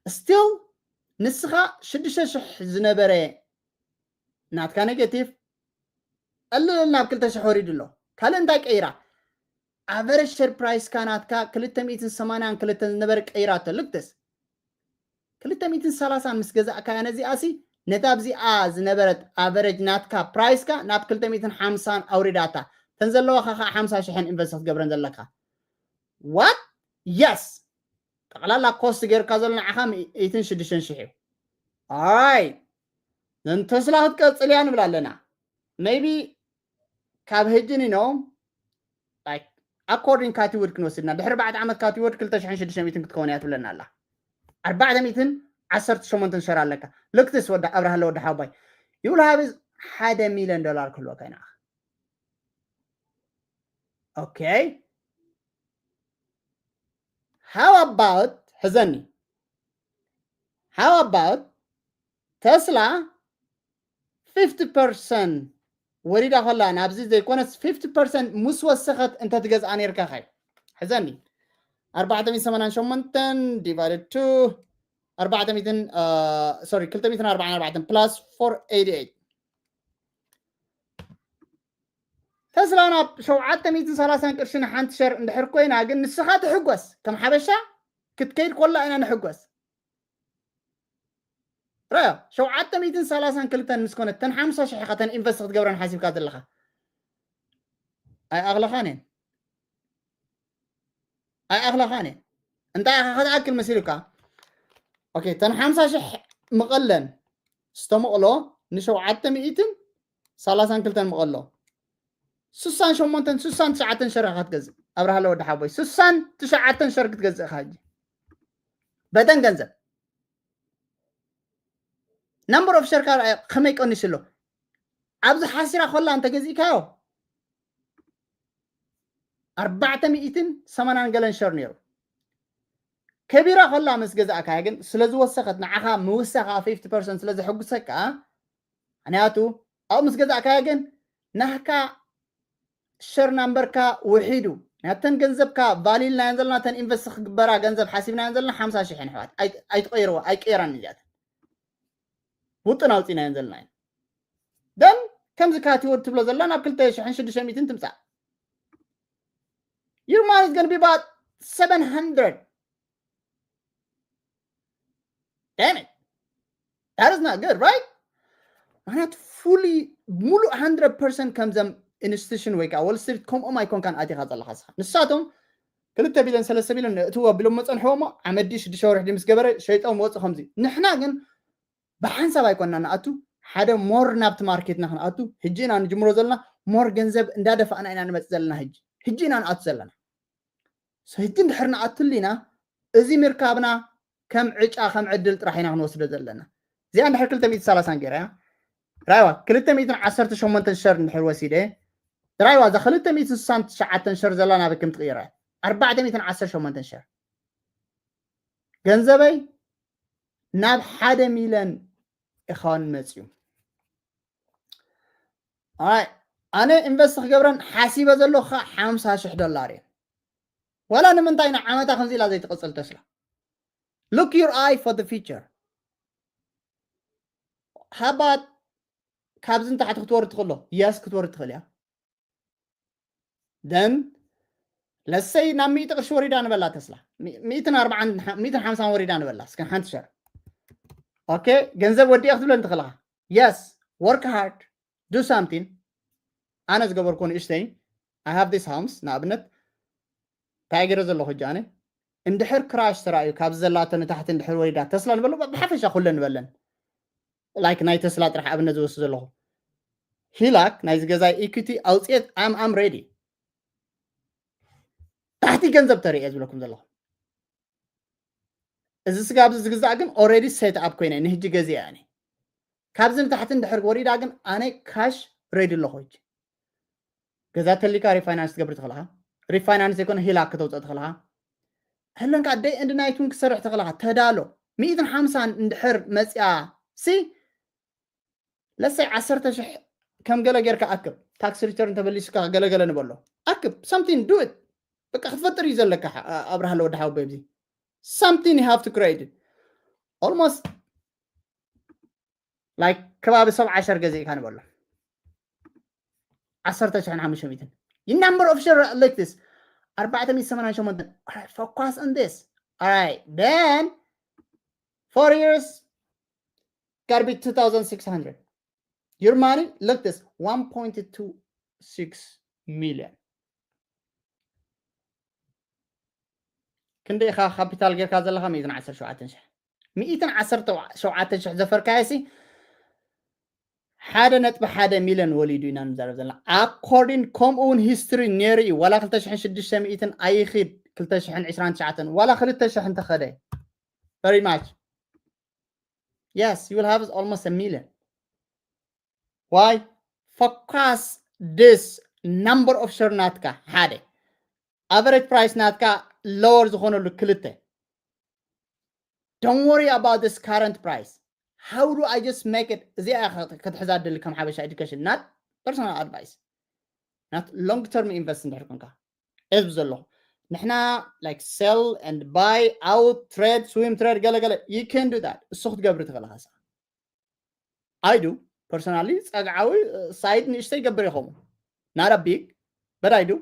ስቲል ንስኻ ሽዱሽተ ሽሕ ዝነበረ ናትካ ኔጌቲቭ ቀልል ናብ ክልተ ሽሕ ወሪዱ ኣሎ። ካልእ እንታይ ቀይራ? ኣቨረጅ ሸር ፕራይስካ ናትካ ክልተ ሚእትን ሰማንያን ክልተን ዝነበረ ቀይራቶ። ልክትስ ክልተ ሚእትን ሰላሳን ምስ ገዛእካያ ነዚኣ ሲ ነታ ኣብዚኣ ዝነበረት ኣቨረጅ ናትካ ፕራይስካ ናብ ክልተ ሚእትን ሓምሳን ኣውሪዳታ። ተን ዘለዋኻ ከዓ ሓምሳ ሽሕን ኢንቨስት ክትገብረን ዘለካ። ዋት የስ ጠቕላላ ኮስት ጌርካ ዘሎ ንዓኻ ሚእትን ሽዱሽተን ሽሕ እዩ። ኣራይ ነን ተስላ ክትቀፅል እያ ንብል ኣለና። ሜይቢ ካብ ህጂ ንኖ ኣኮርዲንግ ካቲውድ ክንወስድና ድሕሪ ኣርባዕተ ዓመት ካቲውድ ክልተ ሽሕን ሽዱሽተ ሚእትን ክትከውን እያ ትብለና ኣላ። ኣርባዕተ ሚእትን ዓሰርተ ሸሞንተን ሸር ኣለካ። ልክትስ ወዲ ኣብርሃለ ወዲ ሓባይ ይብል ሃብዝ ሓደ ሚልዮን ዶላር ክህልወካ ይንዓኻ። ኦኬ how about ሕዘኒ how about ተስላ ፊፍቲ ፐርሰንት ወሪዳ ከላ ናብዚ ዘይኮነስ fifty percent ምስ ወሰኸት እንተትገዝኣ ነርካ ኸይ? ሕዘኒ። ኣርባዕተ ሚእትን ሰማንያን ሸሞንተን divided to ኣርባዕተ ሚእትን፣ ሶሪ፣ ክልተ ሚእትን ኣርባዓን ኣርባዕተን plus four eighty eight። ተስላ ናብ ሸውዓተ ሚእትን ሰላሳን ቅርሺ ንሓንቲ ሸር እንድሕር ኮይና ግን ንስኻ ትሕጎስ። ከም ሓበሻ ክትከይድ ኮላ ኢና ንሕጎስ። ረዮ፣ ሸውዓተ ሚእትን ሰላሳን ክልተን ምስ ኮነት ተን ሓምሳ ሽሕ ኢኻ ተን ኢንቨስት ክትገብረን ሓሲብካ ዘለኻ። ኣይኣኽለኻን እየን። ኣይኣኽለኻን እየን። እንታይ ኢኻ ክትኣክል መሲሉካ? ኦኬ፣ ተን ሓምሳ ሽሕ ምቐለን ዝተመቕሎ ንሸውዓተ ሚእትን ሰላሳን ክልተን ምቐሎ። ስሳን ሸሞንተን፣ ስሳን ትሽዓተን ሸር ኢኻ ክትገዝእ። ኣብርሃለ ወዲ ሓቦይ፣ ስሳን ትሽዓተን ሸር ክትገዝእ ኢኻ ሕጂ። በተን ገንዘብ። Number of ሸርካ ከመይ ቀኒሱ ኣሎ? ኣብዚ ሓሲራ ኮላ እንተገዚእካዮ፣ ኣርባዕተ ሚእትን ሰማንያን ገለን ሸር ነይሩ። ከቢራ ኮላ ምስ ገዛእካያ ግን ስለ ዝወሰኸት፣ ንዓኻ ምውሳኻ fifty percent ስለ ዘሐጉሰካ፣ ምኽንያቱ ኣብኡ ምስ ገዛእካያ ግን ናህካ ሸር ናምበርካ ውሒዱ፣ ናተን ገንዘብካ ቫልዩ ኢልናየን ዘለና፣ ተን ኢንቨስት ክግበራ ገንዘብ ሓሲብናየን ዘለና ሓምሳ ሽሕ እየን ኣሕዋት። ኣይ-፣ ኣይትቐይርዋ፣ ኣይቀየራን እዚኣተን። ውጥን ኣውፂናየን ዘለና እየን። ደን ከምዚ ካቲወርድ ትብሎ ዘላ ናብ ክልተ ሽሕን ሽዱሽተ ሚእትን ትምፃእ። Your money is gonna be about seven hundred. Damn it. That is not good, right? ምኽንያቱ fully፣ ሙሉእ hundred percent ከምዘም ኢንስቲቱሽን ወይ ከዓ ወል ስትሪት ከምኦም ኣይኮንካን ኣቲኻ ዘለኻ ንስኻ። ንሳቶም ክልተ ቢልዮን ሰለስተ ቢልዮን እትዎ ቢሎም መፀንሕዎ እሞ ዓመት ድዩ ሽዱሽተ ወርሒ ድዩ ምስ ገበረ ሸይጦም ወፁ። ከምዚ ንሕና ግን ብሓንሳብ ኣይኮንና ንኣቱ፣ ሓደ ሞር ናብቲ ማርኬትና ክንኣቱ ሕጂ ኢና ንጅምሮ ዘለና። ሞር ገንዘብ እንዳደፋእና ኢና ንመፅእ ዘለና። ሕጂ ሕጂ ኢና ንኣቱ ዘለና። So ሕጂ እንድሕር ንኣትሉ ኢና፣ እዚ ምርካብና ከም ዕጫ፣ ከም ዕድል ጥራሕ ኢና ክንወስዶ ዘለና። እዚኣ እንድሕር ክልተ ሚእትን ሰላሳን ገይራ እያ። ራይዋ፣ ክልተ ሚእትን ዓሰርተ ሸሞንተን ሸር እንድሕር ወሲደ፣ ራይዋ፣ እዛ ክልተ ሚእትን ስሳን ትሽዓተን ሸር ዘላ ናበይ ከም ትቕይራ እያ? ኣርባዕተ ሚእትን ዓሰርተ ሸሞንተን ሸር ገንዘበይ ናብ ሓደ ሚልዮን ኢኻን መፅዩ። ኣይ፣ ኣነ ኢንቨስት ክገብረን ሓሲበ ዘለኹ ሓምሳ ሽሕ ዶላር እየ። ዋላ ንምንታይ ንዓመታ ከምዚ ኢላ ዘይትቕፅል ተስላ? Look your eye for the future። ሃባት ካብዚ ንታሕቲ ክትወርድ ትኽእሎ? የስ፣ ክትወርድ ትኽእል እያ። ደን ለሰይ ናብ ሚእቲ ቅርሺ ወሪዳ ንበላ ተስላ። ሚ-፣ ሚእትን ኣርባዓን፣ ሚእትን ሓምሳን ወሪዳ ንበላ። እስከ ሓንቲ ሸር። ኦኬ፣ ገንዘብ ወዲኣ ክትብለኒ ትኽእልኻ። Yes, work hard, do something። ኣነ ዝገበርኩ ንእሽተይ፣ I have this house፣ ንኣብነት፣ እንታይ ገይረ ዘለኹ ሕጂ ኣነ? እንድሕር ክራሽ ተራእዩ፣ ካብዚ ዘላቶ ንታሕቲ እንድሕር ወሪዳ፣ ተስላ ንበሎ፣ ብሓፈሻ ኩለን ንበለን። ላይክ ናይ ተስላ ጥራሕ ኣብነት ዝወስድ ዘለኹ። ሂላክ ናይዚ ገዛይ ኢኩቲ ኣውፅኤት፣ I'm, I'm ready። ታሕቲ ገንዘብ ተርእየ ዝብለኩም ዘለኹ። እዚ ስጋ ኣብዚ ዝግዛእ ግን ኦልሬዲ ሴት ኣፕ ኮይነ ንህጂ ገዚአ እኔ። ካብዚ ንታሕቲ እንድሕር ወሪዳ ግን ኣነ ካሽ ሬዲ ኣለኹ። ሕጂ ገዛ ተሊካ ሪፋይናንስ ትገብር ትኽእልኻ። ሪፋይናንስ ዘይኮነ ሂላክ ከተውፅእ ትኽእልኻ። ህለንካ ደይ ኤንድ ናይት እውን ክሰርሕ ትኽእልኻ። ተዳሎ። ሚእትን ሓምሳን እንድሕር መፅያ ሲ ለሰይ ዓሰርተ ሽሕ ከም ገለ ጌርካ ኣክብ። ታክስ ሪተርን ተበሊስካ ገለገለ ንበሎ። ኣክብ። Something, do it። በቃ ክትፈጥር እዩ ዘለካ። ኣ-፣ ኣብርሃለ ወዲ ሓወቦይ ኣብዚ። Something you have to create it. Almost like ከባቢ ሰብዓ ሸር ገዚእካ ንበሎ። ዓሰርተ ሽሕን ሓሙሽተ ሚእትን። You number of share like this. ኣርባዕተ ሚእቲ ሰማንያን ሸሞንተ። All right, focus on this. All right, then four years, gotta be two thousand six hundred. Your money, look this, one point two six million. ክንደይ ኢኻ ካፒታል ጌርካ ዘለኻ? ሚእትን ዓሰርተ ሸውዓተን ሽሕ። ሚእትን ዓሰርተ ሸውዓተን ሽሕ ዘፈርካዮ ሲ ሓደ ነጥቢ ሓደ ሚልዮን ወሊዱ ኢና ንዛረብ ዘለና። ኣኮርዲን ከምኡ እውን ሂስትሪ ነይሩ እዩ። ዋላ ክልተ ሽሕን ሽዱሽተ ሚእትን ኣይኺድ፣ ክልተ ሽሕን ዕስራን ትሽዓተን፣ ዋላ ክልተ ሽሕ እንተኸደ። Very much. Yes, you will have almost a million. Why? Focus this number of share ናትካ ሓደ። Average price ናትካ lower ዝኾነሉ ክልተ። Don't worry about this current price. How do I just make it? እዚኣ ኢኻ ክትሕዛ ደሊ ከም ሓበሻ ኤዱኬሽን ናት። personal advice. ናት long term invest እንድሕር ኮንካ እዚ ዘለኹ ንሕና like sell and buy out, trade, swing trade ገለ ገለ, you can do that። እሱ ክትገብር ትኽእል ኢኻ። I do personally ጸግዓዊ side ንእሽተይ ይገብር ይኸውን፣ not a big, but I do።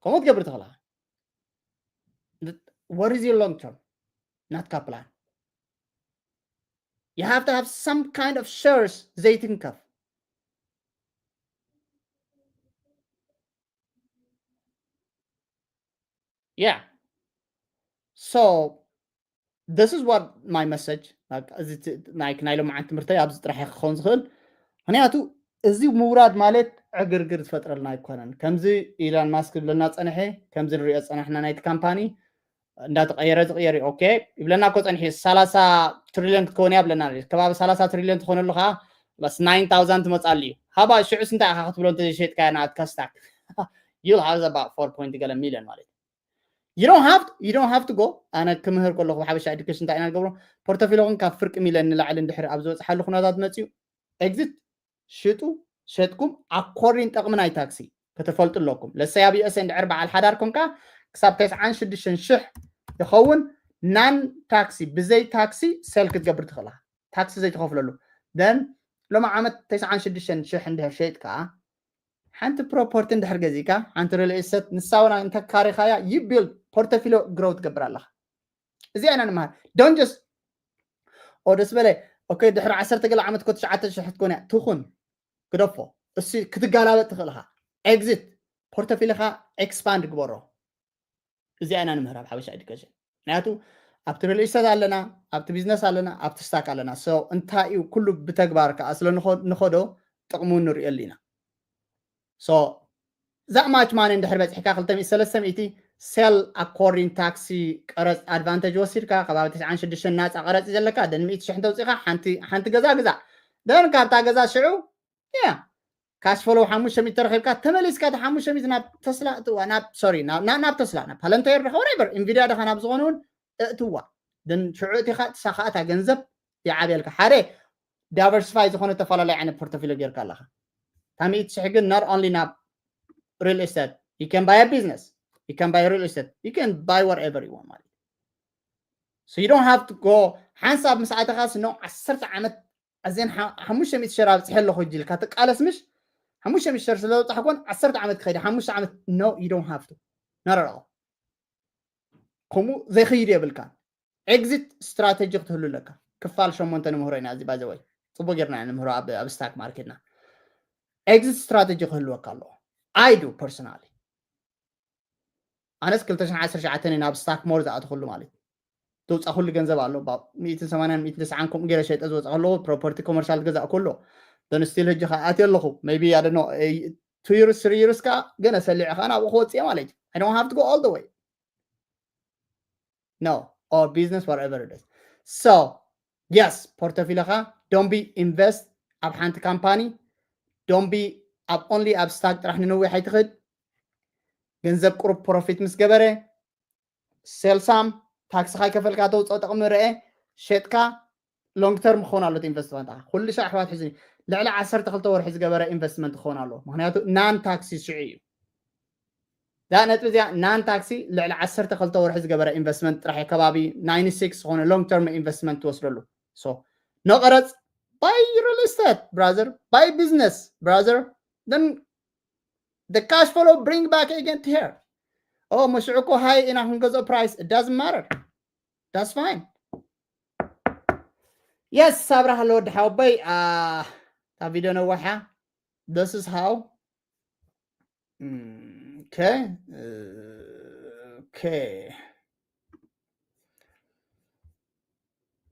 ከምኡ ትገብር ትኽእል ኢኻ። What is your long term? ናትካ plan። You have to have some kind of shares ዘይትንከፍ። Yeah. So this is what my message. Like, እዚ ት- ናይ ናይ ሎምዓንቲ ትምህርተይ ኣብዚ ጥራሕ ክኸውን ዝኽእል። ምክንያቱ እዚ ምውራድ ማለት ዕግርግር ዝፈጥረልና ኣይኮነን። ከምዚ ኢላን ማስክ ዝብለና ጸንሐ፣ ከምዚ ንሪኦ ጸናሕና ናይቲ ካምፓኒ እንዳተቐየረ ዝቕየር እዩ። ኦኬ ይብለና እኮ ጸንሐ። ሰላሳ ትሪሊዮን ክትከውን እያ ብለና። ከባቢ ሰላሳ ትሪሊዮን ትኾነሉ ከዓ plus nine thousand ትመጻሉ እዩ። ሃባ ሽዑስ እንታይ ኢኻ ክትብሎ እንተዘይሸጥካያ ናትካ ስታክ you'll have about four point ገለ ሚሊዮን ማለት እዩ። You don't have to, you don't have to go። ኣነ ክምህር ከለኹ ሓበሻ ኤዱኬሽን እንታይ ኢና ንገብሮ? ፖርቶፊሎኹም ካብ ፍርቂ ሚሊዮን ንላዕሊ እንድሕር ኣብ ዝበፅሓሉ ኩነታት መፅዩ፣ ኤግዚት ሽጡ። ሸጥኩም ኣኮርዲን ጠቕሚ ናይ ታክሲ ከተፈልጡ ኣለኩም። ለሰይ ኣብ ዩኤስ እንድሕር በዓል ሓዳር ኮንካ ክሳብ ተስዓን ሽዱሽተን ሽሕ ይኸውን። ናን ታክሲ፣ ብዘይ ታክሲ ሴል ክትገብር ትኽእላ፣ ታክሲ ዘይትኸፍለሉ። ደን ሎሚ ዓመት ተስዓን ሽዱሽተን ሽሕ እንድሕር ሸይጥካ፣ ሓንቲ ፕሮፐርቲ እንድሕር ገዚእካ፣ ሓንቲ ሪል ኤስቴት ንሳ እውን እንተካሪኻያ፣ you build ፖርቶፊሎ ግሮው ትገብር ኣለኻ። እዚኣ ኢና ንመሃር። Don't just ኦ ደስ በለ፣ ኦኬ፣ ድሕሪ ዓሰርተ ገለ ዓመት እኮ ትሽዓተ ሽሕ ክትኮን እያ። ትኹን፣ ግደፎ። እሱ ክትጋላበጥ ትኽእል ኢኻ። ኤግዚት፣ ፖርቶፊልኻ ኤክስፓንድ ግበሮ። እዚኣ ኢና ንምህር ኣብ ሓበሻ ኤዱኬሽን። ምክንያቱ ኣብቲ ሪል ኤስቴት ኣለና፣ ኣብቲ ቢዝነስ ኣለና፣ ኣብቲ ስታክ ኣለና። So እንታይ እዩ ኩሉ ብተግባር ከዓ ስለ ንኸ- ንኸዶ ጥቕሙ ንሪእየሉ ኢና። So that much money እንድሕር በፂሕካ ክልተ ሚእቲ ሰለስተ ሚእቲ ሴል ኣኮርዲን ታክሲ ቀረፅ ኣድቫንቴጅ ወሲድካ ከባቢ ተስዓን ሽዱሽተን ናፃ ቀረፅ ዘለካ ደን ሚእቲ ሽሕ እንተውፂእካ ሓንቲ ሓንቲ ገዛ ግዛ። ደን ካብታ ገዛ ሽዑ ያ ካሽ ፍሎው ሓሙሽተ ሚእቲ ተረኺብካ ተመሊስካ እቲ ሓሙሽተ ሚእቲ ናብ ተስላ እትዋ ናብ ሶሪ ናብ ናብ- ናብ ተስላ ናብ ፓለንታየር ድኻ ወሬቨር ኢንቪድያ ድኻ ናብ ዝኾነ እውን እእትዋ። ደን ሽዑ እቲኻ ትሳኻእታ ገንዘብ ይዓብየልካ። ሓደ ዳይቨርሲፋይ ዝኾነ ተፈላለዩ ዓይነት ፖርቶፊሎ ጌርካ ኣለኻ። ታሚእቲ ሽሕ ግን not only ናብ ሪል ኤስቴት you can buy a business, you can buy real estate, you can buy whatever you want ማለት እዩ። So you don't have to go ሓንሳብ ምስ ኣተኻስ ኖ ዓሰርተ ዓመት ኣዘን ሓሙሽተ ሚእቲ ሸር ኣብፅሐ ኣለኹ እጅ ኢልካ ትቃለስ ምሽ ሓሙሽተ ሚእቲ ሸር ስለ ዘብፅሐ ኮን ዓሰርተ ዓመት ክኸይድ ሓሙሽተ ዓመት no you don't have to not at all። ከምኡ ዘይኸይድ የብልካ። ኤግዚት ስትራተጂ ክትህሉ ኣለካ። ክፋል ሸሞንተ ንምህሮ ኢና እዚ ባይዘወይ ፅቡቅ ጌርና ኢና ንምህሮ ኣብ ኣብ ስታክ ማርኬትና። ኤግዚት ስትራተጂ ክህልወካ ኣለዎ። I do personally ኣነስ ክልተ ሽሕን ዓሰርተ ትሽዓተን ናብ ስታክ ሞር ዝኣተኹሉ ማለት እዩ። ተውፃ ኩሉ ገንዘብ ኣሎ ሚእትን ሰማንያን ሚእትን ተስዓን ከምኡ ገይረ ሸይጠ ዝወፃ ከለዎ ፕሮፐርቲ ኮመርሻል ገዛእ ከሎ then still ሕጂ ከዓ ኣትየ ኣለኹ። Maybe I don't know two years three years ከዓ ገለ ሰሊዐ ከዓ ናብኡ ክወፅእ ማለት እዩ። I don't have to go all the way no or business whatever it is. So yes ፖርቶፊልኻ don't be invest ኣብ ሓንቲ ካምፓኒ don't be ኣብ only ኣብ ስታክ ጥራሕ ንነዊሕ ኣይትኽድ። ገንዘብ ቁሩብ ፕሮፊት ምስ ገበረ ሴልሳም ታክስኻ ይከፈልካ ተውፅኦ ጥቕሚ ርአ ሸጥካ long term ክኸውን ኣሎ ኢንቨስትመንት ኩሉ ሻዕ ኣሕዋት ሕዚ ልዕሊ ዓሰርተ ክልተ ወርሒ ዝገበረ ኢንቨስትመንት ክኸውን ኣሎ ምክንያቱ non tax ሽዑ እዩ። እዛ ነጥቢ እዚኣ non tax ልዕሊ ዓሰርተ ክልተ ወርሒ ዝገበረ ኢንቨስትመንት ጥራሕ ከባቢ ninety six ዝኾነ long term ኢንቨስትመንት ትወስደሉ። So no ቀረፅ buy real estate brother, buy business brother, then the cash flow bring back again to here. ኦ መሽዑ እኮ ሃይ ኢና ክንገዝኦ ፕራይስ it doesn't matter. That's fine. Yes ሳብራ ሃሎ ወዲ ሓወቦይ እታ ቪድዮ ነዋሓ this is how okay okay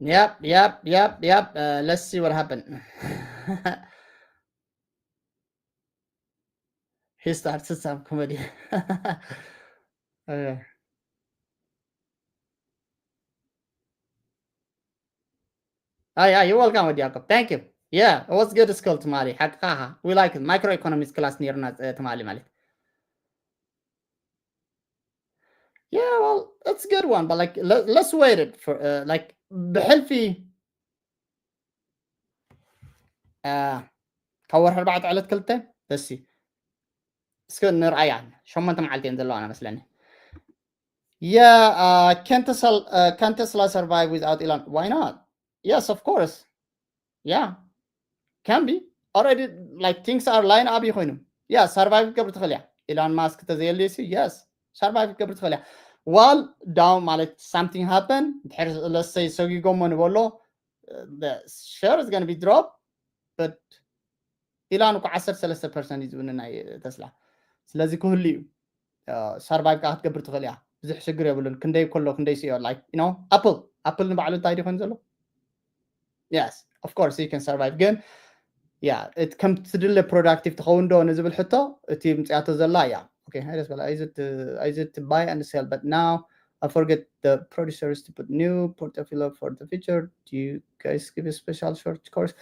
yep yep yep yep let's see what happened. He started some comedy. Oh yeah, you're welcome with Jacob. Thank you. Yeah, it was good school ትማሊ ሓቅኻ we like microeconomics class ነይርና ትማሊ ማለት yeah well it's good one but like let's wait it for uh, like ብሕልፊ uh, ካብ ወርሒ ኣርባዕተ ዕለት ክልተ በሲ እስከ ንርኣያ። ሸሞንተ መዓልቲ እየን ዘለዋና መስለኒ። Yeah, uh, can Tesla, uh, can Tesla survive without Elon? Why not? Yes, of course. Yeah, can be. Already, like, things are line up ይኾይኑ። Yeah, survive ክትገብር ትኽእል እያ። ኢሎን ማስክ ተዘየልዩሲ፣ yes, survive ክትገብር ትኽእል እያ። While down ማለት something happen፣ ድሕር ለሰይ ሰጊጎሞ ንበሎ፣ uh, the share is gonna be drop, but ኢላን እኮ ዓሰርተ ሰለስተ ፐርሰንት እዩ ዝውንን ናይ ተስላ። ስለዚ ክህሉ እዩ። ሰርቫይቭ ከዓ ክትገብር ትኽእል እያ። ብዙሕ ሽግር የብሉን። ክንደይ ከሎ ክንደይ ስዮ፣ like, you know, ኣፕል ኣፕል ንባዕሉ እንታይ ድዩ ኮይኑ ዘሎ? Yes, of course you can survive። ግን ያ ከም ትድለ ፕሮዳክቲቭ ትኸውን ዶ ንዝብል ሕቶ እቲ ምፅያቶ ዘላ እያ። Okay, hi, Desbala. Is it, uh, is it to buy and sell? But now I forget the producers to put new portfolio for the future. Do you guys give a special short course?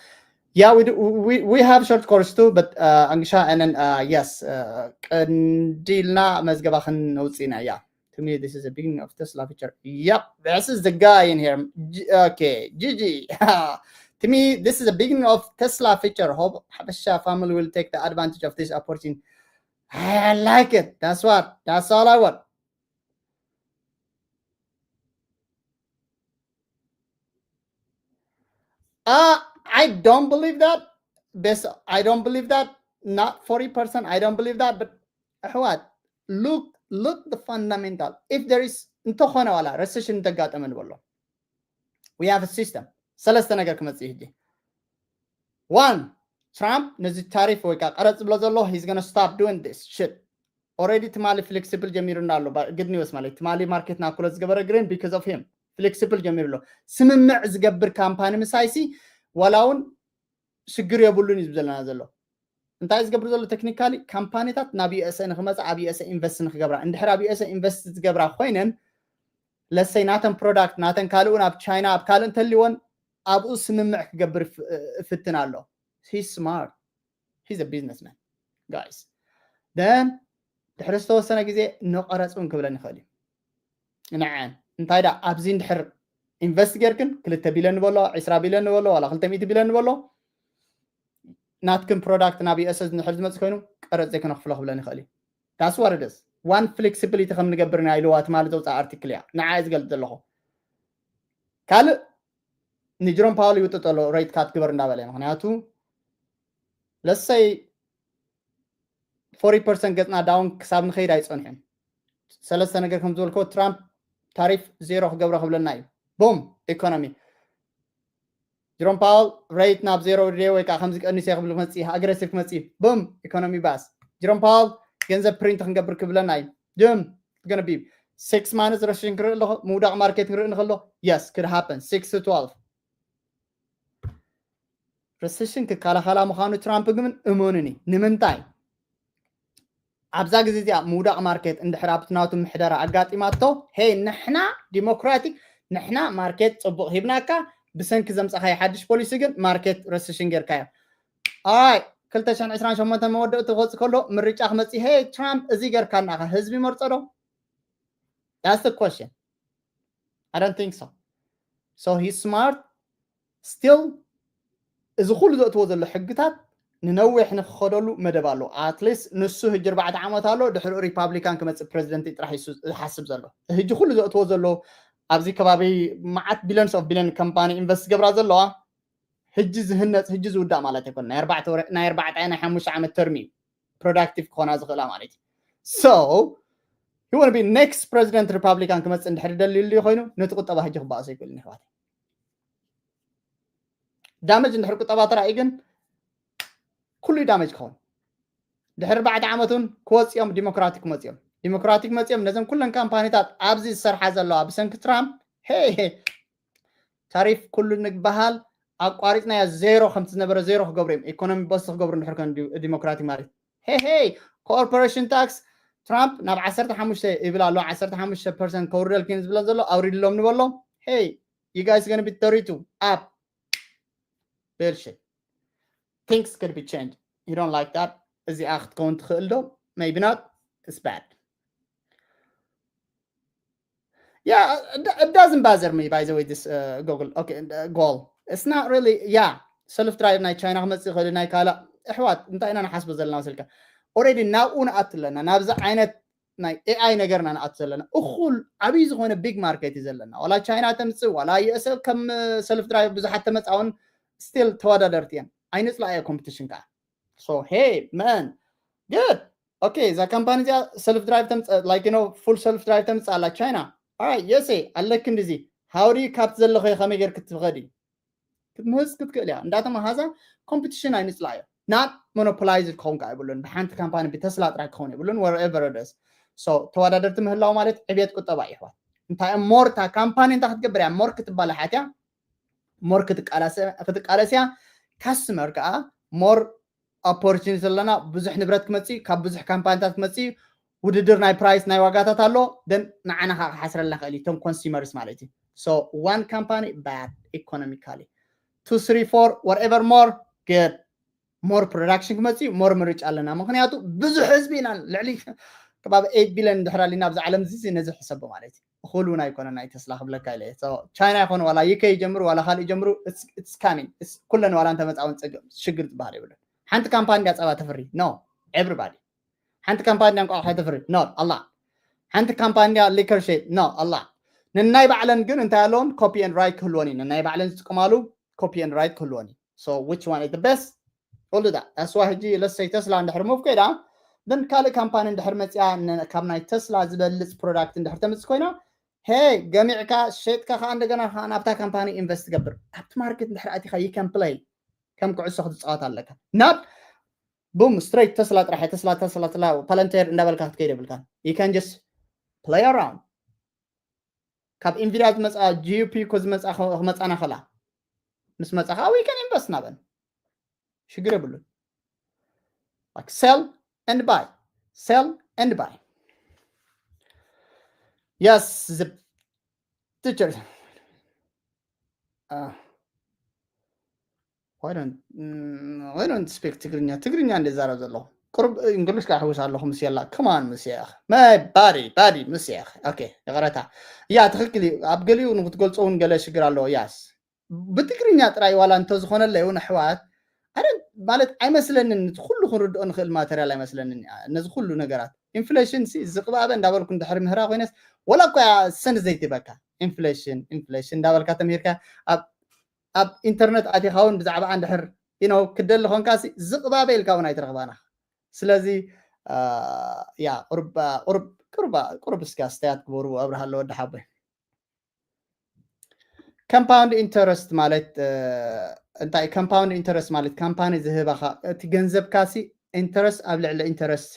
Yeah, we do. We, we have short course too, but, uh, Angisha, and then, uh, yes, uh, ቀንዲልና መዝገባ ክንውፅእ ኢና። Yeah, to me, this is a beginning of Tesla future. Yep, this is the guy in here. G- okay, G G. To me, this is a beginning of Tesla future. Hope Habesha family will take the advantage of this opportunity. I like it. That's what. That's all I want. Uh, I don't believe that. This, I don't believe that. Not forty percent. I don't believe that. But what? Look, look the fundamental. If there is እንተኾነ ዋላ recession እንተጋጠመ ንበሎ። We have a system. ሰለስተ ነገር ክመጽእ ሕጂ። One, ትራምፕ ነዚ ታሪፍ ወይ ከዓ ቀረጽ ዝብሎ ዘሎ, he's gonna stop doing this shit. Already ትማሊ ፍሌክሲብል ጀሚሩና ኣሎ። Good news ማለት ትማሊ ማርኬት ናኩሎ ዝገበረ ግሪን because of him ፍሌክሲብል ጀሚሩ ኣሎ። ስምምዕ ዝገብር ካምፓኒ ምሳይሲ ዋላ እውን ሽግር የብሉን እዩ ዘለና ዘሎ። እንታይ ዝገብር ዘሎ? ቴክኒካሊ ካምፓኒታት ናብ USA ንክመፃ ኣብ USA ኢንቨስት ንክገብራ፣ እንድሕር ኣብ USA ኢንቨስት ዝገብራ ኮይነን ለሰይ ናተን ፕሮዳክት ናተን ካልኡ ናብ ቻይና ኣብ ካልእ እንተልወን ኣብኡ ስምምዕ ክገብር እፍትን ኣሎ። He's smart. He's a businessman, guys. Then ድሕሪ ዝተወሰነ ግዜ ንቐረፅ እውን ክብለን ይኽእል እዩ። ንዐን እንታይ ዳ ኣብዚ እንድሕር ኢንቨስት ጌርክን ክልተ ቢልዮን ንበሎ፣ ዕስራ ቢልዮን ንበሎ፣ ዋላ ክልተ ሚእቲ ቢልዮን ንበሎ፣ ናትክን ፕሮዳክት ናብ USA እንድሕር ዝመፅእ ኮይኑ ቀረፅ ዘይክነኽፍሎ ክብለን ይኽእል እዩ። That's what it is. One ፍሌክሲቢሊቲ ከም ንገብር ናይ ኢልዋ ትማሊ ዘውፅኣ ኣርቲክል እያ ንዓ ዝገልፅ ዘለኹ። ካልእ ንጅሮም ፓወል ይውጥጥ ኣሎ ሬት ካት ግበር እንዳበለ። ምክንያቱ ለሰይ ፎርቲ ፐርሰንት ገፅና ዳውን ክሳብ ንኸይድ ኣይፀንሕን። ሰለስተ ነገር ከም ዝበልኮ ትራምፕ ታሪፍ ዜሮ ክገብሮ ክብለና እዩ። ቡም ኢኮኖሚ። ጅሮም ፓወል ሬት ናብ ዜሮ ድየ ወይ ከዓ ከምዚ ቀኒሰ ክብል ክመፅእ ኣግሬሲቭ ክመፅእ እዩ። ቡም ኢኮኖሚ ባስ። ጅሮም ፓወል ገንዘብ ፕሪንት ክንገብር ክብለና እዩ። ድም ገነቢ ሲክስ ማንስ ረሽን ክርኢ ኣለኹ ምውዳቕ ማርኬት ክርኢ ንከሎ። Yes, could happen. Six to twelve ረስሽን ክከላኸላ ምዃኑ ትራምፕ ግን እመኑኒ። ንምንታይ ኣብዛ ግዜ እዚኣ ምውዳቕ ማርኬት እንድሕር ኣብቲ ናቱ ምሕደራ ኣጋጢማቶ፣ ሄይ ንሕና ዲሞክራቲክ ንሕና ማርኬት ፅቡቕ ሂብናካ፣ ብሰንኪ ዘምፃኻዮ ሓድሽ ፖሊሲ ግን ማርኬት ረስሽን ጌርካዮ። ኣይ ክልተ ሽሕን ዕስራን ሸሞንተን መወደእቱ ክወፅእ ከሎ ምርጫ ክመፅእ፣ ሄይ ትራምፕ እዚ ጌርካና ኸ ህዝቢ መርፆ ዶ? That's the question. I don't think so. So he's smart. Still እዚ ኩሉ ዘእትዎ ዘሎ ሕግታት ንነዊሕ ንክኸደሉ መደብ ኣሎ። ኣትሊስት ንሱ ህጂ ኣርባዕተ ዓመት ኣሎ፣ ድሕሪኡ ሪፓብሊካን ክመፅእ ፕረዚደንት ጥራሕ እዩ ዝሓስብ ዘሎ። ህጂ ኩሉ ዘእትዎ ዘሎ ኣብዚ ከባቢ መዓት ቢሊዮንስ ኦፍ ቢሊዮን ካምፓኒ ኢንቨስት ዝገብራ ዘለዋ ህጂ ዝህነፅ ህጂ ዝውዳእ ማለት ኣይኮነ። ናይ ኣርባዕተ ናይ ሓሙሽተ ዓመት ተርሚ እዩ ፕሮዳክቲቭ ክኾና ዝኽእላ ማለት እዩ። So he wanna be next president ሪፓብሊካን ክመፅእ እንድሕር ደልዩ ኮይኑ ነቲ ቁጠባ ህጂ ክበኣሶ ይክእል ይሕዋት። ዳመጅ እንድሕር ቁጠባ ተራእዩ ግን ኩሉ ዳመጅ ክኸውን። ድሕሪ ኣርባዕተ ዓመት እውን ክወፅኦም ዲሞክራቲክ ክመፅኦም ዲሞክራቲክ መፅኦም ነዘን ኩለን ካምፓኒታት ኣብዚ ዝሰርሓ ዘለዋ ብሰንኪ ትራምፕ ሄ ሄ ታሪፍ ኩሉ ንግበሃል ኣቋሪፅናዮ ዜሮ ከምቲ ዝነበረ ዜሮ ክገብሩ እዮም። ኢኮኖሚ በስ ክገብሩ እንድሕር ከን ዲሞክራቲክ ማለት ሄ ሄ ኮርፖሬሽን ታክስ ትራምፕ ናብ ዓሰርተ ሓሙሽተ ይብል ኣሎ። ዓሰርተ ሓሙሽተ ፐርሰንት ከውርደልክን ዝብለን ዘሎ ኣውሪድሎም ንበሎ። Hey, you guys gonna be thirty-two up. Bullshit. Things could be changed. You don't like that? እዚኣ ክትከውን ትኽእል ዶ? Maybe not. It's bad. Yeah, it doesn't bother me, by the way, this uh, Google. Okay, uh, goal. It's not really, yeah. Self drive ናይ ቻይና ክመፅእ ይኽእል ናይ ካልእ ኣሕዋት እንታይ ኢና ንሓስቦ ዘለና መስልካ? Already ናብኡ ንኣቱ ኣለና፣ ናብዚ ዓይነት ናይ ኤኣይ ነገርና ንኣቱ ዘለና። እኹል ዓብዪ ዝኾነ ቢግ ማርኬት እዩ ዘለና። ዋላ ቻይና ተምፅእ፣ ዋላ ዩኤስ ከም ሰልፍ ድራይቭ ብዙሓት ተመፃውን ስቲል ተወዳደርቲ እዮም። ኣይንፅላእዮ ኮምፒቲሽን ከዓ። So hey man, good. Okay, እዛ ካምፓኒ እዚኣ ሰልፍ ድራይቭ ተምፅእ፣ like you know, ፉል ሰልፍ ድራይቭ ተምፅእ ኣላ ቻይና። Alright, የሴ ኣለክ እንዲዚ ሃውዲ ካብቲ ዘለኸ ከመይ ጌር ክትኸዲ ክትምህዝ ክትክእል እያ። እንዳተመሃዛ ኮምፒቲሽን ኣይንፅላእዮ። ናት ሞኖፖላይዝ ክኸውን ከዓ ይብሉን፣ ብሓንቲ ካምፓኒ ብተስላ ጥራይ ክኸውን ይብሉን። Whatever it is, so ተወዳደርቲ ምህላው ማለት ዕብየት ቁጠባ እዩ። ኣሕዋት እንታይ ሞር እታ ካምፓኒ እንታይ ክትገብር እያ? ሞር ክትባላሓት እያ፣ ሞር ክትቃለስ እያ። ካስተመር ከዓ ሞር ኦፖርቹኒቲ ዘለና፣ ብዙሕ ንብረት ክመፅእ እዩ፣ ካብ ብዙሕ ካምፓኒታት ክመፅእ እዩ። ውድድር ናይ ፕራይስ ናይ ዋጋታት ኣሎ። ደን ንዓና ከዓ ክሓስረልና ክእል እዩ፣ እቶም ኮንሱመርስ ማለት እዩ። So one company bad economically, two three four whatever more good, ሞር ፕሮዳክሽን ክመፅእ እዩ፣ ሞር ምርጫ ኣለና። ምክንያቱ ብዙሕ ህዝቢ ኢና፣ ልዕሊ ከባቢ ኤይት ቢልዮን ድሕር ኣሊና ኣብዚ ዓለም እዚ ነዚ ሕሰቦ ማለት እዩ። እኹል እውን ኣይኮነን ናይ ተስላ ክብለካ ኢለ። ቻይና ይኮነ ዋላ ዩኬ ይጀምሩ ዋላ ካልእ ይጀምሩ፣ it's coming። ኩለን ዋላ እንተመፃ እውን ፀገም ሽግር ዝበሃል የብሉን። ሓንቲ ካምፓኒ እንዲያ ፀባ ተፍሪ? No, everybody። ሓንቲ ካምፓኒ እንዲያ እንቋቑሖ ተፍሪ? No, ኣላ። ሓንቲ ካምፓኒ እንዲያ ሊከር ሸይጥ? No, ኣላ። ነናይ ባዕለን ግን እንታይ ኣለዎን? ኮፒ ኤንድ ራይት ክህልወን እዩ። ነናይ ባዕለን ዝጥቀማሉ ኮፒ ኤንድ ራይት ክህልወን እዩ። So which one is the best? All that, that's why ሕጂ ለሰይ ተስላ እንድሕር ሙቭ ኮይዳ፣ ግን ካልእ ካምፓኒ እንድሕር መፅያ፣ ነ- ካብ ናይ ተስላ ዝበልፅ ፕሮዳክት እንድሕር ተምፅእ ኮይና፣ ሄ ገሚዕካ ሸጥካ ከዓ እንደገና ከዓ ናብታ ካምፓኒ ኢንቨስት ትገብር። ኣብቲ ማርኬት እንድሕር ኣቲካ you can play፣ ከም ኩዕሶ ክትፃወት ኣለካ። ናብ ቡም ስትሬት ተስላ ጥራሕ፣ ተስላ ተስላ ተስላ ፓለንቴር እንዳበልካ ክትከይድ የብልካ። You can just play around። ካብ ኢንቪዲያ ዝመፃ ጂዩፒ እኮ ዝመፃ ክመፃና ከላ ምስ መፃ ከዓ we can invest ናበን ሽግር የብሉን። Like sell and buy, sell and buy. Yes, the teacher. Uh, why don't mm, why don't speak ትግርኛ? ትግርኛ እንደ ዛረብ ዘለኹ ቁርብ እንግሊሽ ክሕውስ ኣለኹ ምስ የላ። Come on ምስ የኽ። My body body ምስ የኽ። Okay፣ ይቕረታ። ያ ትኽክል እዩ። ኣብ ገሊኡ ንክትገልጾ እውን ገለ ሽግር ኣለዎ። Yes፣ ብትግርኛ ጥራይ ዋላ እንተዝኾነለይ እውን ኣሕዋት ኣረ ማለት ኣይመስለንን። እቲ ኩሉ ክንርድኦ ንኽእል ማተርያል ኣይመስለንን። ነዚ ኩሉ ነገራት ኢንፍሌሽን ሲ ዝቕባበ እንዳበልኩ እንድሕር ምህራ ኮይነስ ወላ እኳ ሰንስ ዘይትበካ ኢንፍሌሽን ኢንፍሌሽን እንዳበልካ ተምሂርካ ኣብ ኣብ ኢንተርነት ኣቲኻ እውን ብዛዕባ እንድሕር you know ክደሊ ኾንካ ሲ ዝቕባበ ኢልካ እውን ኣይትረኽባና። ስለዚ ያ ቁርብ ቁርብ ቁርብ ቁርብ እስኪ ኣስተያየት ግበሩ ኣብርሃ ኣሎ ወዲ ሓቦይ። ኮምፓውንድ ኢንተረስት ማለት እንታይ? ኮምፓውንድ ኢንተረስት ማለት ካምፓኒ ዝህባኻ እቲ ገንዘብካ ሲ ኢንተረስት ኣብ ልዕሊ ኢንተረስት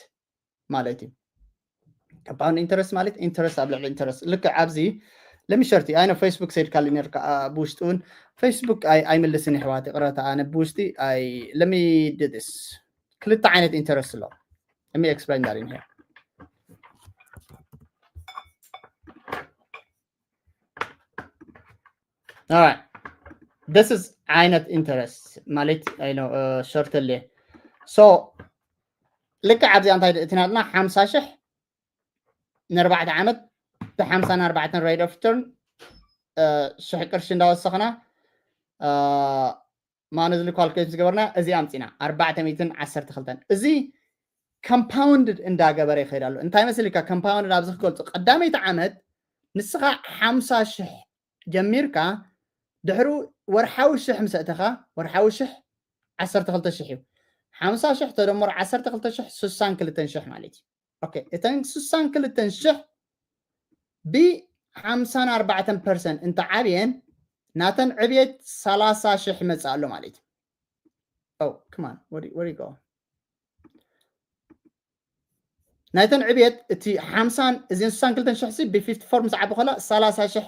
ማለት እዩ። ኮምፓውንድ ኢንተረስት ማለት ኢንተረስት ኣብ ልዕሊ ኢንተረስት። ልክዕ ኣብዚ ለሚሸርቲ ኣይነ ፌስቡክ ሰይድካ ነርካ ብውሽጢ እውን ፌስቡክ ኣይምልስን ይሕዋት ይቕረታ። ኣነ ብውሽጢ ኣይ ለሚ ድድስ ክልተ ዓይነት ኢንተረስት ኣሎ። ለሚ ኤክስፕላይን ዳር ኢን ሄር። Alright, this is ዓይነት ኢንተረስት ማለት ሾርተሌ። So ልክዕ ኣብዚኣ እንታይ እቲ ናትና ሓምሳ ሽሕ ንኣርባዕተ ዓመት ብሓምሳ ንኣርባዕተን ሬት ኦፍ ሪተርን ሽሕ ቅርሺ እንዳወሰኽና ማነዝሊ ኳልኩሌት ዝገበርና እዚ ኣምፂና ኣርባዕተ ሚእትን ዓሰርተ ክልተን። እዚ ኮምፓውንድድ እንዳገበረ ይኸይድ ኣሎ። እንታይ መስልካ? ኮምፓውንድድ ኣብዚ ክገልፁ ቀዳመይቲ ዓመት ንስኻ ሓምሳ ሽሕ ጀሚርካ ድሕሩ ወርሓዊ ሽሕ ምስ ኣእተኻ ወርሓዊ ሽሕ ዓሰርተ ክልተ ሽሕ እዩ። ሓምሳ ሽሕ ተደምሮ ዓሰርተ ክልተ ሽሕ ስሳን ክልተን ሽሕ ማለት እዩ። ኦኬ፣ እተን ስሳን ክልተን ሽሕ ብሓምሳን ኣርባዕተን ፐርሰንት እንተዓብየን ናተን ዕብየት ሰላሳ ሽሕ ይመፅእ ኣሎ ማለት እዩ። Oh, come on, where do you go? ናይተን ዕብየት እቲ ሓምሳን እዚን ስሳን ክልተን ሽሕ ሲ ብ ፊፍቲ ፎር ምስ ዓቢ ከላ ሰላሳ ሽሕ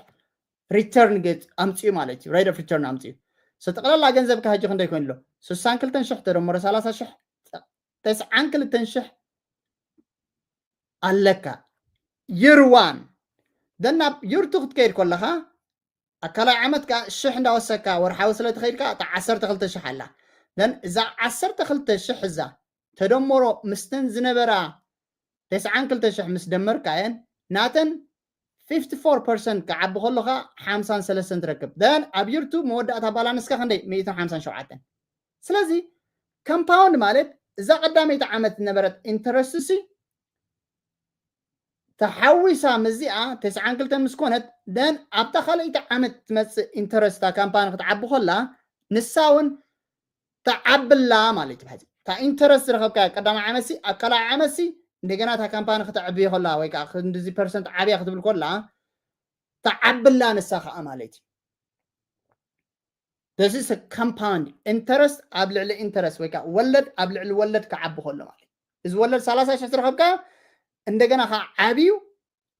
ሪተርን ገት ኣምፅኡ ማለት እዩ። ሬት ኦፍ ሪተርን ኣምፅኡ። So ጠቕላላ ገንዘብካ ሕጂ ክንደይ ኮይኑ ኣሎ? ስሳን ክልተን ሽሕ ተደመረ ሰላሳ ሽሕ ተስዓን ክልተን ሽሕ ኣለካ። ይር ዋን ደን ናብ ይር ቱ ክትከይድ ከለኻ ኣካላዊ ዓመት ከዓ ሽሕ እንዳወሰካ ወርሓዊ ስለ ትኸይድ ከዓ እታ ዓሰርተ ክልተ ሽሕ ኣላ። ደን እዛ ዓሰርተ ክልተ ሽሕ እዛ ተደመሮ ምስተን ዝነበራ ተስዓን ክልተ ሽሕ ምስ ደመርካየን ናተን ፊፍቲ ፎር ፐርሰንት ክዓቢ ከሎ ከዓ ሓምሳን ሰለስተን ትረክብ። ደን ኣብ ይር ቱ መወዳእታ ባላንስካ ክንደይ? ሚእትን ሓምሳን ሸውዓተን። ስለዚ compound ማለት እዛ ቀዳመይቲ ዓመት ዝነበረት interest ሲ ተሓዊሳ ምስዚኣ ተስዓን ክልተን ምስ ኮነት፣ then ኣብታ ካልኣይቲ ዓመት ትመፅእ interest እታ ካምፓኒ ክትዓቢ ከላ ንሳ እውን ተዓብላ ማለት እዩ። እታ interest ዝረኸብካ ቀዳማይ ዓመት ሲ ኣብ ካልኣይ ዓመት ሲ እንደገና እታ ካምፓኒ ክተዕብዮ ከላ ወይ ከዓ ክንድዚ ፐርሰንት ዓብያ ክትብል ከላ ተዓብላ ንሳ ከዓ ማለት እዩ። This is a compound interest ኣብ ልዕሊ interest ወይ ከዓ ወለድ ኣብ ልዕሊ ወለድ ክዓቢ ከሎ ማለት እዩ። እዚ ወለድ ሰላሳ ሽሕ ዝረኸብካ እንደገና ከዓ ዓብዩ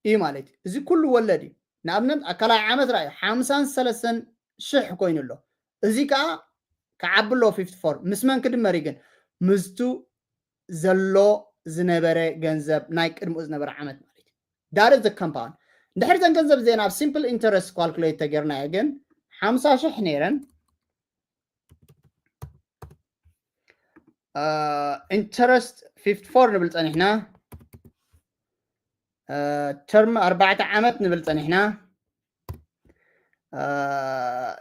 እዩ ማለት እዩ። እዚ ኩሉ ወለድ እዩ። ንኣብነት ኣብ ካልኣይ ዓመት ርኣዩ ሓምሳን ሰለስተን ሽሕ ኮይኑ ኣሎ። እዚ ከዓ ክዓቢ ኣሎ fifty four ምስ መን ክድመር እዩ ግን ምስቱ ዘሎ ዝነበረ ገንዘብ ናይ ቅድሚኡ ዝነበረ ዓመት ማለት እዩ። That is the compound። እንድሕር ዘን ገንዘብ እዚአን ኣብ simple interest calculate ተገይርናዮ ግን ሓምሳ ሽሕ ነይረን interest fifty four ንብል ፀኒሕና term ኣርባዕተ ዓመት ንብል ፀኒሕና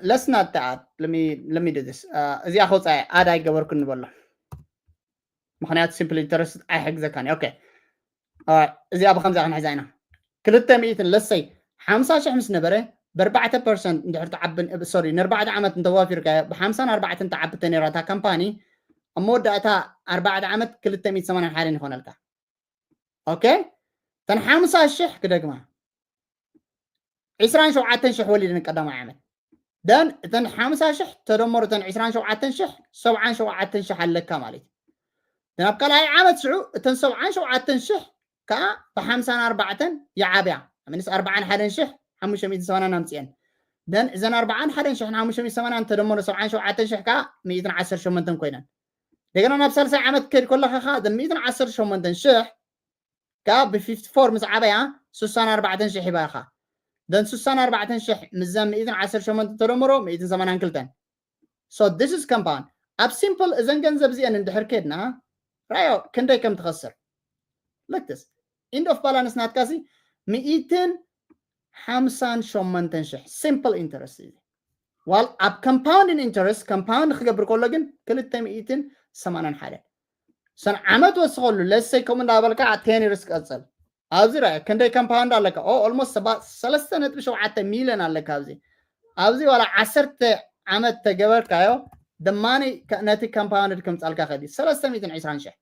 let's not that let me let me do this እዚኣ ከውፃ ኣድ ኣይገበርኩ ንበሎ ምክንያቱ simple interest ኣይሕግዘካን okay እዚኣ ብከምዚኣ ክንሕዛ ኢና ክልተ ሚእትን let's say ሓምሳ ሽሕ ምስ ነበረ ብኣርባዕተ ፐርሰንት እንድሕር ትዓብን sorry ንኣርባዕተ ዓመት እንተዋፊርካዮ ብሓምሳን ኣርባዕተን ትዓቢ ተነይራ እታ ካምፓኒ ኣብ መወዳእታ ኣርባዕተ ዓመት ክልተ ሚእቲ ሰማንያን ሓደን ይኾነልካ okay እተን ሓምሳ ሽሕ ክደግማ ዕስራን ሸውዓተን ሽሕ ወሊደን ቀዳማይ ዓመት then እተን ሓምሳ ሽሕ ተደመሩ እተን ዕስራን ሸውዓተን ሽሕ ሰብዓን ሸውዓተን ሽሕ ኣለካ ማለት እዩ then ኣብ ካልኣይ ዓመት ሽዑ እተን ሰብዓን ሸውዓተን ሽሕ ከዓ ብሓምሳን ኣርባዕተን ይዓብያ ምንስ ኣርባዓን ሓደን ሽሕ ሓሙሽተ ሚእትን ሰማንያን ኣምፅአን then እዘን ኣርባዓን ሓደን ሽሕን ሓሙሽተ ሚእትን ሰማንያን ተደመሩ ሰብዓን ሸውዓተን ሽሕ ከዓ ሚእትን ዓሰርተ ሸሞንተን ኮይነን እንደገና ናብ ሳልሳይ ዓመት ክከድ ከለካ ከዓ እዘን ሚእትን ዓሰርተ ሸሞንተን ሽሕ ከዓ ብ fifty four ምስ ዓበያ ስሳን ኣርባዕተን ሽሕ ሂባኻ then ስሳን ኣርባዕተን ሽሕ ምስዘን ሚእትን ዓሰርተ ሸሞንተ ተደምሮ ሚእትን ሰማንያን ክልተን so this is compound ኣብ simple እዘን ገንዘብ እዚአን እንድሕር ከድና ራዮ ክንደይ ከም ትኸስር like this end of balance ናትካ ሲ ሚእትን ሓምሳን ሸሞንተን ሽሕ simple interest እዩ ዋል ኣብ compounding interest compound ክገብር ከሎ ግን ክልተ ሚእትን ሰማንያን ሓደን ሰን ዓመት ወስኸሉ let's say ከምኡ እንዳበልካ ten years ቀፅል ኣብዚ ርአ ክንደይ compound ኣለካ ኦ almost ሰለስተ ነጥቢ ሸውዓተ ሚልዮን ኣለካ ኣብዚ ኣብዚ ዋላ ዓሰርተ ዓመት ተገበርካዮ the money ነቲ compounded ከምፃልካ ከዲ ሰለስተ ሚእትን ዕስራን ሽሕ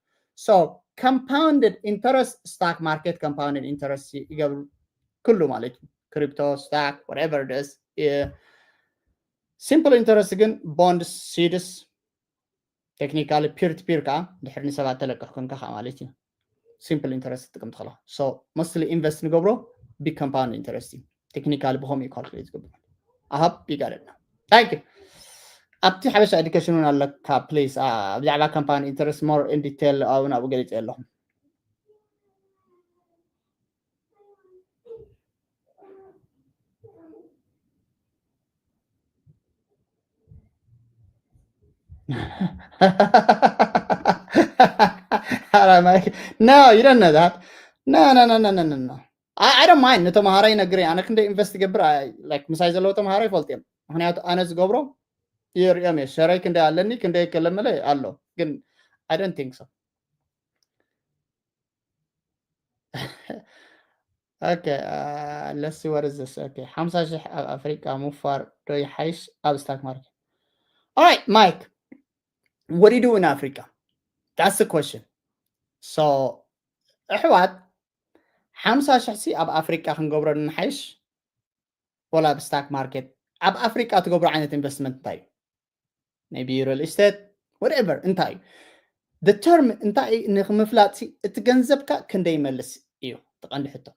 so compounded interest stock market compounded interest ይገብሩ ኩሉ ማለት እዩ crypto stock whatever it is simple interest ግን bonds seeds technically peer to peer ከዓ ድሕር ንሰባት ተለቅሕ ኮንካ ከዓ ማለት እዩ simple interest ትጥቀም ትኽእላ so mostly invest ንገብሮ ብ compound interest እዩ technically ብኸምኡ እዩ calculate ዝገብር ኣሃብ ይጋለልና thank you ኣብቲ ሓበሻ education እውን ኣለካ please ብዛዕባ compound interest more in detail ኣብኡ ናብኡ ገሊፀ ኣለኹም no, you don't know that. No, no, no, no, no, no, no. I, I don't mind. ንተምሃራይ ነግሪ ኣነ ክንደ invest ይገብር like ምሳይ ዘለዎ ተምሃራይ ይፈልጥ እዮም ምክንያቱ ኣነ ዝገብሮ ይሪኦም እየ ሸረይ ክንደ ኣለኒ ክንደ ከለመለ ኣሎ ግን I don't think so okay uh, let's see what is this okay ሓምሳ ሽሕ ኣብ ኣፍሪቃ ምውፋር ዶ ይሓይሽ ኣብ stock market all right Mike what do you do in Africa that's the question so ኣሕዋት ሓምሳ ሽሕ ሲ ኣብ ኣፍሪቃ ክንገብሮ ንሓይሽ ወላ ኣብ stock market ኣብ ኣፍሪቃ ትገብሮ ዓይነት investment እንታይ እዩ maybe real estate whatever እንታይ እዩ the term እንታይ እዩ ንክምፍላጥ እቲ ገንዘብካ ክንደይ ይመልስ እዩ ትቐንዲ ሕቶ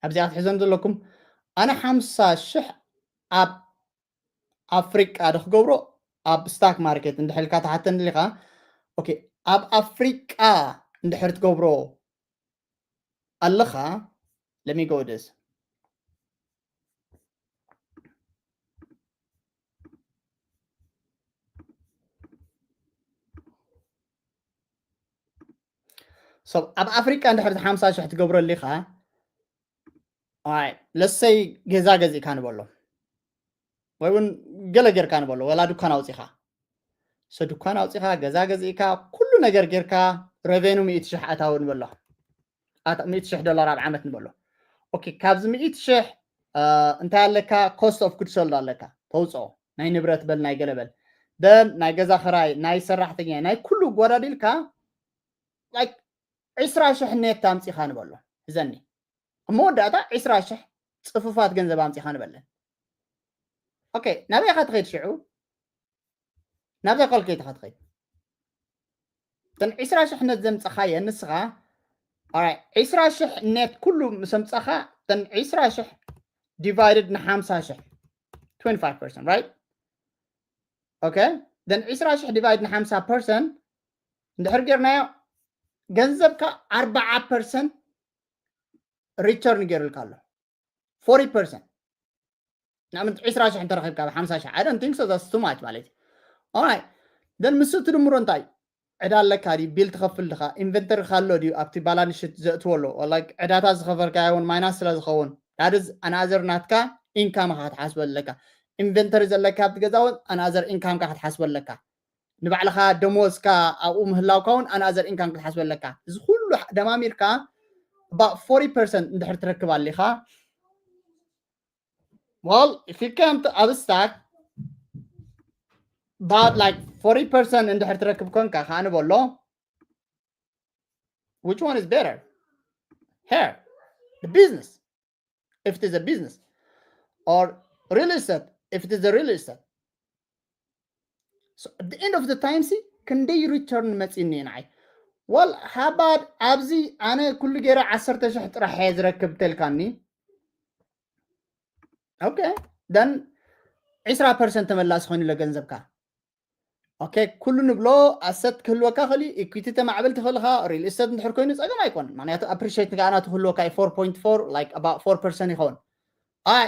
ኣብዚኣ ክትሕዞም ዘለኩም ኣነ ሓምሳ ሽሕ ኣብ ኣፍሪቃ ዶ ክገብሮ ኣብ stock market እንድሕልካ ትሓተኒ ሊካ okay ኣብ ኣፍሪቃ እንድሕር ትገብሮ ኣለኻ let me go this so ኣብ ኣፍሪቃ እንድሕር ሓምሳ ሽሕ ትገብረሉ ኢኻ let's say ገዛ ገዚእካ ንበሎ ወይ እውን ገለ ጌርካ ንበሎ ወላ ዱካን ኣውፂኻ So ድኳን ኣውፂኻ፣ ገዛ ገዚእካ፣ ኩሉ ነገር ጌርካ፣ revenue ሚእቲ ሽሕ ኣታዊ ንበሎ። ኣታ-፣ ሚእቲ ሽሕ ዶላር ኣብ ዓመት ንበሎ። ኦኬ፣ ካብዚ ሚእቲ ሽሕ፣ እ፣ እንታይ ኣለካ? Cost of goods sold ኣለካ፣ ተውፅኦ። ናይ ንብረት በል፣ ናይ ገለ በል። Then ናይ ገዛ ክራይ፣ ናይ ሰራሕተኛ፣ ናይ ኩሉ ጓዳዲልካ፣ like፣ ዕስራ ሽሕ ኔት ኣምፂኻ ንበሎ። እዘኒ ኣብ መወዳእታ ዕስራ ሽሕ ፅፉፋት ገንዘብ ኣምፂኻ ንበለን። ኦኬ፣ ናበይ ኢኻ ትኸይድ ሽዑ? ናብዛ ካልኩሌተር ኢኻ ትኸይድ። እተን ዕስራ ሽሕ ኔት ዘምፀኻየን ንስኻ፣ ኦራይት፣ ዕስራ ሽሕ ኔት ኩሉ ምስ ኣምፀኻ፣ እተን ዕስራ ሽሕ divided ንሓምሳ ሽሕ፣ twenty-five percent, right? ኦኬ፣ then ዕስራ ሽሕ divided ንሓምሳ percent እንድሕር ጌርናዮ፣ ገንዘብካ ኣርባዓ percent return ገይሩልካ ኣሎ። Forty percent ንኣብነት ዕስራ ሽሕ እንተረኺብካ ብ ሓምሳ ሽሕ፣ I don't think so, that's too much ማለት እዩ። Alright, then ምስ ትድምሮ እንታይ እዩ? ዕዳ ኣለካ ድዩ? ቢል ትኸፍል ድኻ? ኢንቨንተሪ ኣሎ ድዩ? ኣብቲ ባላንስ ሽት ዘእትዎ ኣሎ። Like ዕዳታት ዝኸፈልካዮ እውን ማይናስ ስለ ዝኸውን፣ that is another ናትካ ኢንካም ኢኻ ክትሓስበሉ ኣለካ። ኢንቨንተሪ ዘለካ ኣብቲ ገዛ እውን another ኢንካም ኢኻ ክትሓስበሉ ኣለካ። ንባዕልኻ ደሞዝካ ኣብኡ ምህላውካ እውን another ኢንካም ክትሓስበሉ ኣለካ። እዚ ኩሉ ደማሚርካ about forty percent እንድሕር ትረክብ ኣሊኻ፣ well, if you come to ኣብ ስታክ about like forty percent እንድሕር ትረክብ ኮንካ፣ ከዓ ንበሎ, which one is better? Here, the business, if it is a business, or real estate, if it is a real estate. So at the end of the time, ሲ ክንደይ ሪተርን መፂኒ ንዓይ? Well, how about ኣብዚ ኣነ ኩሉ ገይረ ዓሰርተ ሽሕ ጥራሕ እየ ዝረክብ ተልካኒ። ኦኬ፣ then ዕስራ ፐርሰንት ተመላሲ ኮይኑ ኣሎ ገንዘብካ። ኦኬ፣ ኩሉ ንብሎ ኣሰት ክህልወካ ክእል፣ ኢኩዊቲ ተማዕብል ትኽእል ኢኻ፣ ሪል ስቴት እንድሕር ኮይኑ ጸገም ኣይኮነን። ምክንያቱ ኣፕሪሺየት ንጋና ትህልወካ እዩ፣ ፎር ፖይንት ፎር፣ like about four percent ይኸውን። ኣይ፣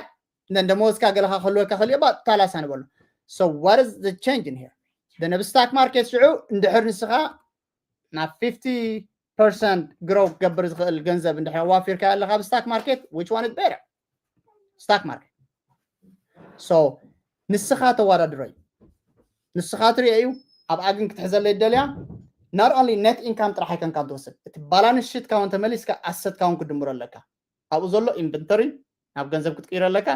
እንደ ደመወዝካ ገለኻ ክህልወካ ክእል፣ about ታላሳ ንበሉ። So what is the change in here? Then ኣብ ስታክ ማርኬት ሽዑ እንድሕር ንስኻ ናብ ፊፍቲ ፐርሰንት ግሮው ክገብር ዝኽእል ገንዘብ እንድሕር ኣዋፊርካ ኣለኻ ኣብ ስታክ ማርኬት፣ which one is better? ስታክ ማርኬት። So ንስኻ ተወዳድሮ እዩ። ንስኻ ትሪኦ እዩ። ኣብኣ ግን ክትሕዘለይ ደልያ፣ not only net income ጥራሕ ኣይኮንካን ትወስድ፣ እቲ ባላንስ ሽትካ እውን ተመሊስካ ኣሰትካ እውን ክድምሮ ኣለካ። ኣብኡ ዘሎ ኢንቨንተሪ ናብ ገንዘብ ክትቅይሮ ኣለካ።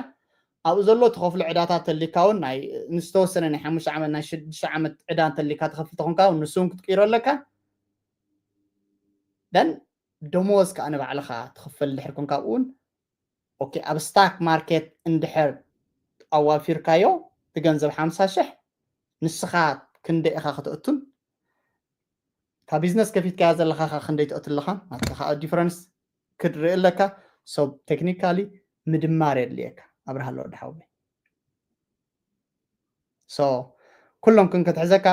ኣብኡ ዘሎ ትኸፍሎ ዕዳታት ተሊካ እውን ናይ ንዝተወሰነ ናይ ሓሙሽተ ዓመት ናይ ሽዱሽተ ዓመት ዕዳ እንተሊካ ትኸፍል ተኾንካ እውን ንሱ እውን ክትቅይሮ ኣለካ። Then ደሞዝ ከዓ ንባዕልኻ ትኽፈል እንድሕር ኮንካ እውን ኦኬ፣ ኣብ ስታክ ማርኬት እንድሕር ኣዋፊርካዮ እቲ ገንዘብ ሓምሳ ሽሕ ንስኻ ክንደይ ኢኻ ክትእቱን ካብ ቢዝነስ ከፊትካያ ዘለኻ ኸ ክንደይ ትእቱ ኣለኻ ናትካ ከዓ ዲፈረንስ ክትርኢ ኣለካ። So ቴክኒካሊ ምድማር የድልየካ። ኣብርሃ ኣሎ ወዲ ሓወይ። So ኩሎም ክንከትሕዘካ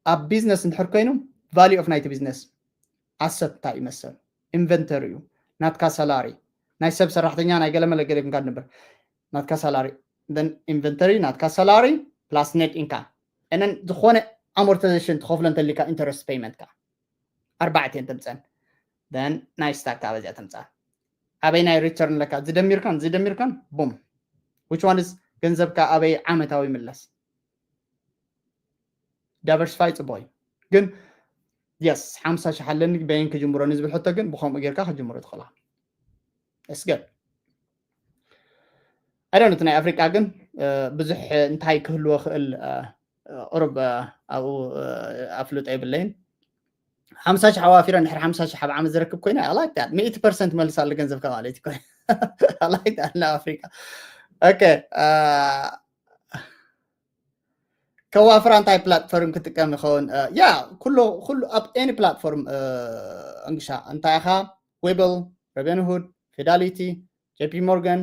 ኣብ ቢዝነስ እንድሕር ኮይኑ ቫልዩ ኦፍ ናይቲ ቢዝነስ ኣሰት እንታይ ይመስል፣ ኢንቨንተሪ እዩ፣ ናትካ ሰላሪ፣ ናይ ሰብ ሰራሕተኛ ናይ ገለመለ ገለ ኢልካ ንበር፣ ናትካ ሰላሪ፣ then ኢንቨንተሪ፣ ናትካ ሰላሪ ፕላስ ኔት ኢንካም፣ እነን ዝኾነ ኣሞርታይዜሽን ትኸፍሎ እንተሊካ ኢንተረስት ፔይመንትካ ኣርባዕተ እየን ተምፀን። Then ናይ ስታክ ከዓ በዚኣ ተምፃ። ኣበይ ናይ ሪተርን ኣለካ? ዝደሚርካን ዝደሚርካን ቡም። Which one is ገንዘብካ ኣበይ ዓመታዊ ይምለስ? ዳይቨርሲፋይ ፅቡቅ እዩ። ግን የስ ሓምሳ ሽሕ ኣለኒ በየን ክጅምሮ ንዝብል ሕቶ ግን ብከምኡ ጌርካ ክጅምሮ ትኽእላ። እስገ ኣይ ዶንት ናይ ኣፍሪቃ ግን ብዙሕ እንታይ ክህልዎ ክእል ቁሩብ ኣብኡ ኣፍልጦ የብለይን። ሓምሳ ሽሕ ኣዋፊረ እንድሕር ሓምሳ ሽሕ ኣብ ዓመት ዝረክብ ኮይነ ኣላይክ ሚእቲ ፐርሰንት መልስ ኣሎ ገንዘብካ ማለት እዩ። ኣላይክ ናብ ኣፍሪቃ ኦኬ። ከዋፍራ እንታይ ፕላትፎርም ክጥቀም ይኸውን? ያ ኩሉ ኩሉ ኣብ ኤኒ ፕላትፎርም እንግሻ እንታይ ኢኻ ዌብል፣ ሮቢንሁድ፣ ፊዳሊቲ፣ ጄፒ ሞርጋን፣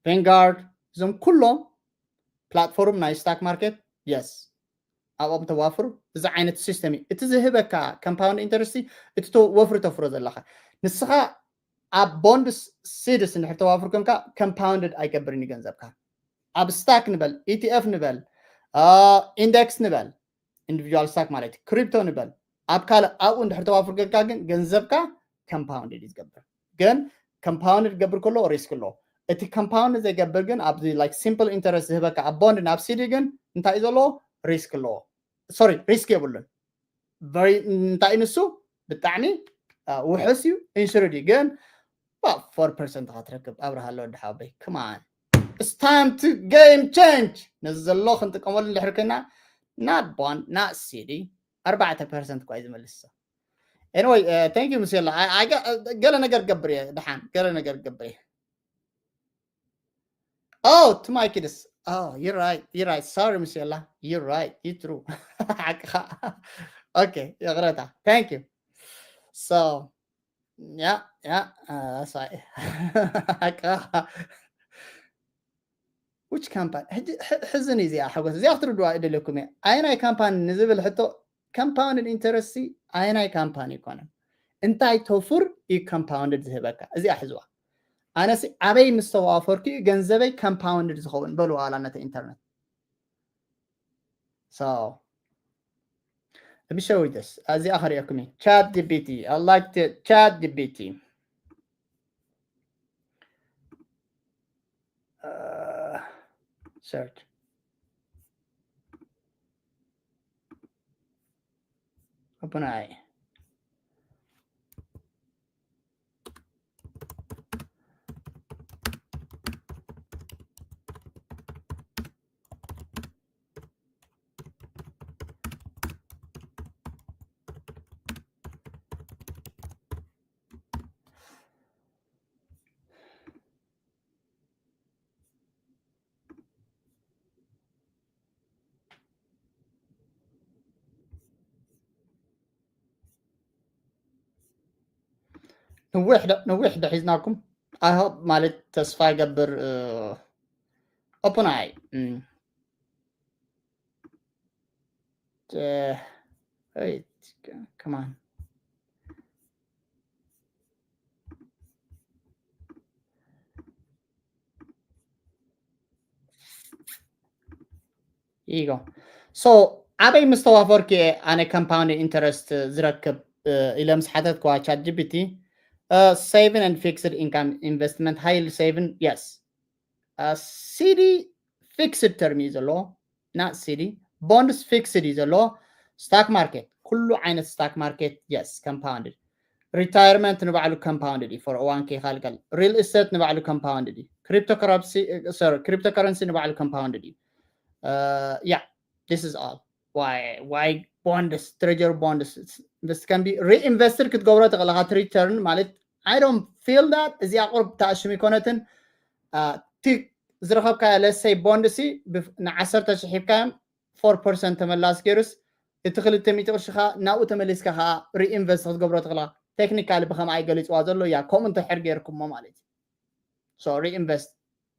ቬንጋርድ እዞም ኩሎም ፕላትፎርም ናይ ስታክ ማርኬት የስ ኣብኦም ተዋፍሩ። እዚ ዓይነት ሲስተም እዩ እቲ ዝህበካ ኮምፓውንድ ኢንተረስቲ እቲ ወፍሪ ተፍሮ ዘለካ ንስኻ ኣብ ቦንድስ ሲድስ እንድሕር ተዋፍር ኮንካ ኮምፓውንድድ ኣይገብርን እዩ ገንዘብካ። ኣብ ስታክ ንበል ኢቲኤፍ ንበል ኢንደክስ ንበል ኢንዲቪጁዋል ስታክ ማለት እዩ ክሪፕቶ ንበል ኣብ ካልእ ኣብኡ እንድሕር ተዋፍር ጌርካ ግን ገንዘብካ ኮምፓውንድድ እዩ ዝገብር። ግን ኮምፓውንድድ ክገብር ከሎ ሪስክ ኣለዎ። እቲ ኮምፓውንድ ዘይገብር ግን ኣብዚ ላይክ ሲምፕል ኢንተረስት ዝህበካ ኣብ ቦንድ ናብ ሲዲ ግን እንታይ እዩ ዘለዎ? ሪስክ ኣለዎ። sorry risk የብሉን። Very እንታይ ንሱ ብጣዕሚ ውሕስ እዩ፣ insured እዩ። ግን four percent ካ ትረክብ ኣብርሃ ኣሎ ወዲ ሓወይ። Come on, it's time to game change። ነዚ ዘሎ ክንጥቀመሉ እንድሕር ኮይና not bond not CD ኣርባዕተ percent እኳ እዩ ዝመልስ። Anyway, thank you ምስላ። ገለ ነገር ገብር እየ ድሓን ገለ ነገር ገብር እየ። Oh, to my kids. Oh, you're right. You're right. Sorry ምስላ። You're right. You true. ሓቅኻ። Okay, ይቕረታ። Thank you. So yeah, yeah, that's right. ሓቅኻ። Which company? ሕዝን እዚኣ ሓጎስ እዚኣ ክትርድዋ ይደለኩም እየ። ኣየናይ ካምፓኒ ንዝብል ሕቶ፣ compounded interest ኣየናይ ካምፓኒ ይኮነ፣ እንታይ ተፉር እዩ compounded ዝህበካ? እዚኣ ሕዝዋ። ኣነሲ ኣበይ ምስ ተዋፈርኩ እዩ ገንዘበይ compounded ዝኸውን? በሉ ዋላ ነቲ ኢንተርነት። So let me show you this. እዚኣ ከርእየኩም እዩ። Chat G P T. I like the Chat G P T. Uh, search. Open eye. ነዊሕ ዶ ሒዝናኩም? I hope ማለት ተስፋ ይገብር። Open eye. Wait, come on. Here you go. So ኣበይ ምስ ተዋፈርኩ እየ ኣነ compound interest ዝረክብ ኢለ ምስ ሓተትኩዋ ChatGPT፣ saving and fixed income investment highly saving, yes. CD fixed term እዩ ዘለዎ፣ not CD። Bonds fixed እዩ ዘለዎ። Stock market፣ ኩሉ ዓይነት stock market፣ yes, compounded። Retirement ንባዕሉ compounded እዩ፣ four oh one K ካልቀል። Real estate ንባዕሉ compounded እዩ። Cryptocurrency ንባዕሉ compounded እዩ። Yeah, this is all. Why why bonds, treasury bonds, this can be reinvested ክትገብሮ ትኽእል ኢኻ። Return ማለት I don't feel that እዚኣ ቁርብ ተኣሽም ይኮነትን። እቲ ዝረኸብካዮ let's say bond ሲ ንዓሰርተ ሽሕ ሂብካዮም four percent ተመላስ ገይሩስ እቲ ክልተ ሚእቲ ቅርሺ ኸዓ ናብኡ ተመሊስካ ኸዓ reinvest ክትገብሮ ትኽእል ኢኻ። Technically ብኸምኣ እዩ ገሊፅዋ ዘሎ። ያ ከምኡ እንተድሕር ገይርኩሞ ማለት እዩ። So reinvest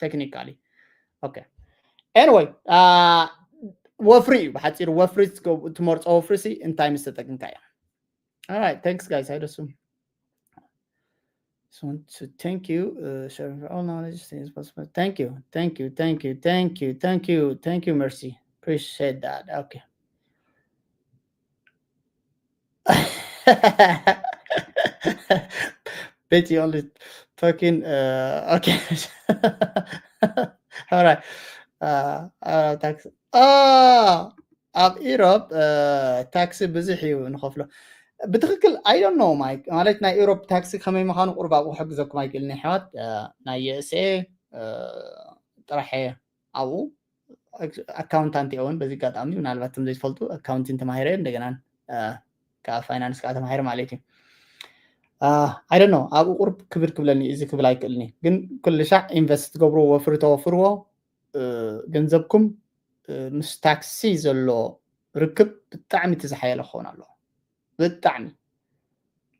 technically. Okay, anyway, ወፍሪ እዩ ብሓፂሩ። ወፍሪ ትመርፆ ወፍሪ ሲ እንታይ ምስ ተጠቅምካ እያ? Alright, thanks guys. ኣይደሱም So to thank you, uh, sharing for all knowledge. Thank you, thank you, thank you, thank you, thank you, thank you, Mercy. Appreciate that. Okay. Betty only talking. Uh, okay. All right. Uh, uh, thanks. Ah, ኣብ ኢሮብ ታክሲ ብዙሕ እዩ ንኸፍሎ። ብትኽክል I don't know ማይክ፣ ማለት ናይ ኢሮብ ታክሲ ከመይ ምዃኑ ቁርብ ኣብኡ ክሕግዘኩም ኣይክእልን። ኣሕዋት ናይ USA ጥራሕ ኣብኡ ኣካውንታንት እየ እውን። በዚ ኣጋጣሚ ምናልባት እቶም ዘይትፈልጡ ኣካውንቲንግ ተማሂረ እንደገና ከዓ ፋይናንስ ከዓ ተማሂረ ማለት እዩ። I don't know ኣብኡ ቁርብ ክብድ ክብለኒ እዚ ክብል ኣይክእልን እዩ። ግን ኩሉ ሻዕ ኢንቨስት ትገብርዎ ወፍሪ ተወፍርዎ ገንዘብኩም ምስ ታክሲ ዘሎ ርክብ ብጣዕሚ እቲ ዝሓየለ ክኸውን ኣለዎ። ብጣዕሚ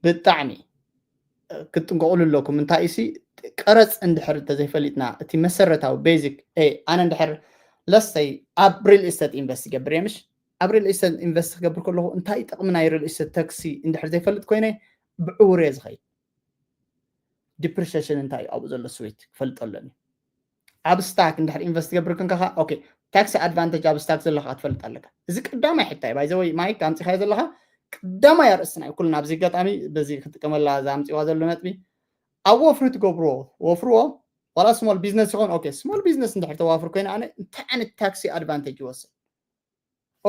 ብጣዕሚ ክትጥንቀቑሉ ኣለኩም። እንታይ ሲ ቀረፅ እንድሕር እንተዘይፈሊጥና እቲ መሰረታዊ ቤዚክ ኣነ እንድሕር let's say ኣብ ሪል ኢስተት ኢንቨስት ይገብር እየ ምሽ ኣብ ሪል ኢስተት ኢንቨስት ክገብር ከለኹ እንታይ ጥቕሚ ናይ ሪል ኢስተት ተክሲ እንድሕር ዘይፈልጥ ኮይነ ብዕውር እየ ዝኸይድ። ዲፕሪሽን እንታይ እዩ ኣብኡ ዘሎ ስዊት ክፈልጦ ኣለኒ። ኣብ ስታክ እንድሕር ኢንቨስት ትገብር ክንካ ኦኬ ታክሲ ኣድቫንቴጅ ኣብ ስታክ ዘለካ ክትፈልጥ ኣለካ። እዚ ቀዳማይ ሕታይ ባይዘወይ ማይክ ኣምፂኻዮ ዘለካ ቀዳማይ ኣርእስትና እዩ። ኩልና ኣብዚ ኣጋጣሚ በዚ ክጥቀመላ ዝኣምፅዋ ዘሎ ነጥቢ ኣብ ወፍሪ ትገብርዎ ወፍርዎ ዋላ ስሞል ቢዝነስ ይኾን ኦኬ ስሞል ቢዝነስ እንድሕር ተዋፍር ኮይነ ኣነ እንታይ ዓይነት ታክሲ ኣድቫንቴጅ ይወስድ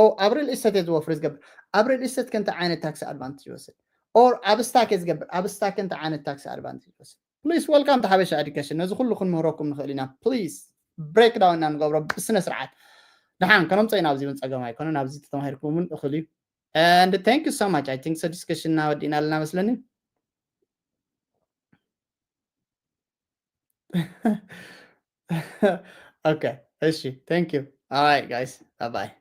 Oh ኣብ real estate እየ ዝወፍር ዝገብር ኣብ real estate ከንተ ዓይነት tax advantage ይወስድ or ኣብ stock እየ ዝገብር ኣብ stock ከንተ ዓይነት tax advantage ይወስድ please welcome to ሓበሻ education ነዚ ኩሉ ክንምህረኩም ንኽእል ኢና please break down ኢና ንገብሮ ብስነ ስርዓት ደሓን ከነምፀ ኢና ኣብዚ እውን ፀገም ኣይኮነን ኣብዚ ተተማሂርኩም እውን እኽል እዩ and thank you so much I think so discussion እና ወዲእና ኣለና መስለኒ okay እሺ thank you all right guys bye bye